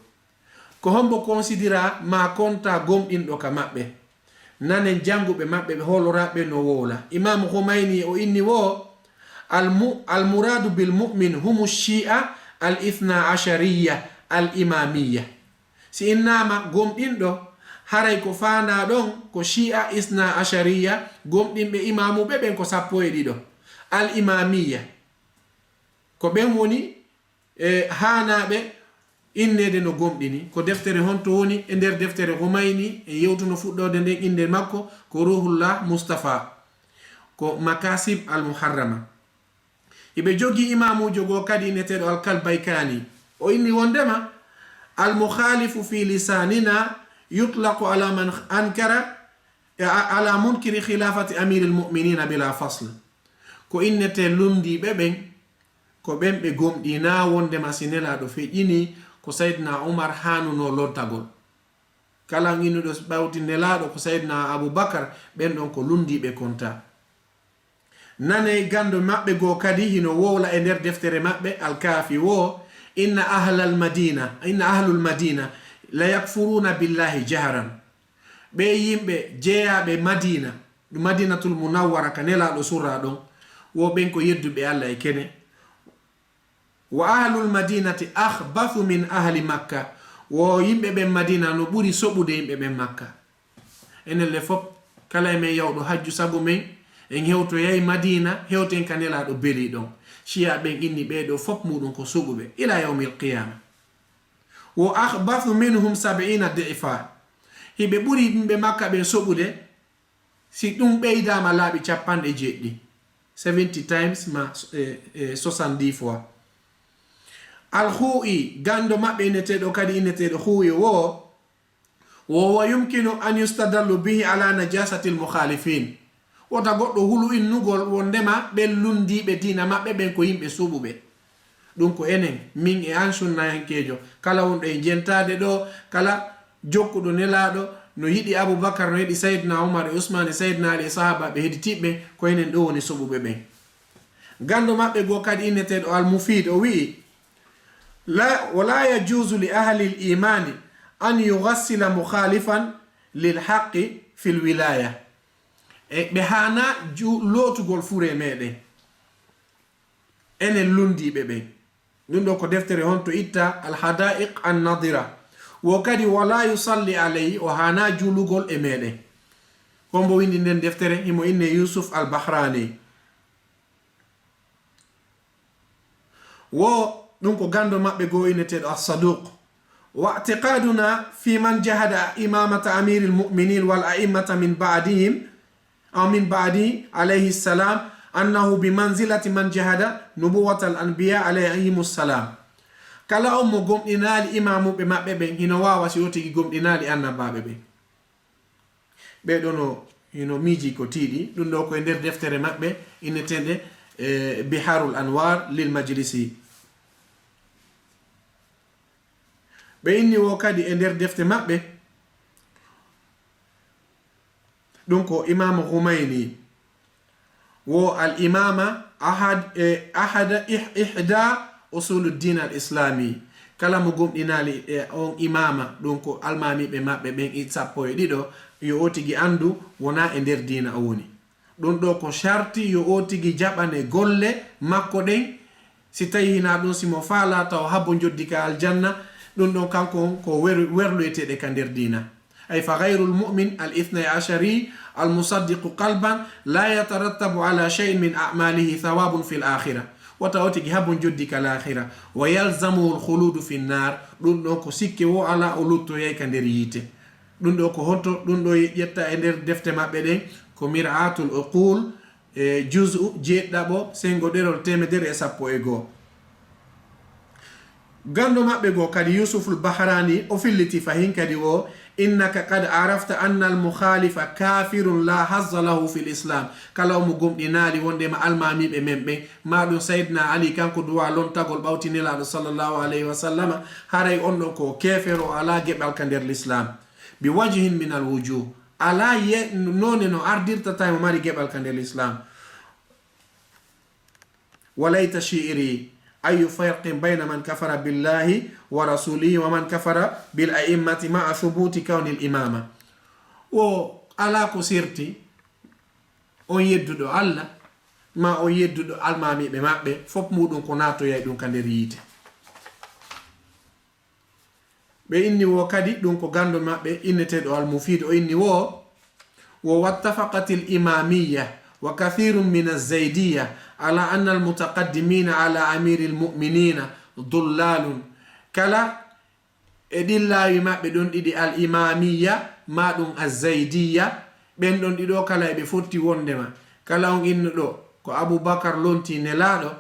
Ko hombo konsidiraa maa kontaa gomɗinɗo ka maɓɓe? Nanen jannguɓe maɓɓe ɓe hooloraaɓe no wowla. Imaamu Khomeini o inni woo, "Al mu-, al muraadu bil mu'min humu shi'a al ithna ashariya al imamiyya." Si innaama gomɗinɗo, haray ko faandaa ɗon ko shi'a isna ashariya, gomɗinɓe imaamuɓe ɓen ko sappo e ɗiɗo. Al imamiyya. Ko ɓen woni, e, haanaaɓe inneede no gomɗini. Ko deftere honto woni? E nder deftere Khomeini, en yewtuno fuɗɗoode nden innde makko, ko Ruhullah Mustafa. Ko Makasib al Muharrama. Hiɓe jogii imaamuujo goo kadi inneteeɗo Al-Kalbaykaani. O inni wonndema, "Al-mukhaalifu fi lisaanina yutlaqu ala man ankara, a-, ala munkiri khilaafati amiiril mu'miniina bila fasl." Ko innetee lunndiiɓe ɓen, ko ɓen ɓe gomɗinaa wonndema si Nelaaɗo feƴƴinii, ko Sayyidina Umar haanunoo lontagol. Kala innuɗo ɓawti Nelaaɗo ko Sayyidina Abu Bakar, ɓen ɗon ko lunndiiɓe kontaa. Nanee ganndo maɓɓe goo kadi hino wowla e nder deftere maɓɓe Alkaafi woo, "Inna ahlal Madiina, inna ahlul Madiina la yakfuruuna billaahi jaharan." Ɓee yimɓe jeyaaɓe Madiina, ɗum Madiinatul Munawwara ka Nelaaɗo surraa ɗon, wo ɓen ko yedduɓe Alla e kene. "Wa ahlul Madiinati akhbathu min ahli Makka." Wo yimɓe ɓen Madiina no ɓuri soɓude yimɓe ɓen Makka. Enen le fop, kala e men yawɗo hajju sabu men, en hewtoyay Madiina, hewten ka Nelaaɗo beli ɗon. Shiya ɓen inni ɓee ɗoo fop muuɗum ko suɓuɓe, ila yawmil qiyaama. "Wa akhbathu minhum sab'iina di'fa." Hiɓe ɓuri yimɓe Makka ɓen soɓude, si ɗum ɓeydaama laaɓi capanɗe jeeɗiɗi, seventy times ma, e, e, soixante-dix fois. Al-Khu'i, ganndo maɓɓe inneteeɗo kadi inneteeɗo Khu'i wo, "Wa huwa yumkinu an yustadallu bihi ala najasatil mukhalifin." Wota goɗɗo hulu innugol wonndema ɓen lunndiiɓe diina maɓɓe ɓen ko yimɓe suɓuɓe. Ɗum ko enen, min e an sunnayankeejo, kala wonɗo e jentaade ɗoo, kala jokkuɗo Nelaaɗo, no yiɗi Abubakar, no yiɗi Sayyidina Umar e Usmaan e Sayyidina Ali e sahaabaaɓe heditiiɓe ɓen, ko enen ɗoo woni suɓuɓe ɓen. Ganndo maɓɓe goo kadi inneteeɗo Al-Mufiid, o wi'i, "La, wa la yajuuzu li ahlil iimaani an yughassila mukhalifan lil haqqi fil wilaaya." E ɓe haanaa ju-, lootugol furee meɗen. Enen lunndiiɓe ɓen. Ɗum ɗoo ko deftere honto itta Al-Hadaa'iq An-Nadira. Wo kadi, "Wa la yusalli alayhi", o haanaa juulugol e meɗen. Hombo winndi nden deftere? Himo innee Yuusuf Al-Bahraani. Wo ɗum ko ganndo maɓɓe goo inneteeɗo As-Saduuq. "Wa i'tiqaaduna fi man jahada imaamata amiiril mu'miniin wal a'immata min ba'dihim, aw min ba'dihi alayhi salaam, annahu bi manzilati man jahada nubuwwatal anbiyaa alayhimu salaam." Kala on mo gomɗinaali imaamuɓe maɓɓe ɓen, hino waawa si o tigi gomɗinaali annabaaɓe ɓen. Ɓee ɗoo no hino miijii ko tiiɗi. Ɗum ɗoo ko e nder deftere maɓɓe inneteende, e, Biharul Anwar lil Majlisi. Ɓe inni wo kadi e nder defte maɓɓe, ɗum ko Imaamu Humayni, wo al imaama ahad, e, ahada ih-, ihda usulu diin al islaami. Kala mo gomɗinaali e on imaama, ɗum ko almaamiiɓe maɓɓe ɓen i sappo e ɗiɗo, yo o tigi anndu wonaa e nder diina o woni. Ɗum ɗoo ko sharti yo o tigi jaɓane golle makko ɗen, si tawii hinaa ɗum, si mo faalaa taw habbo njoddi ka aljanna, ɗum ɗon kanko on ko wer-, werloyeteeɗe ka nder diina. Ay fa ghayrul mu'min al ithnay ashari al musaddiqu qalban la yatarattabu ala shay'in min a'malihi thawabun fil akhira. Wota o tigi habu njoddi ka laakhira. Wa yalzamuhu al-khuludu fi nnar. Ɗun ɗon ko sikke wo alaa o luttoyay ka nder yiite. Ɗun ɗoo ko honto? Ɗun ɗoo ƴetta e nder defte maɓɓe ɗen, ko Mir'atul Uqul, e juz'u jeeɗiɗaɓo, senngo ɗerol teemedere e sappo e go'o. Ganndo maɓɓe goo kadi, Yusuful Bahrani, o filliti fahin kadi wo, innaka qad arafta anna al-mukhalifa kafirun la hazza lahu fil Islam. Kala on mo gomɗinaali wonndema almaamiiɓe men ɓen, maa ɗun Sayyidina Ali, kanko duwaa lontagol ɓawti Nelaaɗo sallallahu alayhi wa sallama, haray on ɗon ko keefeero, o alaa geɓal ka nder Lislaam. Bi wajhin min al-wujuh. Alaa ye-, noone no ardirta tawi mo mari geɓal ka nder Lislaam. Wa layta shi'ri, ayyu farqin bayna man kafara billahi wa rasulihi wa man kafara bil a'immati ma'a thubuti kawnil imama. Wo alaa ko sirti on yedduɗo Alla, maa on yedduɗo almaamiiɓe maɓɓe, fof muuɗun ko naatoyay ɗun ka nder yiite. Ɓe inni wo kadi, ɗun ko ganndo maɓɓe inneteeɗo Al-Mufiid, o inni wo, wo wattafaqatil imamiyya wa kathirun min az-zaydiyya ala anna al-mutaqaddimina ala amiril mu'minina dullalun. Kala e ɗin laawi maɓɓe ɗon ɗiɗi, al-imamiyya maa ɗun az-zaydiyya, ɓen ɗon ɗiɗo kala eɓe fotti wonndema kala on innuɗo ko Abubakar lontii Nelaaɗo,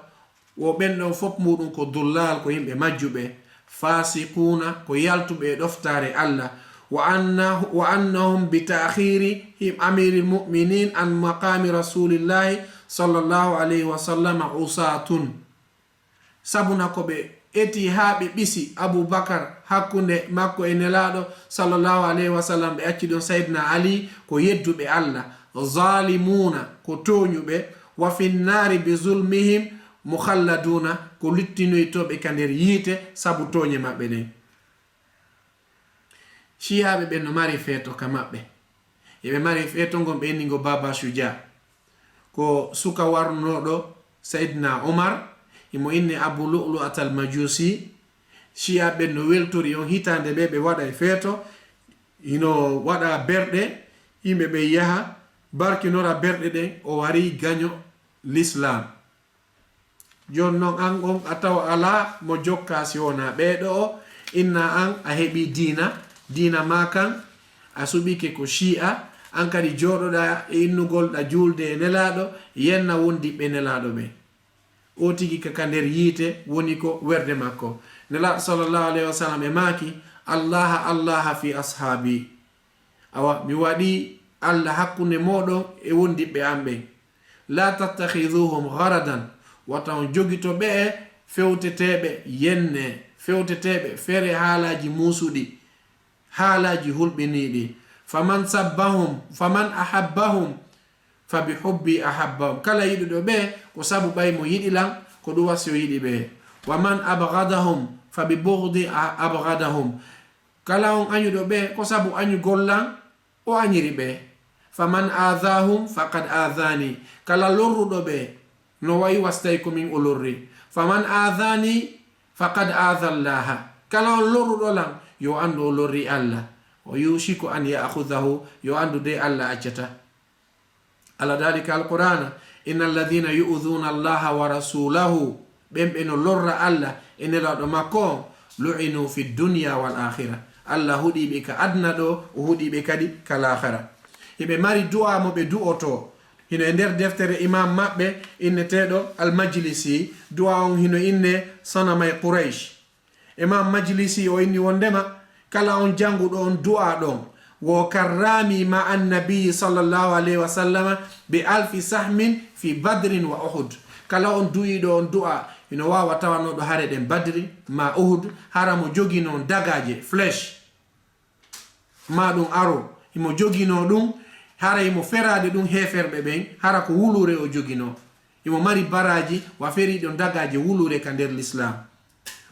wo ɓen ɗon fof muuɗun ko dullaal, ko yimɓe majjuɓe, faasiquuna, ko yaltuɓe e ɗoftaare Alla, wa anna-, wa annahum bi ta'khirihim amiril mu'minin an maqami rasulillahi sallallahu alayhi wa sallam usatun. Sabuna ko ɓe eti haa ɓe ɓisi Abubakar hakkunde makko e Nelaaɗo sallallahu alayhi wa sallam, ɓe acci ɗon Sayyidina Ali, ko yedduɓe Alla, zalimuuna, ko tooñuɓe, wa fi nnaari bi zulmihim mukhalladuuna, ko luttinoytooɓe ka nder yiite sabu tooñe maɓɓe ɗen. Shi'iyaaɓe ɓen no mari feeto ka maɓɓe. Eɓe mari feeto ngon ɓe inni ngo Baba Shuja. Ko suka warnooɗo Sayyidina Umar, himo inni Abu Lu'lu'at al-Majusi. Shi'iyaaɓe ɓen no weltori on hitaande ɓe, ɓe waɗa e feeto, hino waɗa berɗe, yimɓe ɓen yaha, barkinora berɗe ɗen, o warii gaño Lislaam. Jooni non, an on a tawa alaa mo jokkaa si wonaa ɓee ɗoo, inna an a heɓii diina, diina maa kan a suɓike ko Shi'a, an kadi jooɗoɗaa e innugol ɗa juulde e Nelaaɗo, yenna wondiɓɓe Nelaaɗo ɓen. O tigi ka, ka nder yiite woni ko werde makko. Nelaaɗo sallallahu alayhi wa sallam e maaki, "Allaha, Allaha fi ashaabi." Awa, mi waɗii Alla hakkunde mooɗon e wondiɓɓe an ɓen. "La tattakhiduhum gharadan." Wata on jogito ɓe fewteteeɓe yenne, fewteteeɓe fere haalaaji muusuɗi, haalaaji hulɓiniiɗi. "Faman sabbahum, faman ahabbahum, fa bi hubbi ahabbahum." Kala yiɗuɗo ɓe, ko sabu ɓay mo yiɗi lan, ko ɗun wasi o yiɗi ɓe. "Wa man abghadahum, fa bi bughdi a-, abghadahum." Kala on añuɗo ɓe, ko sabu añugol lan, o añiri ɓe. "Faman aadhaahum faqad aadhaani." Kala lorruɗo ɓe, no wa'i wasi tawi ko min o lorri. "Faman aadhaani faqad aadha Allaha." Kala on lorruɗo lan, yo anndu o lorri Alla. "Wa yuushiku an ya'khudhahu," yo anndu de Alla accataa. Alla daali ka Alqur'aana, "Inna alladhina yu'dhuuna Allaha wa rasulahu," ɓen ɓe no lorra Alla e Nelaaɗo makko on, "lu'inu fi dunya wal akhira." Alla huɗii ɓe ka aduna ɗoo, o huɗii ɓe kadi ka laakhara. Hiɓe mari du'aa mo ɓe du'otoo. Hino e nder deftere imaam maɓɓe inneteeɗo Al-Majlisi, du'aa on hino innee Sanamay Quraysh. Imaam Majlisi o inni wonndema, kala on jannguɗo on du'aa ɗon, wo karrami ma annabi sallallahu alayhi wa sallama bi alfi sahmin fi Badrin wa Uhud. Kala on du'iiɗo on du'aa, hino waawa tawanooɗo hare ɗen Badri, maa Uhud, hara mo joginoo dagaaje, flèche. Maa ɗun aro, himo joginoo ɗun, hara himo feraade ɗun heeferɓe ɓen, hara ko wuluure o joginoo. Himo mari baraaji wa feriiɗo dagaaje wuluure ka nder Lislaam.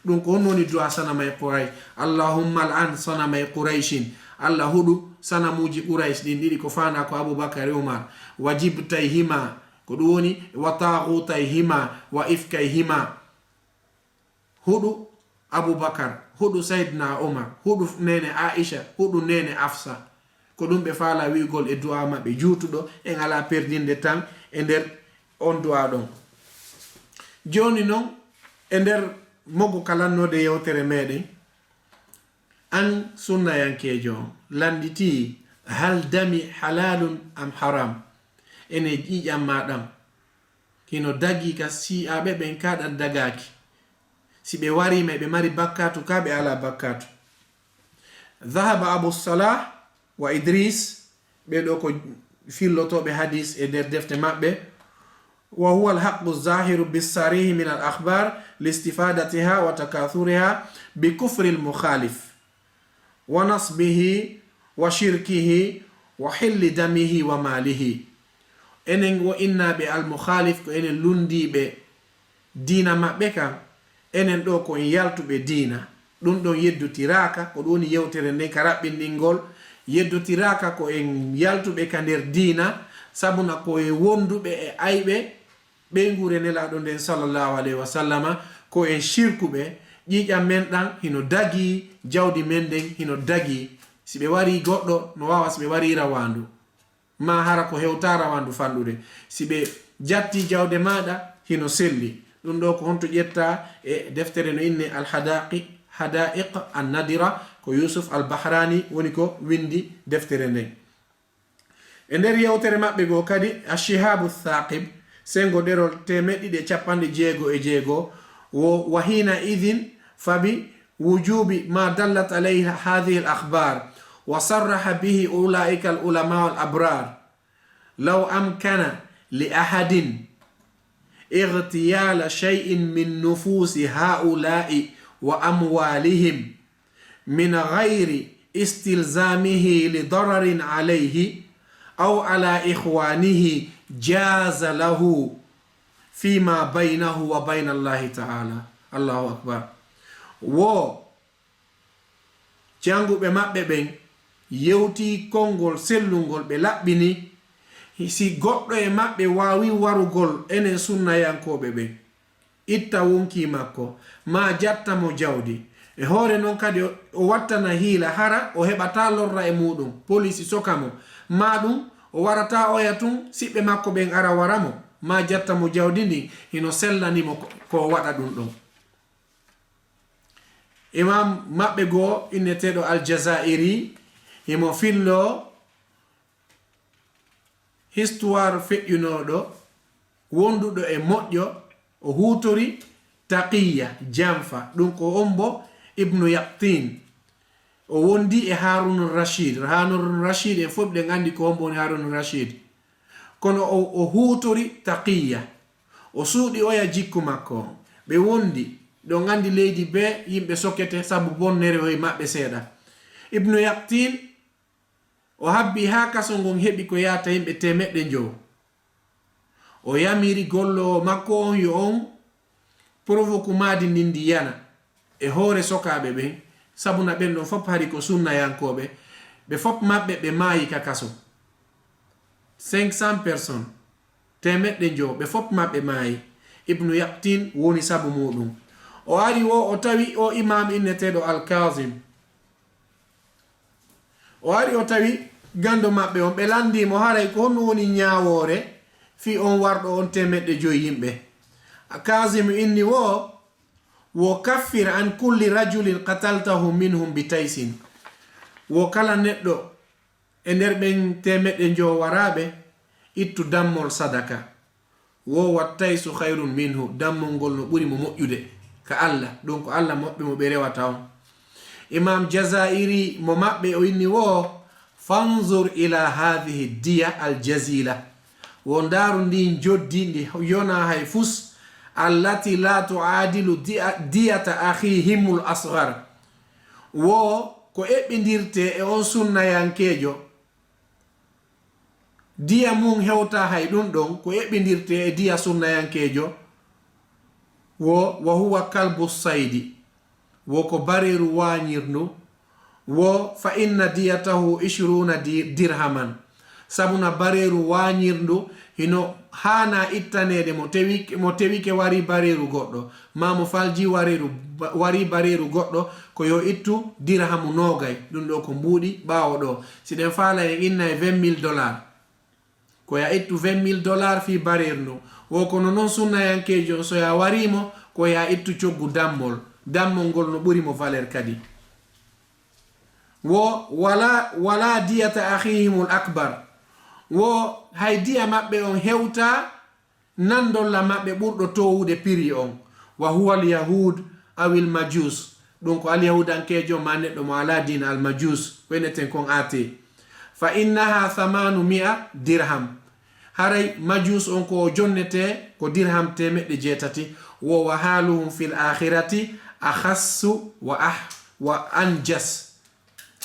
Ɗun ko honno woni du'aa sanamay Quraysh? "Allahumma al'an sanamay Qurayshin." Alla huɗu sanamuuji Quraysh ɗin ɗiɗi, ko faanaa ko Abubakar e Umar. "Wa jibtayhima," ko ɗun woni, "wa taaghutayhima, wa ifkayhima." Huɗu Abubakar, huɗu Sayyidina Umar, huɗu neene Aisha, huɗu neene Afsa. Ko ɗun ɓe faalaa wi'ugol e du'aa maɓɓe juutuɗo, en alaa perdinde tan e nder on du'aa ɗon. Jooni non, e nder mogo ka lannoode yewtere meɗen, an sunnayankeejo on, lannditi, hal dami halaalun am haram? Ene ƴiiƴam maa ɗam hino dagii ka sii'aaɓe ɓen, kaa ɗam dagaaki? Si ɓe wariima, eɓe mari bakkaatu, kaa ɓe alaa bakkaatu? Dhahaba Abu Salah wa Idris, ɓee ɗoo ko fillotooɓe hadiis e nder defte maɓɓe, wa huwa alhaqqu zahiru bissarihi min al akhbar listifadatiha wa takathuriha bi kufri al mukhalif wa nasbihi wa shirkihi wa hilli damihi wa malihi. Enen wo innaaɓe al mukhalif, ko enen lunndiiɓe diina maɓɓe kan, enen ɗoo ko en yaltuɓe diina. Ɗun ɗon yeddotiraaka, ko ɗun woni yewtere nden ka raɓɓinɗingol. Yeddotiraaka ko en yaltuɓe ka nder diina, sabuna ko en wonduɓe e ayɓe ɓeynguure Nelaaɗo nden, sallallahu alayhi wa sallama, ko en shirkuɓe. Ƴiiƴam men ɗan hino dagii, jawdi men nden hino dagii. Si ɓe warii goɗɗo, no waawa si ɓe warii rawaandu. Maa hara ko hewtaa rawaandu fanɗude. Si ɓe jattii jawde maaɗa, hino selli. Ɗun ɗoo ko honto ƴettaa e deftere no innee Al-Hadaqi-, Hadaiq An-Nadira, ko Yusuf Al-Bahrani woni ko winndi deftere nden. E nder yewtere maɓɓe goo kadi, Ash-Shihabu Thaqib, senngo ɗerol teemeɗɗe ɗiɗi e capanɗe jeego e jeego, wo, wa hina idhin fa bi wujubi ma dallat alayhi hadhihi al-akhbar, wa sarraha bihi ulaika al-ulama al-abrar. Law amkana li ahadin ightiyala shay'in min nufusi haula'i wa amwalihim min ghayri istilzamihi li dararin alayhi aw ala ikhwanihi jaza lahu fima baynahu wa bayna Allahi ta'ala. Allahu akbar. Wo jannguɓe maɓɓe ɓen yewtii konngol sellungol, ɓe laɓɓini, si goɗɗo e maɓɓe waawii warugol enen sunnayankooɓe ɓen, itta wonkii makko, maa jatta mo jawdi. E hoore non kadi, o, o wattana hiila, hara o heɓataa lorra e muuɗum, poliisi soka mo, maa ɗum o warataa oya tun, siɓɓe makko ɓen ara wara mo, maa jatta mo jawdi ndin, hino sellani mo ko, ko o waɗa ɗum ɗon. Imam maɓɓe goo inneteeɗo Aljazairi, himo filloo histoire feƴƴunooɗo wonduɗo e moƴƴo, o huutori Taqiyya, janfa. Ɗun ko on bo Ibnu Yaqtin. O wondi e Harun Rashid. Harun Rashid, en fof ɗen anndi ko hombo woni Harun Rashid. Kono o, o huutori Taqiyya. O suuɗi oya jikku makko on. Ɓe wondi. Ɗon anndi leydi bee yimɓe sokete sabu bonnere e maɓɓe seeɗa. Ibnu Yaqtin, o habbi haa kaso ngon heɓi ko yaata yimɓe teemeɗɗe njowo. O yamiri golloowo makko on yo on provoku maadi ndin ndi yana e hoore sokaaɓe ɓen, sabuna ɓen ɗon fof hari ko sunnayankooɓe, ɓe fof maɓɓe ɓe maayi ka kaso. Cinq cents personnes, teemeɗɗe njowo, ɓe fof maɓɓe maayi. Ibnu Yaqtin woni sabu muuɗum. O ari wo o tawi o imaam inneteeɗo Al-Kazim. O ari o tawi ganndo maɓɓe on, ɓe lanndii mo haray ko honɗum woni ñaawoore fii on warɗo on teemeɗɗe jowi yimɓe. Kaazimu inni wo, wo kaffir an kulli rajulin qataltahu minhum bi taysin. Wo kala neɗɗo e nder ɓen teemeɗɗe njowo waraaɓe, ittu dammol sadaka. Wo wattaysu khayrun minhu, dammol ngol no ɓuri mo moƴƴude ka Alla, ɗun ko Alla moɓɓe mo ɓe rewata on. Imam Jazairi mo maɓɓe o inni wo, fanzur ila hadhihi diya al jazila. Wo ndaaru ndin njoddi ndi yonaa hay fus, allati la tuadilu diya-, diyata akhihimul asghar. Wo ko eɓɓindirtee e on sunnayankeejo, diya mun hewtaa hay ɗun ɗon, ko eɓɓindirtee e diya sunnayankeejo, wo, wa huwa kalbu saydi, wo ko bareeru waañirndu, wo fa inna diyatahu ishruuna di-, dirhaman, sabuna bareeru waañirndu hino haanaa ittaneede mo tewi-, mo tewike warii bareeru goɗɗo, maa mo faljii wareeru ba-, warii bareeru goɗɗo, ko yo ittu dirhamu noogay, ɗun ɗoo ko mbuuɗi ɓaawo ɗoo. Si ɗen faala en inna e vingt mille dollars. Ko yo a ittu vingt mille dollars fii bareer ndun. Wo kono non sunnayankeejo on, so yo a warii mo, ko yo a ittu coggu dammol. Dammol ngol no ɓuri mo valeur kadi. Wo wala, wala diyata akhihimul akbar. Wo hay diya maɓɓe on hewtaa nandolla maɓɓe ɓurɗo toowude prix on. Wa huwa al yahud aw al majus. Ɗun ko alyahudankeejo maa neɗɗo mo alaa diina al majus. Ko inneten kon aatee. Fa innaha thamanu mi'a dirham. Haray majus on ko o jonnetee ko dirham teemeɗɗe jeetati. Wo wa haluhum fil akhirati akhassu wa ah-, wa anjas.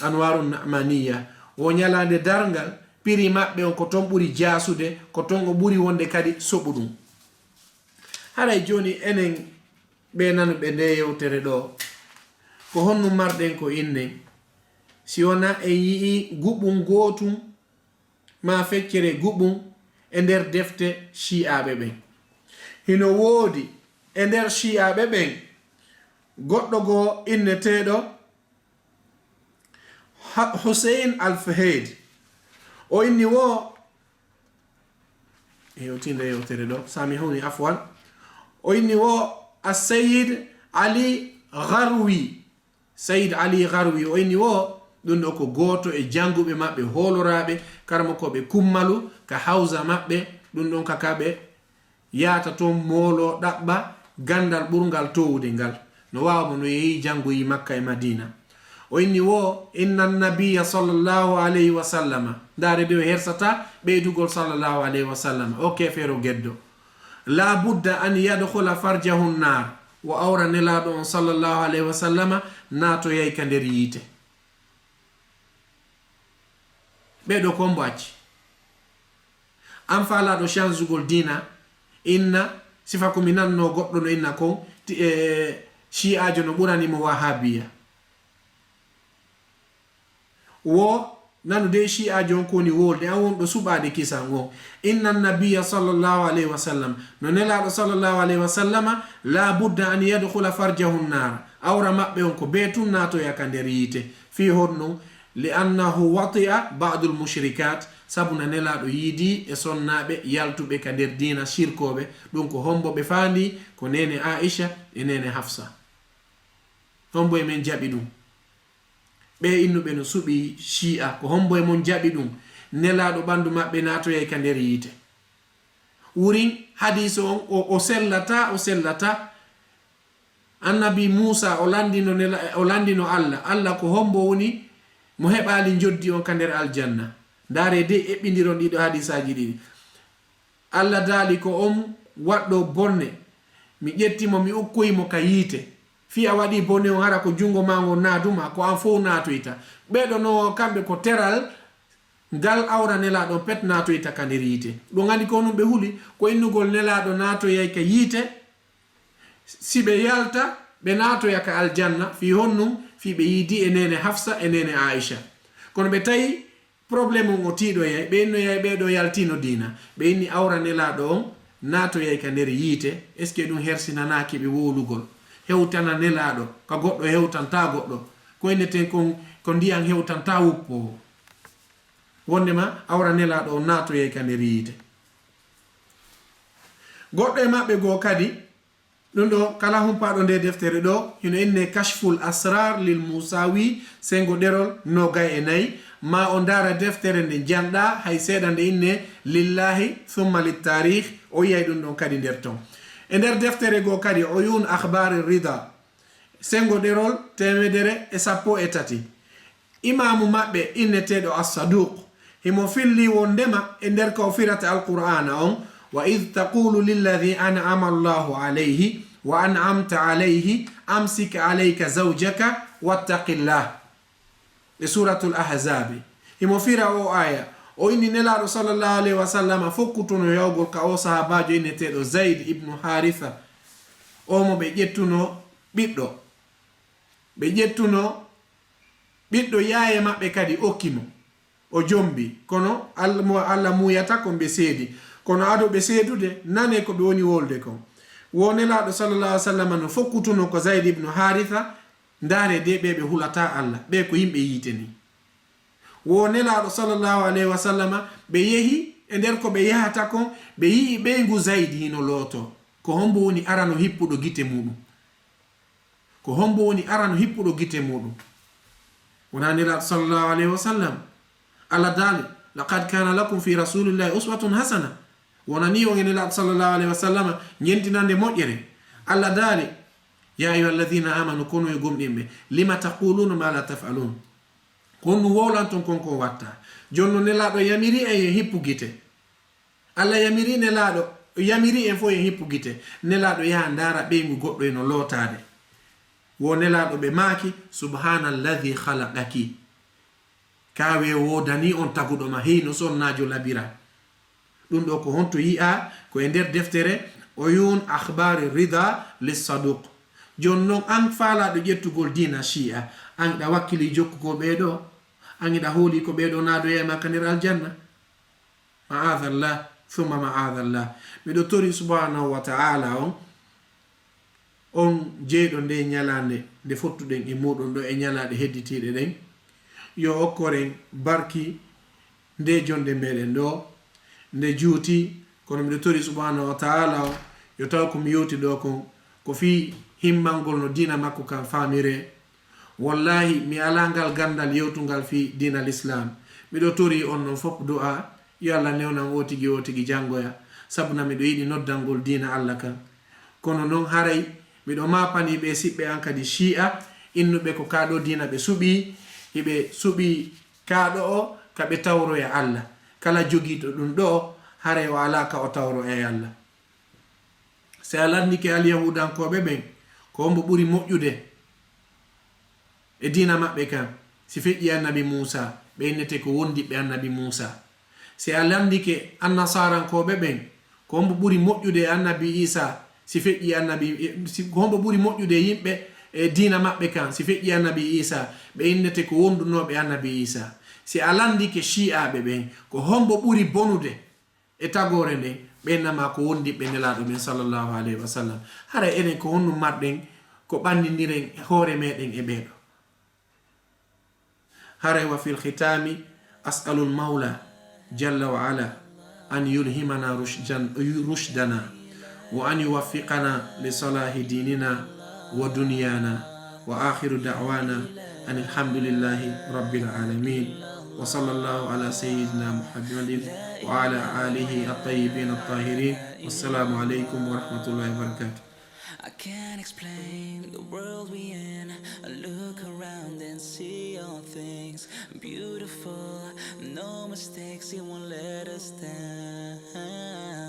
Anwaarun Na'maaniyya. Wo ɲalaande darngal, piri maɓɓe on ko ton ɓuri jaasude, ko ton o ɓuri wonde kadi soɓuɗum. Haray jooni enen ɓee nanuɓe ndee yewtere ɗoo, ko honɗum marɗen ko inne, si wonaa en yi'ii guɓum gootum maa feccere guɓum e nder defte Shi'aaɓe ɓen? Hino woodi e nder Shi'aaɓe ɓen goɗɗo goo inneteeɗo Ha-, Hussein Al-Fahid. O inni wo, e yewtinde yewtere ɗoo, samihuni afwan. O inni wo As-Sayyid Ali Gharwi. Sayyid Ali Gharwi, o inni wo, ɗun ɗoo ko gooto e jannguɓe maɓɓe hooloraaɓe, karamokooɓe kummalu ka hawza maɓɓe, ɗun ɗon ka kaɓe yaata ton mooloo ɗaɓɓa ganndal ɓurngal toowude ngal. No waawa mo no yehi janngoyi Makka e Madiina. O inni wo, inna nabiyya sallallahu alayhi wa sallama. Ndaare de o hersata ɓeydugol sallallahu alayhi wa sallama. O keefeero geddo. La budda an yadkhula farjahu nnar. Wo awra Nelaaɗo on sallallahu alayhi wa sallama naatoyay ka nder yiite. Ɓee ɗoo ko hombo acci? An faalaaɗo changugol diina, inna, sifa ko mi nannoo goɗɗo no inna kon, ti-, e, shi'aajo no ɓurani mo wahabiya. Wo, nanu dey shi'aajo on ko woni wolde, an wonɗo suɓaade kisan on. Inna nabiyya sallallahu alayhi wa sallam, no Nelaaɗo sallallahu alayhi wa sallama, la budda an yadkhula farjahu nnar, awra maɓɓe on ko bee tun naatoya ka nder yiite. Fii honɗun? Li annahu wati'a ba'dul mushrikat, sabu na Nelaaɗo yiidii e sonnaaɓe yaltuɓe ka nder diina shirkooɓe, ɗun ko hombo ɓe faandii? Ko neene Aisha e neene Hafsa. Hombo e men jaɓi ɗun? Ɓee innuɓe no suɓii Shi'a, ko hombo e mon jaɓi ɗun? Nelaaɗo ɓandu maɓɓe naatoyay ka nder yiite. Wurin hadiiso on, o, o sellataa, o sellataa. Annabi Muusa, o lanndino Nela-, o lanndino Alla. Alla ko hombo woni mo heɓaali njoddi on ka nder aljanna? Ndaaree dey eɓɓindiron ɗiɗo hadiisaaji ɗiɗi. Alla daali, ko on waɗɗo bonne. Mi ƴetti mo, mi ukkoyi mo ka yiite. Fii a waɗii bonne on, hara ko junngo maa ngon naaduma, ko an fow naatoyta. Ɓee ɗoo no kamɓe ko teral ngal awra Nelaaɗo on pet naatoyta ka nder yiite. Ɗun anndi ko honɗun ɓe huli, ko innugol Nelaaɗo naatoyay ka yiite, si ɓe yalta, ɓe naatoya ka aljanna, fii honɗun? Fii ɓe yiidii e neene Hafsa e neene Aisha. Kono ɓe tawi problème on o tiiɗoyay, ɓe innoyay ɓee ɗoo yaltiino diina. Ɓe inni awra Nelaaɗo on naatoyay ka nder yiite, est-ce que ɗun hersinanaaki ɓe wowlugol? Hewtana Nelaaɗo, ka goɗɗo hewtantaa goɗɗo. Ko inneten kon, ko ndiyan hewtantaa wuppoowo. Wonndema awra Nelaaɗo on naatoyay ka nder yiite. Goɗɗo e maɓɓe goo kadi, ɗun ɗoo, kala humpaaɗo ndee deftere ɗoo, hino innee Kashful Asrar lil Musawi, senngo ɗerol noogay e nayi, maa o ndaara deftere nde njanɗaa hay seeɗa nde innee Lillahi thumma Littarikh, o yi'ay ɗun ɗon kadi nder ton. E nder deftere goo kadi, Uyun Akhbari Rida, senngo ɗerol teemedere e sappo e tati. Imaamu maɓɓe inneteeɗo As-Saduuq, himo fillii wonndema e nder ka o firata Alqur'aana on, "Wa idh taqulu lilladhi an'ama Allahu alayhi wa an'amta alayhi, amsik alayka zawjaka wattaqillah." E Suuratul Ahzaabi. Himo fira oo aaya, o inni Nelaaɗo sallallahu alayhi wa sallama fokkutuno yawgol ka oo sahaabaajo inneteeɗo Zayd ibnu Haaritha, oo mo ɓe ƴettuno ɓiɗɗo. Ɓe ƴettuno ɓiɗɗo yaaye maɓɓe kadi okki mo. O jombi, kono Alla, mo Alla muuyata kon ɓe seedi. Kono ado ɓe seedude, nanee ko ɓe woni wolde kon. Wo Nelaaɗo sallallahu alaihi wa sallam no fokkutuno ko Zayd ibn Haritha, ndaaree de ɓee ɓe hulataa Alla, ɓee ko yimɓe yiite ni. Wo Nelaaɗo sallallahu alaihi wa sallama, ɓe yehi, E nder ko ɓe yahata kon, ɓe yi'i ɓeyngu Zaydi hino lootoo. Ko hombo woni arano hippuɗo gite muuɗum? Ko hombo woni arano hippuɗo gite muuɗum? Wonaa Nelaaɗo sallallahu alayhi wa sallam? Allah daali, "Laqad kana lakum fi rasulillahi uswatun hasana." Wonanii on e Nelaaɗo sallallahu alayhi wa sallam jentinande moƴƴere. Allah daali, "Ya ayyuha alladhina amanu, kunu e gomɗinɓe, lima taquluna ma la taf'alun." Ko honɗum wowlanton kon ko on watta? Jonno Nelaaɗo yamiri en yo hippu gite. Allah yamiri Nelaaɗo, yamiri en fof yo hippu gite. Nelaaɗo yaha ndaara ɓeyngu goɗɗo e no lootaade. Wo Nelaaɗo ɓe maaki, "Subhaana alladhi khalaqaki." Kaawe woodanii on taguɗo ma, heyno sonnaajo labira. Ɗum ɗoo ko honto yi'aa? Ko e nder deftere Uyuun Akhbaari Rida Lissaduq. Jooni non, an faalaaɗo ƴettugol diina Shi'a, an hiɗa wakkilii jokkugol ɓee ɗoo? An hiɗa hoolii ko ɓee ɗoo naadoyay ma ka nder aljanna? Ma'aadallah, thumma ma'aadallah. Miɗo torii subhaanahu wa ta'aalaa on, on jeyɗo ndee ñalaande nde fottuɗen e muuɗum ɗoo e ñalaaɗe hedditiiɗe ɗen, yo okkoren barki ndee jonnde meɗen ɗoo, nde juuti, kono miɗo torii subhaanahu wa ta'aalaa on, yo taw ko mi yewti ɗoo kon, ko fii himmangol no diina makko kan faamiree, Wallaahi, mi alaa ngal ganndal yewtungal fii diina Lislaam. Miɗo torii on non fof du'aa, yo Alla newnan oo tigi oo tigi janngoya, sabu na miɗo yiɗi noddangol diina Alla kan. Kono non haray miɗo maapanii ɓee siɓɓe an kadi Shi'a, innuɓe ko kaa ɗoo diina ɓe suɓii, hiɓe suɓii kaa ɗoo ka ɓe tawroya Alla. Kala jogiiɗo ɗum ɗoo, haray o alaa ka o tawroya e Alla. Si a lanndike Alyahuudankooɓe ɓen, ko hombo ɓuri moƴƴude e diina maɓɓe kan, si feƴƴii Annabi Muusaa, ɓe innete ko wondiɓɓe Annabi Muusaa. Si a lanndike Annasaarankooɓe ɓen, ko hombo ɓuri moƴƴude e Annabi Iisaa, si feƴƴii Annabi, si, ko hombo ɓuri moƴƴude e yimɓe e diina maɓɓe kan, si feƴƴii Annabi Iisaa, ɓe innete ko wondunooɓe Annabi Iisaa. Si a lanndike Shi'aaɓe ɓen, ko hombo ɓuri bonude e tagoore nden, ɓe inna ma ko wondiɓɓe Nelaaɗo men, sallallahu alayhi wa sallam. Haray enen ko honɗum marɗen ko ɓannindiren hoore meɗen e ɓee ɗoo? Haray wa fil khitaami, as'alul mawla jalla wa ala an yulhimana rushdan-, rushdana wa an yuwaffiqana li salaahi diinina wa dunyaana. وآخر دعوانا أن الحمد لله رب العالمين. وصلى الله على سيدنا محمد وعلى آله الطيبين الطاهرين. والسلام عليكم ورحمة الله وبركاته. I can't explain the world we in. I look around and see all things beautiful. No mistakes, it won't let us down.